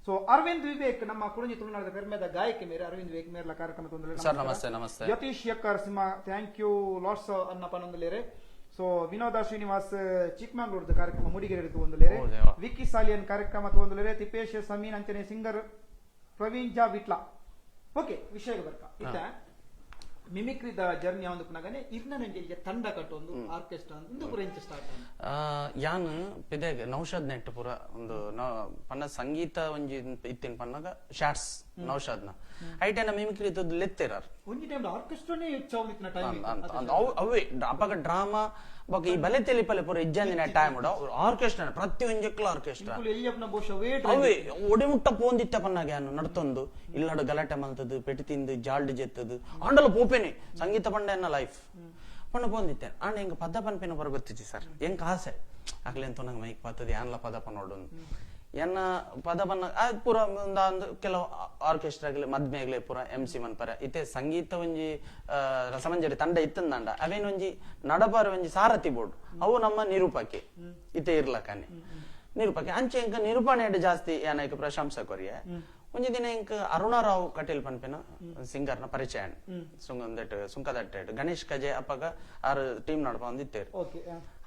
ಸೊ ಅರವಿಂದ್ ವಿವೇಕ್ ನಮ್ಮ ಕುರುಂಜಿ ತುಳುನಾಡದ ಪೆರ್ಮೆದ ಗಾಯಕಿ ಮೇರೆ ಅರವಿಂದ್ ವಿವೇಕ್ ಮೇರ್ಲ ಕಾರ್ಯಕ್ರಮ ತೊಂದರೆ. ಸರ್ ನಮಸ್ತೆ, ನಮಸ್ತೆ. Yatish Yekkar Simha thank you lots ಅನ್ನ ಪನೊಂದುಲೇರೆ. ಸೊ ವಿನೋದ ಶ್ರೀನಿವಾಸ್ ಚಿಕ್ಕಮಂಗ್ಳೂರ್ದ ಕಾರ್ಯಕ್ರಮ ಮೂಡಿಗೆರೆ ಒಂದುಲೇರೆ. ಓ ದೇವಾ. ವಿಕ್ಕಿ ಸಾಲಿಯನ್ ಕಾರ್ಯಕ್ರಮ ಒಂದುಲೇರೆ. ತಿಪ್ಪೇಶ್ ಸಮೀನ್ ಅಂಚನೆ ಸಿಂಗರ್ ಪ್ರವೀಣ್ ಜಾ ವಿಟ್ಲಾ. ಓಕೆ, ವಿಷಯ ಬರ್ಕ ಇತ್ತ ಮಿಮಿಕ್ರಿದ ಜರ್ನಿ ಒಂದು ಪುನಗನೆ ಇರ್ನ ನಂಜೆ ತಂಡ ಕಟ್ಟೊಂದು ಆರ್ಕೆಸ್ಟ್ರಾ ಒಂದು ಪೂರ ಇಂಚ ಸ್ಟಾರ್ಟ್. ಯಾನ್ ಪಿದೆಗ್ ನೌಷಾದ್ ನೆಟ್ ಪೂರ ಒಂದು ಪನ್ನ ಸಂಗೀತ ಒಂಜಿ ಇತ್ತಿನ ಪನ್ನಾಗ ಶಾರ್ಟ್ಸ್ ನೌಷಾದ್ನ ಐಟೆನ ಮಿಮಿಕ್ರಿ ಇತ್ತದ್ದು ಲೆತ್ತೆರಾರ್. ಒಂಜಿ ಟೈಮ್ ಆರ್ಕೆಸ್ಟ್ರಾನೇ ಹೆಚ್ಚಾവുನಿತ್ತಿನ ಟೈಮ್. ಅವೇ ಅಪಗ ಡ್ರಾಮಾ ಬೊಕ ಈ ಬಲೆ ತೆಲಿಪಲೆ ಪೂರ ಇಜ್ಜಂದಿನ ಟೈಮ್ ಆರ್ಕೆಸ್ಟ್ರಾ ಪ್ರತಿ ಒಂಜಕ್ಲ ಆರ್ಕೆಸ್ಟ್ರಾ. ಎಲ್ಲಿಯಪ್ಪನ ಬಹುಶಃ ವೇಟ್ ಅವೇ ಒಡಿಮುಟ್ಟ ಪೋಂದಿತ್ತ ಪನ್ನಾಗ ಯಾನು ನಡ್ತೊಂದು ಇಲ್ಲಡು ಗಲಾಟೆ ಮಲ್ತದು, ಪೆಟ್ಟಿ ತಿಂದು ಜಾಲ್ಡ್ ಜೆತ್ತದು ಆಂಡಲ ಪೋಪೇನೆ ಸಂಗೀತ ಪಂಡ ಎನ್ನ ಲೈಫ್ ಪಂಡ ಪೋಂದಿತ್ತೆ. ಆಂಡ ಎಂಕ್ ಪದ ಪನ್ಪಿನ ಪರ ಗೊತ್ತಿಜ್ಜಿ ಸರ್, ಎಂಕ್ ಆಸೆ ಅಕ್ಲೆಂತ ನಂಗೆ ಮೈಕ್ ಪತ್ತದ ಯಾನ್ಲ ಪದ ಪನ್ನೋಡು ಎನ್ನ ಪದ ಪನ್ನ ಅದು ಪೂರ ಒಂದು ಕೆಲವು ಆರ್ಕೆಸ್ಟ್ರಾಗ್ಲೆ ಮದ್ಮೆಗ್ಲೆ ಪೂರ ಎಂ ಸಿ ಮನ್ಪರ ಇತ್ತೆ ಸಂಗೀತ ಒಂಜಿ ರಸಮಂಜರಿ ತಂಡ ಇತ್ತಂದಾಂಡ ಅವೇನು ಒಂಜಿ ನಡಪಾರ ಒಂಜಿ ಸಾರಥಿ ಬೋರ್ಡ್ ಅವು ನಮ್ಮ ನಿರೂಪಕ್ಕೆ ಇತ್ತೆ ಇರ್ಲಕನೆ ನಿರೂಪಕ್ಕೆ ಅಂಚೆ ಎಂಕ ನಿರೂಪಣೆ ಜಾಸ್ತಿ ಯಾನೈಕ ಪ್ರಶಂಸಾ ಕೊರಿಯ. ಒಂಜಿ ದಿನ ಎಂಕ್ ಅರುಣಾರಾವ್ ಕಟೀಲ್ ಪನ್ಪಿನ ಸಿಂಗರ್ನ ಪರಿಚಯ ಸುಂಗಂದೆಟ್ ಸುಂಕದಟ್ಟೆಟ್ ಗಣೇಶ್ ಕಜೆ ಅಪ್ಪಗ ಆರು ಟೀಮ್ ನಡಪ ಒಂದಿತ್ತೇರು.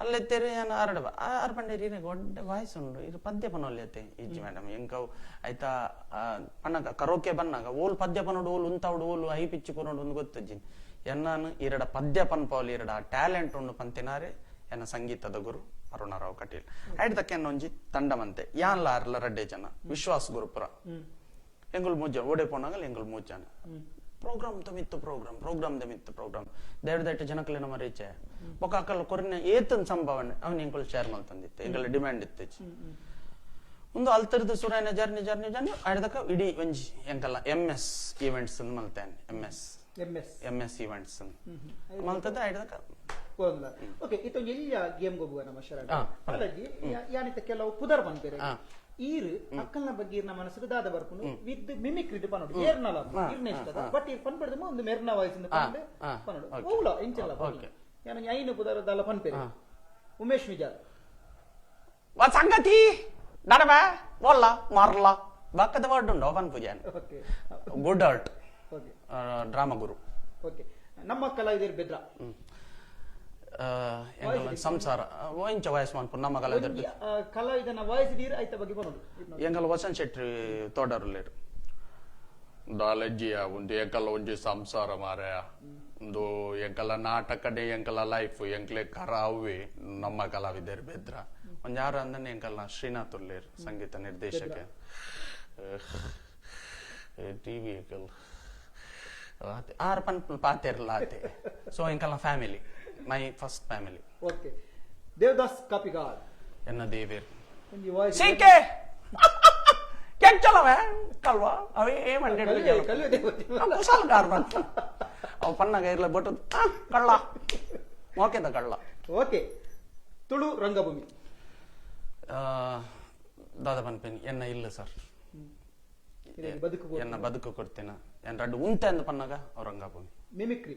ಅಲ್ಲೆತ್ತೇರು ಯಾನ್ ಆರಡ ಆರು ಪಂಡೇರಿ ಇರೆಗ್ ಒಡ್ಡೆ ವಾಯ್ಸ್ ಉಂಡು ಇರು ಪದ್ಯ ಪನೊಲ್ಯತೆ ಇಜ್ಜಿ ಮೇಡಮ್ ಎಂಕವು ಆಯ್ತಾ ಪನ್ನಗ ಕರೋಕೆ ಬನ್ನಾಗ ಓಲ್ ಪದ್ಯ ಪನೋಡು ಓಲ್ ಉಂತಾವಡು ಓಲು ಹೈ ಪಿಚ್ಚು ಕೊನೋಡು ಒಂದು ಗೊತ್ತಜ್ಜಿ ಎನ್ನಾನು ಇರಡ ಪದ್ಯ ಪನ್ಪವಲ್ ಇರಡ ಟ್ಯಾಲೆಂಟ್ ಉಂಡು ಪಂತಿನಾರೆ ಎನ್ನ ಸಂಗೀತದ ಗುರು ಅರುಣಾರಾವ್ ಕಟೀಲ್. ಐಟ್ ತಕ್ಕ ಒಂಜಿ ತಂಡಮಂತೆ ಯಾನ್ಲ ಆರ್ಲ ರಡ್ಡೆ ಜನ ವಿಶ್ವಾಸ್ ಗುರುಪುರ ಎಂಗುಲ್ ಮೂಜ ಓಡೆ ಪೋನಾಗಲ್ ಎಂಗುಲ್ ಮೂಜನ ಪ್ರೋಗ್ರಾಮ್ ಮಿತ್ತು ಪ್ರೋಗ್ರಾಮ್ ಪ್ರೋಗ್ರಾಮ್ the ಮಿತ್ತು ಪ್ರೋಗ್ರಾಮ್ ದೇಡ್ that ಜನಕ್ಲೆ ನಮ್ಮ ರೀಚೆ ಬೊಕ ಅಕಲ್ ಕೊರಿನ ಏತನ್ ಸಂಭಾವನೆ ಅವನ್ ಎಂಕುಲ್ ಶೇರ್ ಮಲ್ತಂದಿತ್ತು ಎಂಕಲ್ ಡಿಮ್ಯಾಂಡ್ ಇತ್ತು. ಒಂದು ಅಲ್ತರದ ಸುರಾಯನ ಜರ್ನಿ ಜರ್ನಿ ಜರ್ನಿ ಆಡ್ದಕ ಇಡೀ ಒಂಜಿ ಎಂಕಲ್ಲ ಎಂ ಎಸ್ ಈವೆಂಟ್ಸ್ ಮಲ್ತೇನೆ M S M S M S events ಮಲ್ತದ ಆಡ್ದಕ. Okay, ಇತ್ತೊಂದು ಎಲ್ಲಿಯ ಗೇಮ್ ಗೊಬ್ಬುವ ನಮ್ಮ ಶರಣ ಹಾಗಾಗಿ ಯಾನಿತ ಕೆಲವು ಪುದರ್ ಪನ್ಪೇರೆ ಈರ್ ಅಕ್ಕಲ್ನ ಬಗ್ಗೆ ಈರ್ನ ಮನಸ್ಸಿಗೆ ದಾದ ಬರ್ಪುಂಡು ವಿತ್ ಮಿಮಿಕ್ರಿ ಪನೋಡು ಏರ್ನಲ ಈರ್ನ ಇಷ್ಟದ ಬಟ್ ಈರ್ ಪನ್ಪೆಡ್ದು ಒಂದು ಮೆರ್ನ ವಾಯ್ಸ್ ಪಂಡ್ ಪನೋಡು ಓಲ ಎಂಚಲ್ಲ ಯಾನ ಐನು ಪುದರ್ ದಾಲ ಪನ್ಪೇರೆ. ಉಮೇಶ್ ವಿಜಾಲ್ ವಾ ಸಂಗತಿ ನಡಬ ಒಲ್ಲ ಮಾರ್ಲ ಬಕ್ಕದ ವರ್ಡ್ ಉಂಡು ಪನ್ಪುಜಾನ್. Okay, good art. Okay, drama ಗುರು. ಓಕೆ, ನಮ್ಮ ಕಲಾವಿದರು ಬೆದ್ರ ಸಂಸಾರ ಇಂಚ ವಯಸ್ಸು ಮನ್ಪು ನಮ್ಮ ಕಲಾವಿದರು ಕಲಾವಿದನ ವಾಯ್ಸ್ ನೀರು ಐತ ಬಗ್ಗೆ ಬರೋದು. ಎಂಗಲ್ ವಸಂತ್ ಶೆಟ್ಟಿ ತೋಡರುಲ್ಲೇರು ದಾಲಜ್ಜಿಯ ಒಂದು ಎಂಕಲ್ಲ ಒಂಜಿ ಸಂಸಾರ ಮಾರಾಯ ಒಂದು ಎಂಕಲ್ಲ ನಾಟಕಡೆ ಎಂಕಲ್ಲ ಲೈಫ್ ಎಂಕ್ಲೆ ಕರ ಅವ್ವೆ ನಮ್ಮ ಕಲಾವಿದರು ಬೆದ್ರ ಒಂಜಿ ಯಾರು ಅಂದನೆ ಎಂಕಲ್ಲ ಶ್ರೀನಾಥ್ ಉಲ್ಲೇರು ಸಂಗೀತ ನಿರ್ದೇಶಕ ಟಿವಿ ಎಂಕಲ್ ಆರು ಪನ್ ಪಾತೆರ್ಲ ಆತೆ. ಸೊ ಎಂಕಲ್ಲ family my first family. Okay, Devadas Kapikad ಎನ್ನ ದೇವೇರ್ ಒಂಜಿ ವಾಯ್ಸ್ ಸೀಕೆ ಕೆಂಚಲವೇ ಕಲ್ವಾ ಅವೇ ಏಮಂಡೆ ಕುಶಾಲಗಾರ ಅವು ಪನ್ನಾಗ ಇರ್ಲ ಬಟ್ ಕಳ್ಳ ಓಕೆದ ಕಳ್ಳ. ಓಕೆ, ತುಳು ರಂಗಭೂಮಿ ದಾದ ಪನ್ಪೇನಿ ಎನ್ನ ಇಲ್ಲ ಸರ್ ಬದುಕು ಎನ್ನ ಬದುಕು ಕೊಡ್ತೀನ ಎನ್ ರಡ್ಡು ಉಂತೆ ಅಂದ ಪನ್ನಾಗ ಅವ್ ರಂಗಭೂಮಿ. ಮಿಮಿಕ್ರಿ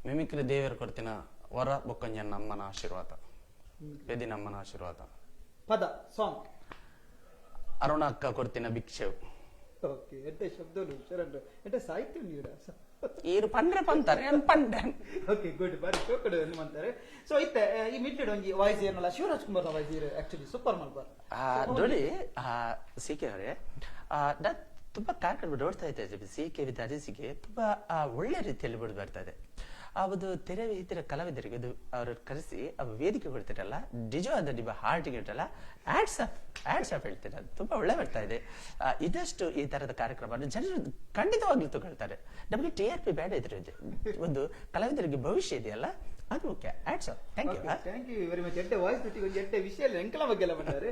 ಮಿಮಿಕ್ರಿ ದೇವರು ಕೊಡ್ತೀನ ವರ ಬೊಕ್ಕಂಜ ಅಮ್ಮನ ಆಶೀರ್ವಾದ ಪೆದಿನಮ್ಮನ ಆಶೀರ್ವಾದ. ಪದ ಸಾಂಗ್ ಅರುಣ ಅಕ್ಕ ಕೊಡ್ತೀನ ಭಿಕ್ಷೆವು. ಓಕೆ, ಎಡ್ಡೆ ಶಬ್ದಲು ಶರಣ್ ಎಡ್ಡೆ ಸಾಹಿತ್ಯ ನೀಡ ಈರು ಪಂಡ್ರೆ ಪಂತಾರೆ ಏನ್ ಪಂಡೆ. ಓಕೆ, ಗುಡ್, ಬಾರಿ ಚೋಕಡು ಅಂತಾರೆ. ಸೊ ಇತ್ತೆ ಈ ಮಿಡ್ಲೆಡ್ ಒಂಜಿ ವಾಯ್ಸ್ ಏನಲ್ಲ Shivaraj Kumar voice actually super ಮಲ್ಬಾರ್. ನೋಡಿ ಸಿ ಕೆ ಅವರೇ, ತುಂಬಾ ಕಾರ್ಯಕ್ರಮ ನೋಡ್ತಾ ಇದ್ದೆ ಸಿ ಕೆ ವಿತ್ ಅನಿಸಿಕೆ ತುಂಬಾ ಒಳ್ಳೆ ರೀತಿಯಲ್ಲಿ ಬಿಡ್ ಬರ್ತಾ ಇದೆ. ಆ ಒಂದು ತೆರೆ ಇತರ ಕಲಾವಿದರಿಗೆ ಅದು ಅವರು ಕರೆಸಿ ಆ ವೇದಿಕೆ ಕೊಡ್ತೀರಲ್ಲ, ನಿಜವಾದ ನಿಮ್ಮ ಹಾರ್ಟಿಗೆ ಉಂಟಲ್ಲ ಆಡ್ಸ್ ಆಫ್, ಆಡ್ಸ್ ಆಫ್ ಹೇಳ್ತೀರ, ಅದು ತುಂಬಾ ಒಳ್ಳೆ ಬರ್ತಾ ಇದೆ. ಇದಷ್ಟು ಈ ತರದ ಕಾರ್ಯಕ್ರಮ ಜನರು ಖಂಡಿತವಾಗ್ಲೂ ತಗೊಳ್ತಾರೆ. ನಮಗೆ TRP ಬೇಡ ಇದ್ರೆ ಇದೆ. ಒಂದು ಕಲಾವಿದರಿಗೆ ಭವಿಷ್ಯ ಇದೆಯಲ್ಲ, ಅದು ಮುಖ್ಯ. Hats off, thank you. Thank you very much. ಎಡ್ಡೆ ವಾಯ್ಸ್ ಜೊತೆಗೆ ಒಂಜಿ ಎಡ್ಡೆ ವಿಷಯ ಎಲ್ಲ ಎಂಕಲ ಬಗ್ಗೆ ಎಲ್ಲ ಬಂದಾರೆ.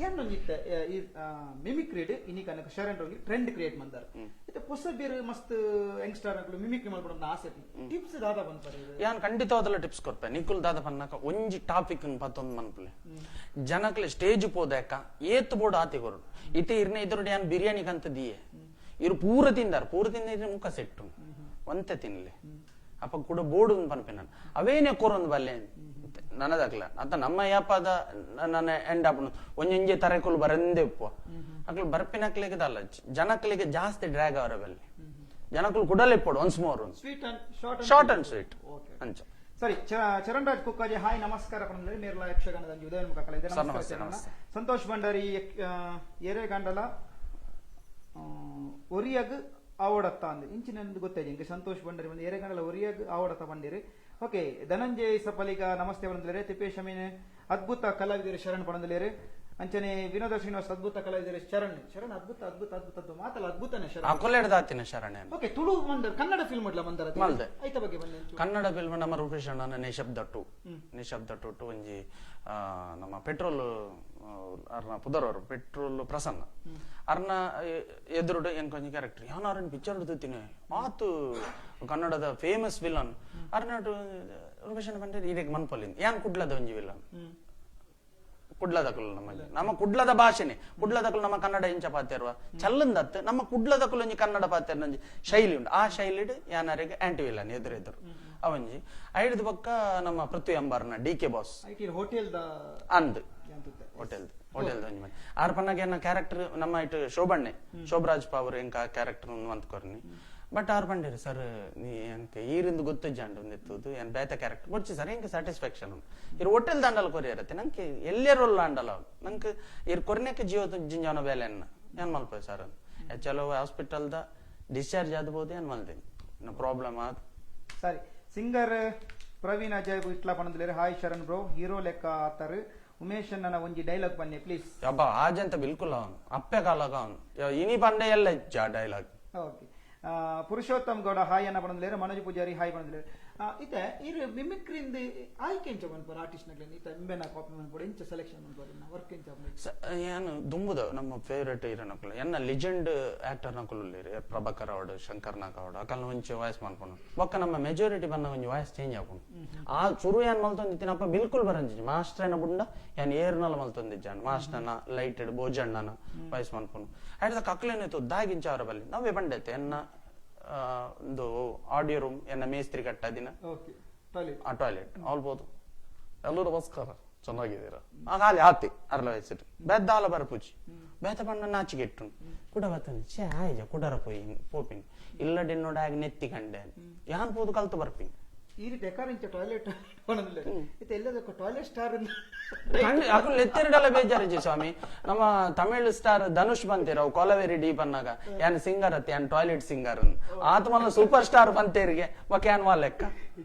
ಏನೊಂಜಿತ್ತ ಈ ಮಿಮಿಕ್ರಿ ಇನಿ ಕನಕ ಶರಣ್ ರೋಗಿ ಟ್ರೆಂಡ್ ಕ್ರಿಯೇಟ್ ಮಂದಾರ. ಇತ್ತೆ ಪೊಸ ಬೇರೆ ಮಸ್ತ್ ಯಂಗ್ಸ್ಟರ್ ಅಕ್ಲು ಮಿಮಿಕ್ರಿ ಮಲ್ಪಡ ಆಸೆ, ಟಿಪ್ಸ್ ದಾದ ಬಂತಾರೆ? ಯಾನ್ ಖಂಡಿತವಾದಲ ಟಿಪ್ಸ್ ಕೊರ್ಪೆ ನಿಕುಲ್ ದಾದ ಪನ್ನಾಕ ಒಂಜಿ ಟಾಪಿಕ್ ಪತ್ತೊಂದು ಮನ್ಪುಲೆ. ಜನಕ್ಲೆ ಸ್ಟೇಜ್ ಪೋದಾಕ ಏತ್ ಬೋರ್ಡ್ ಆತಿ ಕೊರಡು ಇತ್ತೆ ಇರ್ನೆ ಇದ್ರೊಡ್ ಯಾನ್ ಬಿರಿಯಾನಿ ಕಂತ ದಿಯೆ, ಇರು ಪೂರ ತಿಂದಾರ, ಪೂರ ತಿಂದ ಇರ್ನೆ ಮುಖ ಸೆಟ್ಟು ಒಂತೆ ತಿನ್ಲೆ ಅಪ್ಪ ಕೂಡ ಬೋರ್ಡ್ ಪನ್ಪೆ ನಾನು ಅವೇನೆ ಕೊರೊಂದು ಬಲ್ಲೆ ನನದಾಕ್ಲ ಅತ್ತ ನಮ್ಮ ಯಾಪದ ನನ್ನ ಎಂಡ್ ಆಪುಂಡು ಒಂಜೊಂಜೆ ತರೆಕುಲು ಬರಂದೆ ಉಪ್ಪು ಅಕ್ಲು ಬರ್ಪಿನಕ್ಲೆಗೆ ದಲ್ಲ ಜನಕ್ಲೆಗೆ ಜಾಸ್ತಿ ಡ್ರ್ಯಾಗ್ ಅವರ ಬಲ್ಲೆ ಜನಕುಲು ಕುಡಲೆ ಇಪ್ಪಡು once more sweet and short, short and sweet okay. ಅಂಚ. ಸರಿ, ಚರಣ್ ರಾಜ್ ಕುಕ್ಕಾಜಿ ಹಾಯ್ ನಮಸ್ಕಾರ ಪಂದ್ರೆ ಮೇರ್ಲ ಯಕ್ಷಗಾನದ ಅಂಜಿ ಉದಯೋನ್ಮುಖ ಕಲಾವಿದ. ಸರ್, ನಮಸ್ಕಾರ ನಮಸ್ತೆ, ಚರಣ. ನಮಸ್ತೆ. ಸಂತೋಷ್ ಭಂಡಾರಿ ಎರೆಗಂಡಲ ಒರಿಯಗ್ ಆವಡತ್ತ ಅಂದ್ ಇಂಚಿನ ಗೊತ್ತಾಯ್ತು ಇಂಕ. ಸಂತೋಷ್ ಭಂಡಾರಿ ಬಂದು ಎರೆಗಂಡಲ ಒರಿಯಗ್ ಆವಡತ್ತ ಬಂದಿರಿ. ಓಕೆ, ಧನಂಜಯ್ ಸಪಲಿಗ ನಮಸ್ತೆ ಬಂದಲೇರೆ. ತಿಪ್ಪೇಶ್ ಅಮೀನ್ ಅದ್ಭುತ ಕಲಾವಿದರು ಶರಣ್ ಪಣಂದಲೇರೆ. ಅಂಚನೆ ವಿನೋದ ಶ್ರೀನಿವಾಸ್ ಅದ್ಭುತ ಕಲಾವಿದರು ಶರಣ್. ಶರಣ್ ಅದ್ಭುತ ಅದ್ಭುತ ಅದ್ಭುತ ಅದ್ಭುತ ಮಾತಲ್ಲ ಅದ್ಭುತನೇ ಶರಣ್. ಅಕೊಲೆಡ್ದಾತಿನ ಶರಣೆ. ಓಕೆ, ತುಳು ಮಂದರ್ ಕನ್ನಡ ಫಿಲ್ಮ್ ಅಡ್ಲ ಮಂದರ ಮಲ್ದೆ. ಐತ ಬಗ್ಗೆ ಬಂದೆ. ಕನ್ನಡ ಫಿಲ್ಮ್ ನಮ್ಮ ರೂಪೇಶ್ ಅಣ್ಣನ ನಿಶಬ್ದ ಟು, ನಿಶಬ್ದ ಟು ಟು ಒಂಜಿ ನಮ್ಮ ಪೆಟ್ರೋಲ್ ಅರ್ನ ಪುದರವರು ಪೆಟ್ರೋಲ್ ಪ್ರಸನ್ನ ಅರ್ನ ಎದುರುಡು ಎಂಕೊಂಜಿ ಕ್ಯಾರೆಕ್ಟರ್ ಯಾನ್ ಅವ್ರನ್ನ ಪಿಕ್ಚರ್ ತೂತಿನಿ ಆತು ಕನ್ನಡದ ಫೇಮಸ್ ವಿಲನ್ ಅರ್ನಾಟು ರೂಪೇಶ್ ಅಣ್ಣ ಬಂದ್ರೆ ಇದಕ್ಕೆ ಮನ್ಪೊಲಿನ್ ಯಾನ್ ಕುಡ್ಲದ ಒಂಜಿ ವಿಲನ್ ಕುಡ್ಲದಕುಲು ನಮ್ಮ ನಮ್ಮ ಕುಡ್ಲದ ಭಾಷೆನೆ ಕುಡ್ಲದಕುಲು ನಮ್ಮ ಕನ್ನಡ ಇಂಚ ಪಾತೆರುವ ಚಲ್ಲಂದತ್ತು ನಮ್ಮ ಕುಡ್ಲದಕುಲು ಒಂಜಿ ಕನ್ನಡ ಪಾತೆರ್ನ ಒಂಜಿ ಶೈಲಿ ಉಂಟು. ಆ ಶೈಲಿಡ್ ಯಾನರಿಗೆ ಆಂಟಿ ವಿಲನ್ ಎದುರೆದುರು ಅವಂಜಿ ಐಡ್ದ ಪಕ್ಕ ನಮ್ಮ ಪೃಥ್ವಿ ಅಂಬಾರ್ನ D K boss IT hotel the ಅಂದ್ ಹೋಟೆಲ್ ಹೋಟೆಲ್ ಒಂಜಿ ಮನೆ ಆರ್ ಪನ್ನಾಗ ಎನ್ನ ಕ್ಯಾರೆಕ್ಟರ್ ನಮ್ಮ ಇಟ್ಟು ಶೋಭಣ್ಣೆ ಶೋಭರಾಜ್ ಪಾವರ್ ಎಂಕ ಕ್ಯಾರೆಕ್ಟರ್ ಅಂತ ಕೊರ್ನಿ. ಬಟ್ ಆರ್ ಪಂಡೇರು ಸರ್ ನೀ ಎಂಕ ಈರಿಂದು ಗೊತ್ತಿಜ್ಜಾಂಡು ಒಂದೆತ್ತುದು ಏನ್ ಬೇತ ಕ್ಯಾರೆಕ್ಟರ್ ಬೊಚ್ಚಿ ಸರ್ ಎಂಕ ಸ್ಯಾಟಿಸ್ಫ್ಯಾಕ್ಷನ್ ಉಂಟು. ಇರು ಹೋಟೆಲ್ ದಾಂಡಲ ಕೊರಿಯರತ್ತೆ ನಂಗೆ ಎಲ್ಲೇ ರೋಲ್ ಆಂಡಲ ನಂಗೆ ಇರ್ ಕೊರ್ನೆಕ್ಕೆ ಜೀವ ಜಿಂಜಾನ ಬೇಲೆನ್ನ ಏನ್ ಮಲ್ಪೆ ಸರ್ ಚಲೋ ಹಾಸ್ಪಿಟಲ್ the discharge ಆದ್ಬೋದು ಏನ್ ಮಲ್ದೇನಿ ಪ್ರಾಬ್ಲಮ್ ಆದ್. ಸರಿ, ಸಿಂಗರ್ ಪ್ರವೀಣ್ ಅಜಯ್ ಇಟ್ಲಾ ಪಣಂದಲೇರು. ಹಾಯ್ ಶರಣ್ ಬ್ರೋ, ಹೀರೋ ಲೆಕ್ಕ ಆತರು ಉಮೇಶ್ ಅಣ್ಣನ ಒಂಜಿ ಡೈಲಾಗ್ ಬನ್ನಿ ಪ್ಲೀಸ್. ಯಬ್ಬ ಆಜಂತ ಬಿಲ್ಕುಲ್ ಅವನು ಅಪ್ಪೆ ಕಾಲಾಗ ಅವನು ಇನಿ ಪಂಡೆ ಎಲ್ಲ ಇಚ್ಚ dialogue. Okay, Purushottam Gowda hi ಅನ್ನ ಪಣಂದಲೇರು. ಮನೋಜ್ ಪೂಜಾರಿ ಹಾಯ್ ಪಣಂದಲೇರು. ಇತ್ತೆ ಇರು ಮಿಮಿಕ್ರಿಂದ ಆಯ್ಕೆ ಎಂಚ ಮನ್ಪರ ಆರ್ಟಿಸ್ಟ್ ನಗ್ಲೇನ್ ಇತ್ತೆ ಇಂಬೆನ ಕಾಪಿ ಮನ್ಪೊಡು ಎಂಚ ಸೆಲೆಕ್ಷನ್ ಮನ್ಪೊಡು ವರ್ಕ್ ಎಂಚ? ಏನು ದುಂಬುದ ನಮ್ಮ ಫೇವರೇಟ್ ಹೀರೋ ನಕುಲು ಎನ್ನ ಲಿಜೆಂಡ್ ಆಕ್ಟರ್ ನಕುಲು ಉಲ್ಲೇರು ಪ್ರಭಾಕರ್ ಅವಡು ಶಂಕರ್ ನಾಗ್ ಅವಡು ಅಕಲ್ನ ಒಂಚೆ ವಾಯ್ಸ್ ಮನ್ಪುನು ಬೊಕ್ಕ ನಮ್ಮ ಮೆಜಾರಿಟಿ ಬನ್ನ ಒಂಜಿ ವಾಯ್ಸ್ ಚೇಂಜ್ ಆಪುಂಡು. ಆ ಸುರು ಏನ್ ಮಲ್ತೊಂದಿತ್ತಿನ ಅಪ್ಪ ಬಿಲ್ಕುಲ್ ಬರಂಜಿ ಮಾಸ್ಟರ್ ಏನ ಬುಂಡ ಏನ್ ಏರ್ನಲ ಮಲ್ತೊಂದಿಜ್ಜಾನ್ ಮಾಸ್ಟರ್ನ ಲೈಟೆಡ್ ಬೋಜಣ್ಣನ ವಾಯ್ಸ್ ಮನ್ಪುನು ಆಯ್ತ ಕಕ್ಲೇನಿತ್ತು ದಾಗಿಂಚ ಅವರ ಬಲ್ಲಿ ನಾವೇ ಬಂಡೈತೆ ಎನ್ನ ಒಂದು ಆಡಿಯೋ ರೂಮ್ ಎನ್ನ ಮೇಸ್ತ್ರಿ ಕಟ್ಟ ದಿನ. Okay, toilet. ಆ ಟಾಯ್ಲೆಟ್ ಆಲ್ಬೋದು. ಎಲ್ಲರೂ ನಮಸ್ಕಾರ, ಚೆನ್ನಾಗಿದ್ದೀರಾ? ಆ ಖಾಲಿ ಆತಿ ಅರ್ಲ ವಯಸ್ಸಿಟ್ಟು ಬೆದ್ದಾಲ ಬರಪುಜಿ ಬೇತ ಬಣ್ಣ ನಾಚಿಗೆಟ್ಟು ಕುಡ ಬತ್ತಂದು ಛೇ ಆಯ್ಜ ಕುಡರ ಪೋಯಿ ಪೋಪಿನಿ ಇಲ್ಲಡೆ ನೋಡ ಆಗ ನೆತ್ತಿ ಕಂಡೆ ಯಾನ್ ಪೋದು ಕಲ್ತು ಬರ್ಪಿನಿ. ಈ ರೀತಿ ಎಕಾರಿಂಚ ಟಾಯ್ಲೆಟ್ ಪಣಂದಲೇರು ಇತ್ತೆ ಎಲ್ಲದಕ್ಕೂ ಟಾಯ್ಲೆಟ್ ಸ್ಟಾರ್. ಅಕುಲು ನೆತ್ತೆರಡಲ ಬೇಜಾರಿಜಿ ಸ್ವಾಮಿ. ನಮ್ಮ ತಮಿಳ್ ಸ್ಟಾರ್ ಧನುಷ್ ಬಂತೀರ ಅವು ಕೊಲವೇರಿ ಡಿ ಬನ್ನಾಗ ಯಾನ್ ಸಿಂಗರ್ ಅತ್ತೆ ಯಾನ್ ಟಾಯ್ಲೆಟ್ ಸಿಂಗರ್ ಆತ್ಮಲ್ಲ ಸೂಪರ್ ಸ್ಟಾರ್ ಬಂತೇರಿಗೆ ಬೊಕ ಯಾನ್ ವಾ ಲೆಕ್ಕ.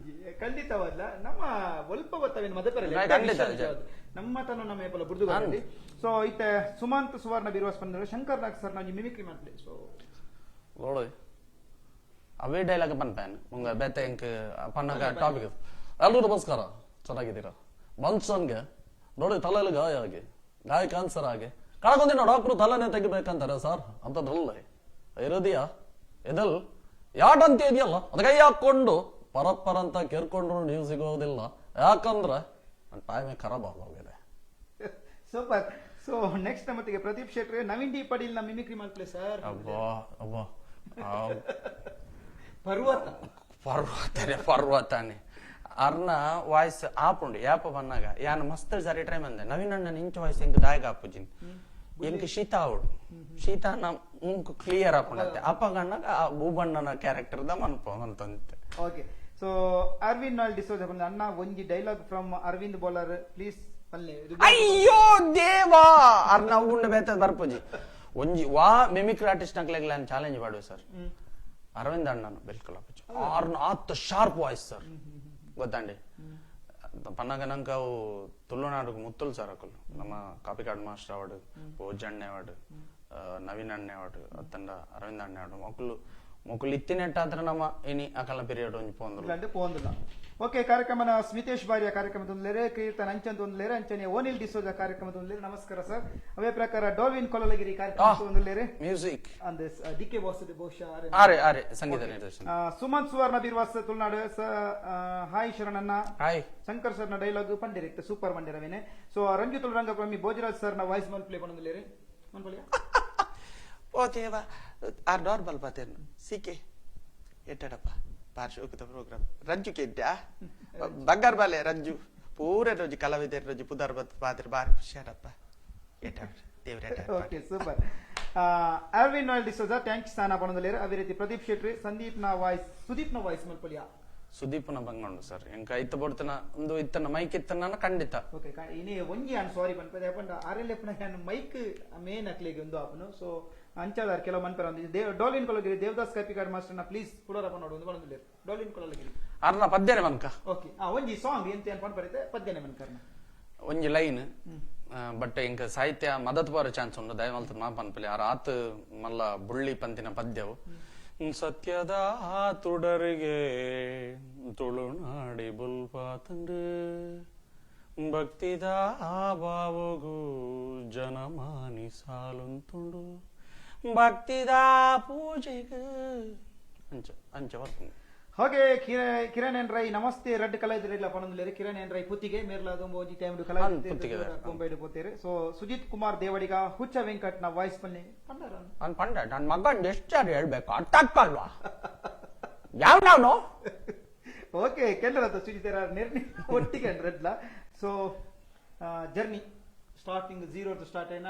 ಖಂಡಿತವಲ್ಲ ನಮ್ಮ ಒಲ್ಪ ಗೊತ್ತವೇನು ಮದಪರಲ್ಲ. ಖಂಡಿತ. ನಮ್ಮ ತನ ನಮ್ಮ ಏಪಲ ಬುರ್ದು. ಸೊ ಇತ್ತೆ ಸುಮಂತ್ ಸುವರ್ಣ ಬಿರ್ವಾಸ್ ಬಂದ್ರೆ ಶಂಕರ್ ನಾಗ್ ಸರ್ ನಾವು ಮಿಮಿಕ್ರಿ ಮಾಡ್ಲಿ ಸೊ ನೋಡಿ ಅವೇ ಡೈಲಾಗ್ ಪನ್ಪೇನ್ ಮುಂಗ ಬೇತೆ ಎಂಕ್ ಪನ್ನಾಗ ಟಾಪಿಕ್. ಎಲ್ಲರೂ ನಮಸ್ಕಾರ, ಚೆನ್ನಾಗಿದ್ದೀರಾ? ಮನುಷ್ಯನ್ಗೆ ನೋಡಿ ತಲೆಯಲ್ಲಿ ಗಾಯ ಆಗಿ ಗಾಯ ಕ್ಯಾನ್ಸರ್ ಆಗಿ ಕಳ್ಕೊಂಡಿನ ಡಾಕ್ಟ್ರು ತಲೆನೇ ತೆಗಿಬೇಕಂತಾರೆ ಸರ್ ಅಂತದ್ರಲ್ಲಿ ಇರೋದಿಯಾ ಎದಲ್ ಯಾಟಂತ ಇದೆಯಲ್ಲ ಅದು ಕೈ ಹಾಕೊಂಡು ಪರಪ್ಪರ ಅಂತ ಕೇರ್ಕೊಂಡ್ರು ನೀವು ಸಿಗೋದಿಲ್ಲ, ಯಾಕಂದ್ರೆ ನನ್ನ ಟೈಮೇ ಖರಾಬ್ ಆಗೋಗಿದೆ. ಸೂಪರ್. ಸೊ ನೆಕ್ಸ್ಟ್ ನಮ್ಮತ್ತಿಗೆ ಪ್ರದೀಪ್ ಶೆಟ್ಟಿ ನವೀನ್ ಡಿ ಪಡೀಲ್ ನ ಮಿಮಿಕ್ರಿ ಮಾಡ್ಲಿ ಸರ್. ಅಬ್ಬಾ ಅಬ್ಬಾ ಪರ್ವತ ಪರ್ವತನೆ ಪರ್ವತನೆ ಅರ್ನ ವಾಯ್ಸ್ ಆಪುಂಡು ಯಾಪ ಬನ್ನಾಗ ಯಾನ್ ಮಸ್ತ್ ಸರಿ ಟ್ರೈ ಮಂದೆ ನವೀನ್ ಅಣ್ಣನ ಇಂಚ ವಾಯ್ಸ್ ಎಂಕ್ ದಾಯಗ ಆಪುಜಿನ್ ಎಂಕ್ ಶೀತ ಆವಡು ಶೀತ ನ ಮುಂಕು ಕ್ಲಿಯರ್ ಆಪುಂಡತ್ತೆ ಅಪ್ಪ ಗಣ್ಣಗ ಆ ಭೂಬಣ್ಣನ ಕ್ಯಾರೆಕ್ಟರ್ ದ ಮನ್ಪ ಮಂತಂತೆ. ಓಕೆ, ಸೊ ಅರವಿಂದ್ ನಾಲ್ ಡಿಸೋಜ ಬಂದ ಅಣ್ಣ ಒಂಜಿ dialogue from Arvind bowler please ಪಲ್ಲೆ. ಅಯ್ಯೋ ದೇವಾ ಅರ್ನ ಉಂಡ ಬೇತ ಬರ್ಪುಜಿ ಒಂಜಿ ವಾ ಮಿಮಿಕ್ರಿ ಆರ್ಟಿಸ್ಟ್ ನಕ್ಲೆಗ್ ಚಾಲೆಂಜ್ ಮಾಡುವೆ ಸರ್. ಅರವಿಂದ ಅಣ್ಣನ ಬಿಲ್ಕುಲ್ ಆಪುಜಿ. ಆರ್ನ ಆತ್ sharp voice sir ಗೊತ್ತಂಡಿ. ಪನ್ನಗ ನಂಗೆ ಅವು ತುಳುನಾಡುಗು ಮುತ್ತುಲ್ ಸರ್ ಅಕುಲು. ನಮ್ಮ ಕಾಪಿಕಾಡ್ ಮಾಸ್ಟರ್ ಅವಾರ್ಡ್, ಪೋಜಣ್ಣೆ ಅವಾರ್ಡ್, ನವೀನ್ ಅಣ್ಣೆ ಅವಾರ್ಡ್, ಅತ್ತಂಡ ಅರವಿಂದ ಅಣ್ಣೆ ಅವಾರ್ಡ್, ಮೊಕುಲು ಮೊಕುಲು ಇತ್ತಿನೆಟ್ಟಾತ್ರ ನಮ್ಮ ಇನಿ ಅಕಲ ಪೀರಿಯಡ್ ಒಂಜಿ ಪೋಂದುಲ್ಲ. ಇಲ್ಲಾಂದ್ರೆ ಪೋಂದುಲ್ಲ. ಓಕೆ, ಕಾರ್ಯಕ್ರಮನ ಸ್ಮಿತೇಶ್ ಬಾರಿಯ ಕಾರ್ಯಕ್ರಮದ ಒಂದ್ಲೇರೆ, ಕೀರ್ತನ್ ಅಂಚಂತ ಒಂದ್ಲೇರೆ, ಅಂಚನೆ ಓನಿಲ್ ಡಿಸೋಜ ಕಾರ್ಯಕ್ರಮದ ಒಂದ್ಲೇರೆ. ನಮಸ್ಕಾರ ಸರ್. ಅವೇ ಪ್ರಕಾರ ಡಾಲ್ವಿನ್ ಕೊಲಲಗಿರಿ ಕಾರ್ಯಕ್ರಮ ಒಂದ್ಲೇರೆ. ಮ್ಯೂಸಿಕ್ ಅಂದ್ ಡಿ ಕೆ ವಾಸುದೇವ್ ಬಹುಶಃ ಆರೆ. ಆರೆ ಆರೆ ಸಂಗೀತ ನಿರ್ದೇಶನ. ಸುಮಂತ್ ಸುವರ್ಣ ಬಿರ್ವಾಸ್ ತುಳುನಾಡು ಹಾಯ್ ಶರಣಣ್ಣ. ಹಾಯ್. ಶಂಕರ್ ಸರ್ ನ ಡೈಲಾಗ್ ಪಂಡಿರ್ ಸೂಪರ್ ಮಂಡಿರವೇನೆ. ಸೊ ರಂಜಿತ್ ರಂಗಪ್ರಮಿ ಭೋಜರಾಜ್ ಸರ್ ನ ವಾಯ್ಸ್ ಮನ್ ಪ್ಲೇ ಪಂಡೊಂದುಲ್ಲೇರೆ ಮನ್ಪೊಲಿಯಾ? ಓ ದೇವ ಆರ್ ನಾರ್ಮಲ್ ಪಾತೆರ್ನು ಸಿಕೆ ಎಟ್ಟಡಪ್ಪ ಬಾರ್ ಶೋಕುದ ಪ್ರೋಗ್ರಾಮ್ ರಂಜು ಕೆಡ್ಡ ಬಂಗಾರ ಬಾಲೆ ರಂಜು ಪೂರ ರೋಜಿ ಕಲಾವಿದರ ರೋಜಿ ಪುದಾರ್ ಬತ್ ಪಾತ್ರ ಬಾರಿ ಖುಷಿ ಆಡಪ್ಪ ಎಟ್ಟ ದೇವ್ರ ಎಟ್ಟ. Okay, super. Arvin Noel D'Souza thanks ಸ್ಥಾನ ಪಣದಲೇರು. ಅದೇ ರೀತಿ ಪ್ರದೀಪ್ ಶೆಟ್ಟಿ, ಸಂದೀಪ್ ನ ವಾಯ್ಸ್, ಸುದೀಪ್ ನ ವಾಯ್ಸ್ ಮಲ್ಪೊಲಿಯಾ? ಸುದೀಪ್ನ ಬಂಗಂಡು ಸರ್. ಎಂಕ ಇತ್ತ ಬೊಡ್ತನ ಒಂದು ಇತ್ತನ ಮೈಕ್ ಇತ್ತನ ಖಂಡಿತ. ಓಕೆ, ಇನಿ ಒಂಜಿ ಯಾನ್ ಸಾರಿ ಪನ್ಪೆ, ಯಾಪಂಡ ಆರ್ ಎಲ್ ಎಫ್ ನ ಯಾನ್ ಮೈಕ್ ಮೇನ್ ಅಕ್ಲೆಗ್ ಒಂದು ಆಪುನು. ಸೊ ಅಂಚಾದಾರ್ ಕೆಲವು ಮನ್ಪೆರ ಒಂದು ದೇವ್ ಡಾಲಿನ್ ಕೊಲಗಿರಿ ದೇವದಾಸ್ ಕಪಿಕಾಡ್ ಮಾಸ್ಟರ್ ನ ಪ್ಲೀಸ್ ಪುಡರಪ್ಪ ನೋಡು ಒಂದು ಪಣದಲೇರು ಡಾಲಿನ್ ಕೊಲಗಿರಿ. ಅರ್ನ ಪದ್ಯನೆ ಮನ್ಕ. ಓಕೆ, ಆ ಒಂಜಿ ಸಾಂಗ್ ಎಂತ ಏನ್ ಪನ್ಪರಿತೆ ಪದ್ಯನೆ ಮನ್ಕರ್ನ. ಒಂಜಿ ಲೈನ್ ಬಟ್ ಇಂಕ ಸಾಹಿತ್ಯ ಮದತ್ ಬಾರ ಚಾನ್ಸ್ ಉಂಡು, ದಯಮಲ್ತ ಮಾ ಪನ್ಪಲಿ. ಆರ್ ಆತ್ ಮಲ್ಲ ಬುಳ್ಳಿ ಪಂತಿನ ಪದ್ಯವು. ಸತ್ಯದ ತುಡರಿಗೆ ತುಳುನಾಡಿ ಬುಲ್ಪಾತಂಡು, ಭಕ್ತಿದ ಬಾವಗು ಜನಮಾನಿ ಸಾಲುಂತುಂಡು, ಭಕ್ತಿದ ಪೂಜೆಗೆ ಅಂಚ ಅಂಚ ಬರ್ಪುಂಡು. ಹಾಗೆ ಕಿರಣ್ ಎನ್ ರೈ ನಮಸ್ತೆ ರಡ್ಡ್ ಕಲಾವಿದರಿಲ್ಲ ಪನೊಂದುಲ್ಲೆರ್. ಕಿರಣ್ ಎನ್ ರೈ ಪುತ್ತಿಗೆ ಮೇರ್ಲ ಒಂಜಿ ಟೈಮ್ ಅಂದ್ ಪುತ್ತಿಗೆ. ಬೊಂಬೈಡ್ ಪೋತೇರು. ಸೊ ಸುಜಿತ್ ಕುಮಾರ್ ದೇವಡಿಗ ಹುಚ್ಚ ವೆಂಕಟ್ ನ ವಾಯ್ಸ್ ಪನ್ನಿ ಪಂಡಾರ. ನಾನು ಪಂಡ ನನ್ನ ಮಗನ್ ಎಷ್ಟು ಹೇಳ್ಬೇಕು, ಅರ್ಥ ಆಗ್ಕಲ್ವಾ ಯಾವ ನಾನು. ಓಕೆ, ಕೆಂಡರತ್ತ ಸುಜಿತ್ ನಿರ್ಣಯ ಒಟ್ಟಿಗೆ ರೆಡ್ಲ. So journey starting zero start అయిన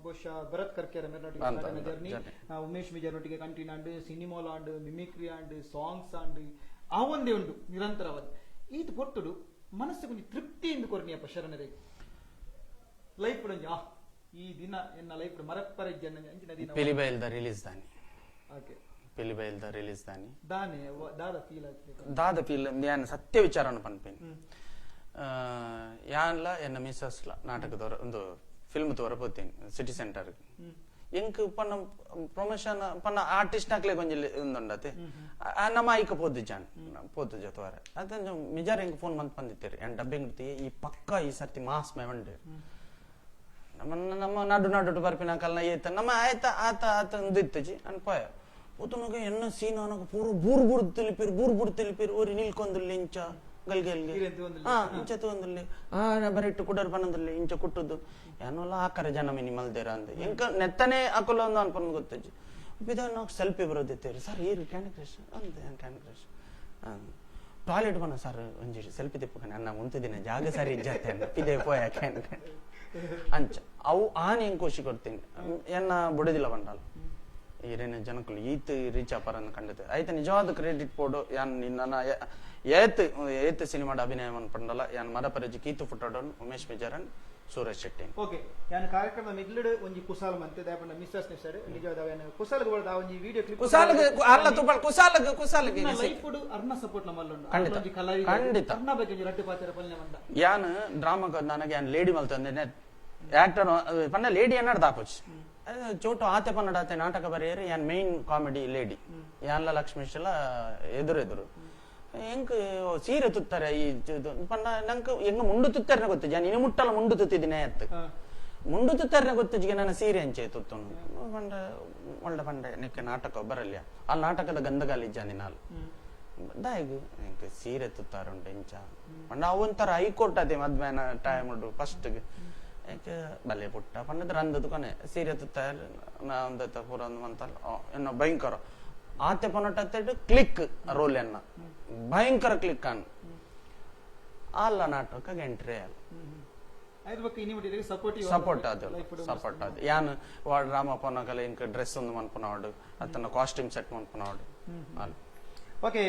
ಬಹುಶಃ ಭರತ್ ಕರ್ಕೆರ ಮೇರ್ನೊಟ್ಟಿಗೆ ಅಂತ ಸ್ಟಾರ್ಟ್ అయిన ಅಂತ ಜರ್ನಿ journey. Umesh ಮಿಜಾರ್ನೊಟ್ಟಿಗೆ ಕಂಟಿನ್ಯೂ and ಸಿನಿಮಾಲ and mimicry and songs and ಆ ಒಂದೇ ಉಂಡು ನಿರಂತರವಾದ ಈತ ಪೊರ್ತುಡು ಮನಸ್ಸು ಕೊಂಚ ತೃಪ್ತಿಯಿಂದ ಕೊರ್ನಿಯಪ್ಪ ಶರಣರೇ ಲೈಫ್ ಒಂಜಿ ಆ ಈ ದಿನ ಎನ್ನ ಲೈಫ್ ಮರಪ್ಪರೆ ಜನ ಅಂಚಿನ ದಿನ. ಪಿಲಿಬೈಲ್ದ ರಿಲೀಸ್ ದಾನಿ. ಓಕೆ. ಪಿಲಿಬೈಲ್ದ ರಿಲೀಸ್ ದಾನಿ. ದಾನೆ ದಾದ ಫೀಲ್ ಆಗ್ತದೆ? ದಾದ ಫೀಲ್, ಯಾನ್ ಸತ್ಯ ವಿಚಾರನ ಪನ್ಪೇನಿ. ಯಾನ್ಲ ಎನ್ನ ಮಿಸಸ್ಲ ನಾಟಕದವರ ಒಂದು ಫಿಲ್ಮ್ ತೋರ ಪೋತೀನಿ ಸಿಟಿ ಸೆಂಟರ್. ಎಂಕ್ ಪನ್ನ ಪ್ರಮೋಷನ್ ಪನ್ನ ಆರ್ಟಿಸ್ಟ್ ನಾಕ್ಲೆ ಕೊಂಜಿ ಉಂದುಂಡತೆ ನಮ್ಮ ಐಕ ಪೋದು ಜಾನ್ ಪೋದು ಜೊತವಾರ ಅದ ಮಿಜಾರ್ ಎಂಕ್ ಫೋನ್ ಮಂತ್ ಬಂದಿತ್ತೇರಿ ಎನ್ ಡಬ್ಬಿಂಗ್ ಈ ಪಕ್ಕ ಈ ಸರ್ತಿ ಮಾಸ್ ಮೇ ಉಂಡು. ನಮ್ಮ ನಮ್ಮ ನಡು ನಡು ಬರ್ಪಿನ ಕಲ್ನ ಏತ ನಮ್ಮ ಆಯ್ತ ಆತ ಆತ ಒಂದು ಇತ್ತಜಿ ಅನ್ಪಾಯ ಪೋತುನಗ ಎನ್ನ ಸೀನ್ ಅನಗ ಪೂರ ಬೂರ್ ಬೂರ್ ತಿಳಿಪೇರು ಬೂರ್ ಬೂರ್ ತಿಳಿಪೇರು ಓರಿ ನಿಲ್ಕೊಂದುಲ್ಲೆ ಇಂಚ ಗಲ್ಗೆಲ್ಗೆ. ಈರೆನ್ ತೂವೊಂದುಲ್ಲೆ. ಹಾ, ಇಂಚ ತೂವೊಂದುಲ್ಲೆ. ಆ ಬರಿಟ್ಟು ಕುಡರ್ ಪನೊಂದುಲ್ಲೆ ಇಂಚ ಕುಟ್ಟುದು ಏನೋಲ ಆಕರ ಜನ ಮಿನಿ ಮಲ್ದೇರ ಅಂದ್ ಎಂಕ ನೆತ್ತನೆ ಅಕುಲ ಒಂದು ಅನ್ಪನ್ ಗೊತ್ತಜ್ಜಿ. ಬಿದ ನಾಕ್ ಸೆಲ್ಫಿ ಬರೋದಿತ್ತೇರಿ ಸರ್ ಏರು ಕ್ಯಾಂಡಿ ಕ್ರಶ್ ಅಂದ ಕ್ಯಾಂಡಿ ಕ್ರಶ್ ಟಾಯ್ಲೆಟ್ ಬನ್ನ ಸರ್ ಒಂಜಿ ಸೆಲ್ಫಿ ತಿಪ್ಪಕನೆ ಅನ್ನ ಉಂತಿದಿನ ಜಾಗ ಸರಿ ಇಜ್ಜಾತೆ ಪಿದೆ ಪೋಯ ಕ್ಯಾಂಡಿ ಅಂಚ ಅವು ಆನೆ ಹೆಂಗ್ ಖುಷಿ ಕೊಡ್ತೀನಿ ಎನ್ನ ಬುಡದಿಲ್ಲ ಬಂಡಾಲ ಈರೇನ ಜನಕ್ಕಲು ಈತ್ ರೀಚ್ ಅಪಾರನ್ನು ಕಂಡಿದೆ ಆಯ್ತು. ನಿಜವಾದ ಕ್ರೆಡಿಟ್ ಪೋಡು ಯಾನ್ ನಿನ್ನ ಏತ್ ಏತ್ ಸಿನಿಮಾದ ಅಭಿನಯ ಪಂಡಲ ಯಾನ್ ಮರಪರಿಜಿ ಕೀತು ಫುಟ್ಟಡನ್ ಉಮೇಶ್ ಮಿಜಾರನ್ ಸೂರಜ್ ಶೆಟ್ಟಿ. ಓಕೆ, ಯಾನ್ ಕಾರ್ಯಕ್ರಮದ ಮಿಡ್ಲಡ್ ಒಂಜಿ ಕುಸಾಲ್ ಮಂತೆ ದಾಯಪಂಡ ಮಿಸ್ಟರ್ಸ್ ನಿಸರ್ ನಿಜವಾದ ಯಾನ್ ಕುಸಾಲ್ಗ್ ಬರದ ಒಂಜಿ ವಿಡಿಯೋ ಕ್ಲಿಪ್. ಕುಸಾಲ್ಗ್ ಅಲ್ಲ ತುಪ್ಪಲ್ ಕುಸಾಲ್ಗ್ ಕುಸಾಲ್ಗ್ ಲೈಫ್ ಅರ್ನ ಸಪೋರ್ಟ್ ನಮ್ಮಲ್ಲುಂಡು. ಖಂಡಿತ. ಒಂಜಿ ಕಲಾವಿದ ಖಂಡಿತ. ಅರ್ನ ಬಗ್ಗೆ ಒಂಜಿ ರಡ್ಡ್ ಪಾತೆರ ಪಲ್ಲೆ ಮಂದ. ಯಾನ್ ಡ್ರಾಮಾ ನನಗೆ ಯಾನ್ ಲೇಡಿ ಮಲ್ತಂದೆ ಆಕ್ಟರ್ ಪಂಡ ಲೇಡಿ ಅನ್ನಾಡ್ ದಾಪುಚ್ ಚೋಟು ಆತೆ ಪನ್ನಡ ಆತೆ ನಾಟಕ ಬರೆಯರು ಯಾನ್ main comedy lady ಯಾನ್ಲ ಲಕ್ಷ್ಮೀಶಲ ಎದುರು ಎದುರು ಎಂಕ್ ಸೀರೆ ತುತ್ತಾರೆ ಈ ಇದು ಪಂಡ ನಂಕ್ ಎಂಗ ಮುಂಡು ತುತ್ತಾರನೆ ಗೊತ್ತು ಜಾನ್ ಇನಿ ಮುಟ್ಟಲ ಮುಂಡು ತುತ್ತಿದ್ದೀನಿ ಅತ್ತು ಮುಂಡು ತುತ್ತಾರನೆ ಗೊತ್ತಿಜ್ಜಿಗೆ ನನ್ನ ಸೀರೆ ಅಂಚೆ ತುತ್ತುನು ಪಂಡ ಒಳ್ಳೆ ಪಂಡ ನಿಕ್ಕೆ ನಾಟಕ ಬರಲ್ಯ ಆ ನಾಟಕದ ಗಂಧಗಾಲಿ ಇಜ್ಜಾನಿ ನಾಲ್ ದಾಯಗ್ ಎಂಕ್ ಸೀರೆ ತುತ್ತಾರುಂಟು ಇಂಚ ಪಂಡ ಅವೊಂಥರ ಹೈಕೋರ್ಟ್ ಅದೇ ಮದ್ಮೇನ ಟೈಮ್ ಉಂಟು ಫಸ್ಟ್ ಎಂಕ್ ಬಲೆ ಪುಟ್ಟ ಪಂಡದ್ರ ಅಂದದ್ದು ಕೊನೆ ಸೀರೆ ತುತ್ತಾರ ನಾ ಒಂದತ್ತ ಪೂರ ಒಂದು ಮಂತಲ್ಲ ಎನ್ನ ಭಯಂಕರ ಆತೆ ಪನೊಟ್ಟತ್ತೆಡ್ ಕ್ಲಿಕ್ ರೋಲ್ ಎನ್ನ ಭಯಂಕರ ಕ್ಲಿಕ್ ಅನ್ ಅಲ್ಲ ನಾಟಕ ಎಂಟ್ರಿ ಅಲ್ಲ. ಆಯ್ತು ಬೊಕ್ಕ ಇನಿ ಮುಟ್ಟಿಗೆ ಸಪೋರ್ಟಿವ್ ಸಪೋರ್ಟ್ ಅದು ಸಪೋರ್ಟ್ ಅದು ಯಾನ್ ವಾಡ್ ರಾಮಪ್ಪನ ಕಲೆ ಇಂಕ ಡ್ರೆಸ್ ಒಂದು ಮನ್ಪುನವಾಡು ಅತ್ತನ ಕಾಸ್ಟ್ಯೂಮ್ ಸೆಟ್ ಮನ್ಪುನವಾಡು ಅಲ್ಲ. ಓಕೆ,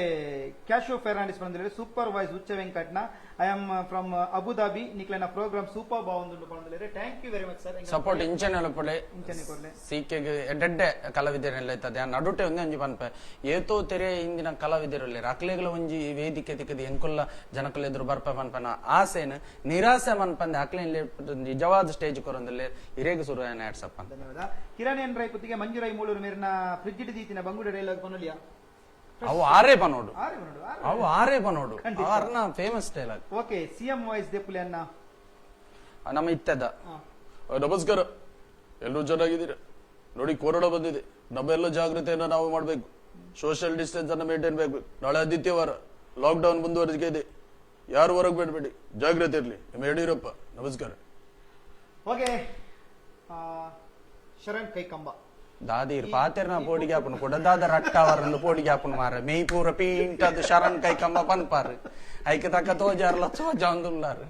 ಕ್ಯಾಶೋ ಫೆರ್ನಾಂಡಿಸ್ ಪಂದ್ರೆ ಸೂಪರ್ ವಾಯ್ಸ್ ಉಚ್ಚ ವೆಂಕಟ್ನ. I am from Abu Dhabi. ನಿಕ್ಲೆನ ಪ್ರೋಗ್ರಾಮ್ ಸೂಪರ್ ಬಾವುಂದು ಪಂದ್ರೆ thank you very much sir. Support ಇಂಚನೆ ಒಳಪಡೆ. ಇಂಚನೆ ಕೊರ್ಲೆ. ಸೀಕೆಗ್ ಎಡ್ಡೆಡ್ಡೆ ಕಲಾವಿದರೆಲ್ಲ ಇತ್ತದೆ. ಆ ನಡುಟೆ ಒಂದೇ ಒಂಜಿ ಪನ್ಪೆ, ಏತೋ ತೆರೆ ಇಂದಿನ ಕಲಾವಿದರುಲ್ಲೆರ್, ಅಕ್ಲೆಗ್ಲ ಒಂಜಿ ವೇದಿಕೆ ತಿಕ್ಕದು ಎಂಕುಲ್ಲ ಜನಕುಲು ಎದುರು ಬರ್ಪ ಪನ್ಪನ ಆಸೆನ್ ನಿರಾಸೆ ಮನ್ಪಂದೆ ಅಕ್ಲೆ ನಿಜವಾದ ಸ್ಟೇಜ್ ಕೊರೊಂದುಲ್ಲೆ. ಇರೇಗ್ ಸುರು ಆಯನ ಹ್ಯಾಟ್ಸಪ್ ಅಂತ. ಧನ್ಯವಾದ. ಕಿರಣ್ ಎನ್ ರೈ ಕುತ್ತಿಗೆ ಮಂಜುರೈ ಮೂಳೂರು ಮೇರಿನ ಫ್ರಿಡ್ಜ್ ದೀತಿನ ಬಂಗುಡೆ ಡೈಲಾಗ್ ಪನೊಲಿಯಾ? ಅವು ಆರೇ ಪನೋಡು. ಆರೆ ಪನೋಡು, ಆರೆ. ಅವು ಆರೇ ಪನೋಡು. ಖಂಡಿತ. ಆರ್ನ famous dialogue. Okay, CM voice ದೆಪ್ಪುಲೆ ಅನ್ನ. ನಮ್ಮ ಇತ್ತದ. ನಮಸ್ಕಾರ, ಎಲ್ಲರೂ ಚೆನ್ನಾಗಿದ್ದೀರಾ? ನೋಡಿ, ಕೊರೋನಾ ಬಂದಿದೆ. ನಮ್ಮೆಲ್ಲ ಜಾಗೃತಿಯನ್ನ ನಾವು ಮಾಡಬೇಕು. ಸೋಷಿಯಲ್ ಡಿಸ್ಟೆನ್ಸ್ ಅನ್ನ ಮೇಂಟೈನ್ ಬೇಕು. ನಾಳೆ ಆದಿತ್ಯವಾರ, ಲಾಕ್ ಡೌನ್ ಮುಂದುವರಿಕೆ ಇದೆ. ಯಾರು ಹೊರಗೆ ಬೇಡಬೇಡಿ, ಜಾಗ್ರತೆ ಇರಲಿ. ನಿಮ್ಮ ಯಡಿಯೂರಪ್ಪ, ನಮಸ್ಕಾರ. ಓಕೆ, ಶರಣ್ ಕೈಕಂಬ. ದಾದೀರ್ ಪಾತೆರ್ನ ಪೋಡಿಗೆ ಆಪುನು ಕೊಡದಾದ ರಟ್ಟವರನ್ನು ಪೋಡಿಗೆ ಆಪುನು ಮಾರ ಮೆಯ್ ಪೂರ ಪೀಂಟದು ಶರಣ್ ಕೈ ಕಂಬ ಪನ್ಪಾರು. ಐಕ ತಕ್ಕ ತೋಜಾರ್ಲ ತೋಜ ಒಂದುಲ್ಲಾರು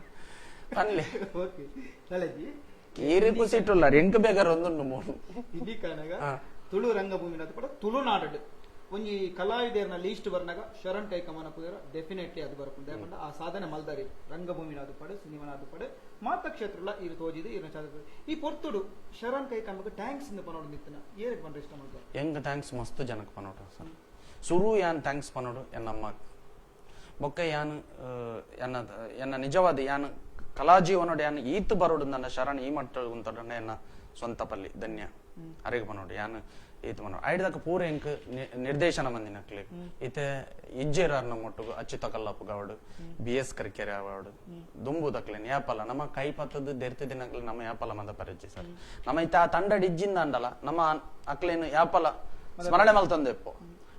ಪನ್ಲೆ. ಓಕೆ ಲಲಜಿ. ಕೀರಿ ಕುಸಿಟ್ಟುಲ್ಲಾರು ಎಂಕ್ ಬೇಗಾರ ಒಂದುಂಡು ಮೂರು. ಇಡೀ ಕಾರಣಗ ಹಾ. ತುಳು ರಂಗಭೂಮಿ ಕೂಡ ತುಳುನಾಡು ಒಂಜಿ ಕಲಾವಿದರ್ನ ಲೀಸ್ಟ್ ಬರ್ನಾಗ ಶರಣ್ ಕೈಕಮನ ಪುದರ ಡೆಫಿನೆಟ್ಲಿ ಅದು ಬರ್ಪುಂಡು. ಯಾಕಂದ್ರೆ ಆ ಸಾಧನೆ ಮಲ್ದಾರಿ ರಂಗಭೂಮಿನ ಅದು ಪಡು, ಸಿನಿಮಾನ ಅದು ಪಡು, ಮಾತ ಕ್ಷೇತ್ರಲ ಇರು ತೋಜಿದೆ ಇರು ಚಾದ. ಈ ಪೊರ್ತುಡು ಶರಣ್ ಕೈಕಂಬಕ್ಕೆ thanks ಇಂದ ಪನೋಡು ನಿತ್ತನ ಏರಿಗೆ ಪಂಡ್ರೆ ಇಷ್ಟ ಮಾಡ್ತಾರೆ? ಎಂಕ್ thanks ಮಸ್ತ್ ಜನಕ್ಕೆ ಪನೋಡು ಸರ್. ಸುರು ಯಾನ್ thanks ಪನೋಡು ಎನ್ನಮ್ಮ ಬೊಕ್ಕ ಯಾನ್ ಎನ್ನ ಎನ್ನ ನಿಜವಾದ ಯಾನ್ ಕಲಾಜೀವನೋಡು ಯಾನ್ ಈತ್ ಬರೋಡು ನನ್ನ ಶರಣ್ ಈ ಮಟ್ಟ ಉಂತಡನ್ನ ಎನ್ನ ಸ್ವಂತ ಪಲ್ಲಿ ಧನ್ಯ ಅರೆಗೆ ಪನೋಡು. ಯಾನ್ ಈತ್ ಮನೋಡು ಐಡ್ದಕ್ಕ ಪೂರ ಎಂಕ್ ನಿರ್ದೇಶನ ಮಂದಿನಕ್ಲೆ ಇತ್ತೆ ಇಜ್ಜೇರಾರ್ನ ಮೊಟ್ಟುಗು ಅಚ್ಯುತ ಕಲ್ಲಪ್ಪ ಗೌಡು, ಬಿ ಎಸ್ ಕರ್ಕೆರೆ ಅವಾರ್ಡ್ ದುಂಬು ದಕ್ಲೆ ಯಾಪಲ ನಮ್ಮ ಕೈ ಪತ್ತದ ದೆರ್ತ ದಿನಕ್ಲೆ ನಮ್ಮ ಯಾಪಲ ಮಂದ ಪರಿಚಯ ಸರ್. ನಮ್ಮ ಇತ್ತ ಆ ತಂಡ ಇಜ್ಜಿಂದ ಅಂಡಲ ನಮ್ಮ ಅಕ್ಲೇನು ಯಾಪಲ ಸ್ಮರಣೆ ಮಲ್ತಂದೆಪ್ಪು.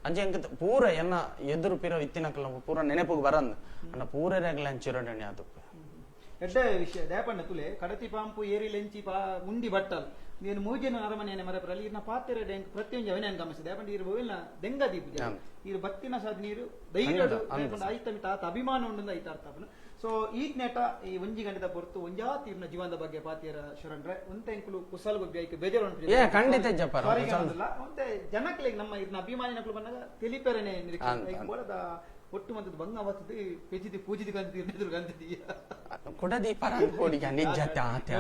ಅಂಚೆ ಎಂಕ್ ಪೂರ ಎನ್ನ ಎದುರು ಪಿರ ಇತ್ತಿನಕ್ಲ ಪೂರ ನೆನಪುಗ್ ಬರಂದ್ ಅನ್ನ ಪೂರ ರೇಗ್ಲ ಚಿರಡಣಿ ಆದುಪ್ಪು. ಎಡ್ಡೆ ವಿಷಯ ದಯಪಣ್ಣ ತುಲೆ ಕಡತಿ ಪಾಂಪು ಏರಿ ಲೆಂಚಿ ಪಾ ಮುಂಡಿ ಬಟ್ಟಲ್ ನೀನು ಮೂಜೆನ ಅರಮನೆಯ ಮರಪರಲ್ಲಿ ಇರ್ನ ಪಾತೆರೆ ಡೆಂಕ್ ಪ್ರತಿಯೊಂದು ಅವನೇ ಗಮನಿಸಿದೆ. ದಯಪಂಡ ಇರು ಬೋವಿಲ್ನ ದೆಂಗ ದೀಪು ಇರು ಬತ್ತಿನ ಸಾದ್ ನೀರು ಧೈರ್ಯ ಐತ ಮಿತ ಆತ ಅಭಿಮಾನ ಉಂಡು ಐತ ಅರ್ಥ ಅವನು. ಸೊ ಈ ನೆಟ ಈ ಒಂಜಿ ಗಂಟೆದ ಪೊರ್ತು ಒಂಜಾತಿ ಇರ್ನ ಜೀವನದ ಬಗ್ಗೆ ಪಾತಿಯರ ಶರಣ್ರೆ ಒಂತೆ ಎಂಕುಲು ಕುಸಲ್ ಗೊಬ್ಬಿ ಐಕೆ ಬೇಜಾರು ಉಂಟು. ಏ, ಖಂಡಿತ ಜಪ್ಪಾರ. Sorry ಅನ್ನೋದಿಲ್ಲ. ಒಂತೆ ಜನಕ್ಲೆಗ್ ನಮ್ಮ ಇರ್ನ ಅಭಿಮಾನಿನಕ್ಲು ಬಂದಾಗ ತಿಳಿಪೆರನೆ ನಿರೀಕ್ಷೆ. ಅಂದ್, ಐಕ್ ಬೋಡದ ಒಟ್ಟು ಮಂತದ ಬಂಗ ಅವತ್ತದ ಪೆಜಿದಿ ಪೂಜಿದಿ ಕಂತಿ ಎದುರು ಕಂತಿದ್ದೀಯ. ಕುಡದಿ ಪರಂದ್ ಪೋಡಿಗೆ ನಿಜ ಆತೆ.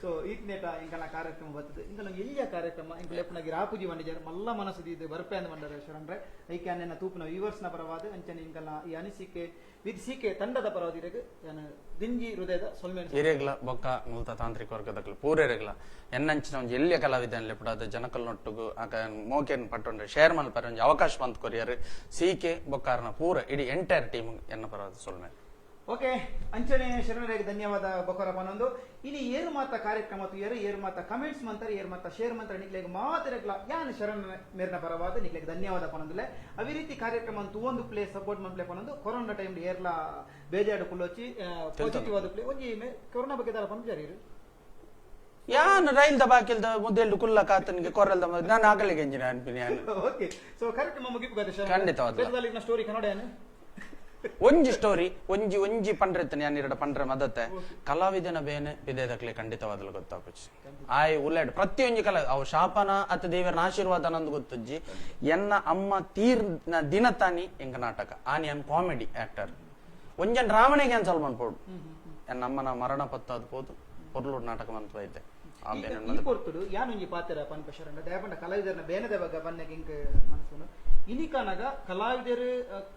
ಸೊ ಈತ್ನೇಟ ಇಂಕಲ ಕಾರ್ಯಕ್ರಮ ಬರ್ತದೆ. ಇಂಕಲ ಎಲ್ಲಿಯ ಕಾರ್ಯಕ್ರಮ ಇಂಕ ಲೆಪ್ಪನಾಗಿ ರಾಪುಜಿ ಮಂಡಿಜಾರ ಮಲ್ಲ ಮನಸ್ಸು ಇದು ಬರ್ಪೆ ಅಂದ ಮಂಡರ ಶರಣ್ರೆ. ಐಕೆ ಅನ್ನೆನ ತೂಪಿನ ವ್ಯೂವರ್ಸ್ ನ ಪರವಾದ ಅಂಚನೆ ಇಂಕಲ ಈ ಅನಿಸಿಕೆ ವಿತ್ ಸಿಕೆ ತಂಡದ ಪರವಾದ ಇರಗ್ ಯಾನ್ ದಿಂಜಿ ಹೃದಯದ ಸೊಲ್ಮೆ. ಇರೇಗ್ಲ ಬೊಕ್ಕ ಮೂಲ್ತ ತಾಂತ್ರಿಕ ವರ್ಗದಕ್ಲು ಪೂರೆರೆಗ್ಲ ಎನ್ನಂಚಿನ ಒಂಜಿ ಎಲ್ಲಿಯ ಕಲಾವಿದನ್ ಲೆಪುಡಾದ ಜನಕಲ್ ನೊಟ್ಟುಗು ಆಕ ಮೋಕೆನ್ ಪಟ್ಟೊಂಡೆ ಶೇರ್ ಮಲ್ಪರೆ ಒಂಜಿ ಅವಕಾಶ ಬಂತ್ ಕೊರಿಯರ್ ಸೀಕೆ ಬೊಕ್ಕಾರನ ಪೂರ ಇಡೀ ಎಂಟೈರ್ ಟೀಮ್ ಎನ್ನ ಪರವಾದ ಸೊಲ್ಮೆ. ಓಕೆ, ಅಂಚನೆ ಶರಣರಿಗೆ ಧನ್ಯವಾದ ಬೊಕರ ಪನೊಂದು. ಇನಿ ಏರು ಮಾತ ಕಾರ್ಯಕ್ರಮ ತುಯರು ಏರು ಮಾತ ಕಮೆಂಟ್ಸ್ ಮಂತರ ಏರು ಮಾತ ಶೇರ್ ಮಂತರ ನಿಕ್ಲೆಗ್ ಮಾತೆರೆಗ್ಲ ಯಾನ್ ಶರಣ್ ಮೇರ್ನ ಪರವಾದ ನಿಕ್ಲೆಗ್ ಧನ್ಯವಾದ ಪನೊಂದುಲೆ. ಅವಿ ರೀತಿ ಕಾರ್ಯಕ್ರಮ ತೂವೊಂದು ಪ್ಲೇ ಸಪೋರ್ಟ್ ಮನ್ಪ್ಲೆ ಪನೊಂದು. ಕೊರೋನಾ ಟೈಮ್ ಏರ್ಲ ಬೇಜಾಡು ಕುಲ್ಲೊಚ್ಚಿ ಪಾಸಿಟಿವ್ ಆದ ಪ್ಲೇ ಒಂಜಿ ಕೊರೋನಾ ಬಗ್ಗೆ ದಾಲ ಪನ್ಪುಜಾರಿ. ಯಾನ್ ರೈಲ್ದ ಬಾಕಿಲ್ದ ಮುದ್ದೆಲ್ಡು ಕುಲ್ಲ ಕಾತನಿಗೆ ಕೊರಲ್ದ ನಾನು ಆಗಲಿಗೆ ಎಂಜಿನ ಅನ್ಪಿನಿ ಯಾನ್. ಓಕೆ, ಸೊ ಕಾರ್ಯಕ್ರಮ ಮುಗಿಪು ಗದೆ. ಖಂಡಿತವಾದ್ಲ. ಸ್ಟೋರಿ ಕನ್ನಡ ಯಾನ್ ಒಂಜಿ ಸ್ಟೋರಿ ಒಂಜಿ ಒಂಜಿ ಪಂಡ್ರೆತ್ತನೆ ಯಾನ್ ಇರಡ ಪಂಡ್ರೆ ಮದತ್ತೆ. ಕಲಾವಿದನ ಬೇನೆ ಬಿದೇದಕ್ಲೆ ಖಂಡಿತವಾದಲು ಗೊತ್ತಾಪುಜಿ. ಆಯ್ ಉಲ್ಲೇಡ್ ಪ್ರತಿಯೊಂಜಿ ಕಲಾ ಅವು ಶಾಪನ ಅತ್ತ ದೇವರನ ಆಶೀರ್ವಾದ ನಂದು ಗೊತ್ತುಜ್ಜಿ. ಎನ್ನ ಅಮ್ಮ ತೀರ್ನ ದಿನ ತಾನಿ ಎಂಕ ನಾಟಕ ಆನಿ ಅನ್ ಕಾಮಿಡಿ ಆಕ್ಟರ್ ಒಂಜನ್ ರಾಮನಿಗೆ ಅನ್ಸಲ್ ಮನ್ಪೋಡು. ಎನ್ನ ಅಮ್ಮನ ಮರಣ ಪತ್ತಾದ ಪೋದು ಪೊರ್ಲುಡ್ ನಾಟಕ ಮಂತ್ ಐತೆ ಆ ಬೇನೆ ಈ ಪೊರ್ತುಡು ಯಾನೊಂಜಿ ಪಾತೆರ ಪನ್ಪ ಶರಣ. ದಯಪಂಡ ಕಲಾವಿದರನ ಬೇನದ ಬಗ್ಗೆ ಬನ್ನಗ ಇಂಕ್ ಮನಸ್ಸುನು ಇನಿಕನಗ ಕಲಾವಿದರು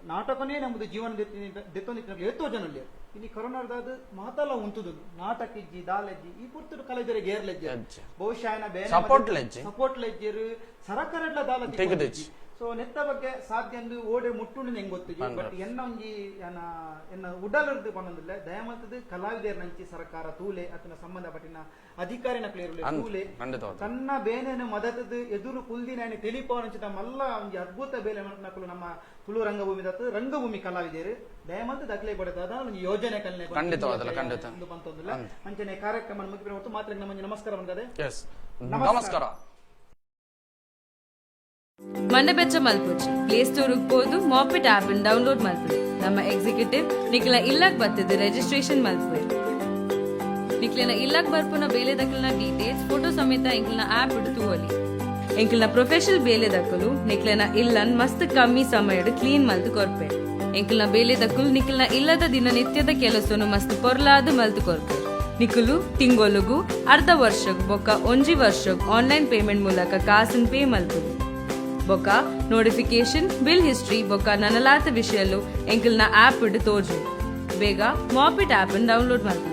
ನಾಟಕನೇ ನಮ್ಮದು ಜೀವನ ದೆತ್ತೊಂದಿತ್ತಿನ ಏತೋ ಜನ ಉಲ್ಲೆರ್. ಇನಿ ಕೊರೋನಾದಾದ ಮಾತಲ ಉಂತುದು ನಾಟಕ ಇಜ್ಜಿ ದಾಲೆಜ್ಜಿ. ಈ ಪೊರ್ತುಡು ಕಲಾವಿದರಿಗೆ ಏರ್ಲೆಜ್ಜಿ ಎಜ್ಜಿ. ಬಹುಶಃ ಆಯನ ಬೇನೆ Support ಲೆಜ್ಜಿ. ಸಪೋರ್ಟ್ ಲೆಜ್ಜೆರ್ ಸರಕಾರಡ್ಲ ದಾಲ ತೆಗೆದಿಜ್ಜಿ. ಸೊ ನೆತ್ತ ಬಗ್ಗೆ ಸಾಧ್ಯ ಅಂದು ಓಡೆ ಮುಟ್ಟುಂಡು ಹೆಂಗ್ ಗೊತ್ತಿಜಿ. ಪಂಡ. ಬಟ್ ಎನ್ನ ಒಂಜಿ ಎನ್ನ ಎನ್ನ ಉಡಲರ್ದು ಪನ್ನೊಂದಿಲ್ಲ. ದಯಮಂತದ ಕಲಾವಿದರ ನಂಚಿ ಸರ್ಕಾರ ತೂಲೆ ಅತನ ಸಂಬಂಧಪಟ್ಟಿನ ಅಧಿಕಾರಿನ ಪ್ಲೇಯರ್ ಅಂದ್, ತೂಲೆ. ಖಂಡಿತವಾದ. ತನ್ನ ಬೇನೆನ ಮದತದ ಎದುರು ಕುಲ್ದಿನ ತಿಳಿಪಾವನಂಚಿನ ಮಲ್ಲ ಒಂಜಿ ಅದ್ಭುತ ಬೇಲೆ ಮಲ್ಪನಕುಲು ನಮ್ಮ ತುಳು ರಂಗಭೂಮಿ ದತ್ತು ರಂಗಭೂಮಿ ಕಲಾವಿದರು. ದಯಮಂತದ ಅಕ್ಲೆ ಬಡದ ಒಂಜಿ ಯೋಜನೆ ಕಲ್ನೆ ಖಂಡಿತವಾದಲ್ಲ, ಖಂಡಿತ. ಪಂತೊಂದಿಲ್ಲ. ಅಂಚನೆ ಕಾರ್ಯಕ್ರಮ ಮುಗಿಪಿನ ಹೊತ್ತು ಮಾತ್ರ ನಮ್ಮ ಒಂಜಿ ನಮಸ್ಕಾರ ಬಂದದೆ. ಎಸ್, ನಮಸ್ಕಾರ. ನಮಸ್ಕಾರ. ಮಂಡಬೆಚ್ಚ ಮಲ್ಪುಜಿ ಪ್ಲೇ ಸ್ಟೋರ್ ಪೋದು ಮಾಪಿಟ್ ಆಪ್ ಡೌನ್ಲೋಡ್ ಮಲ್ಪುಲೆ. ನಮ್ಮ ಎಕ್ಸಿಕ್ಯೂಟಿವ್ ನಿಕ್ಲ ಇಲ್ಲಕ್ ಬತ್ತಿದ್ದು ರಿಜಿಸ್ಟ್ರೇಷನ್ ಮಲ್ಪುವೆ. ನಿಕ್ಲೆನ ಇಲ್ಲಕ್ ಬರ್ಪುನ ಬೇಲೆ ದಕ್ಲಿನ ಡೀಟೇಲ್ಸ್ ಫೋಟೋ ಸಮೇತ ಇಂಕ್ಲನ ಆಪ್ ತೂವಲಿ. ಎಂಕಲ್ನ ಪ್ರೊಫೆಷನಲ್ ಬೇಲೆದಕುಲು ನಿಕ್ಲೆನ ಇಲ್ಲನ್ ಮಸ್ತ್ ಕಮ್ಮಿ ಸಮಯಡ್ ಕ್ಲೀನ್ ಮಲ್ತ್ ಕೊರ್ಪೆ. ಎಂಕಲ್ನ ಬೇಲೆದಕುಲು ನಿಕ್ಲೆನ ಇಲ್ಲದ ದಿನನಿತ್ಯದ ಕೆಲಸನು ಮಸ್ತ್ ಪೊರ್ಲಾದ್ ಮಲ್ತ್ ಕೊರ್ಪೆ. ನಿಕುಲು ತಿಂಗೊಲುಗು, ಅರ್ಧ ವರ್ಷಗ್ ಬೊಕ್ಕ ಒಂಜಿ ವರ್ಷಗ್ ಆನ್ಲೈನ್ ಪೇಮೆಂಟ್ ಮೂಲಕ ಕಾಸನ್ ಪೇ ಮಲ್ಪುದು. ಬೊಕ್ಕ ನೋಟಿಫಿಕೇಶನ್, ಬಿಲ್ ಹಿಸ್ಟ್ರಿ ಬೊಕ್ಕ ನನಲಾತ ವಿಷಯಲು ಎಂಕಲ್ನ ಆಪ್ ಡ್ ತೋಜು. ಬೇಗ ಮಾಪಿಟ್ ಆಪ್ ಡೌನ್ಲೋಡ್ ಮಲ್ಪುಲೆ.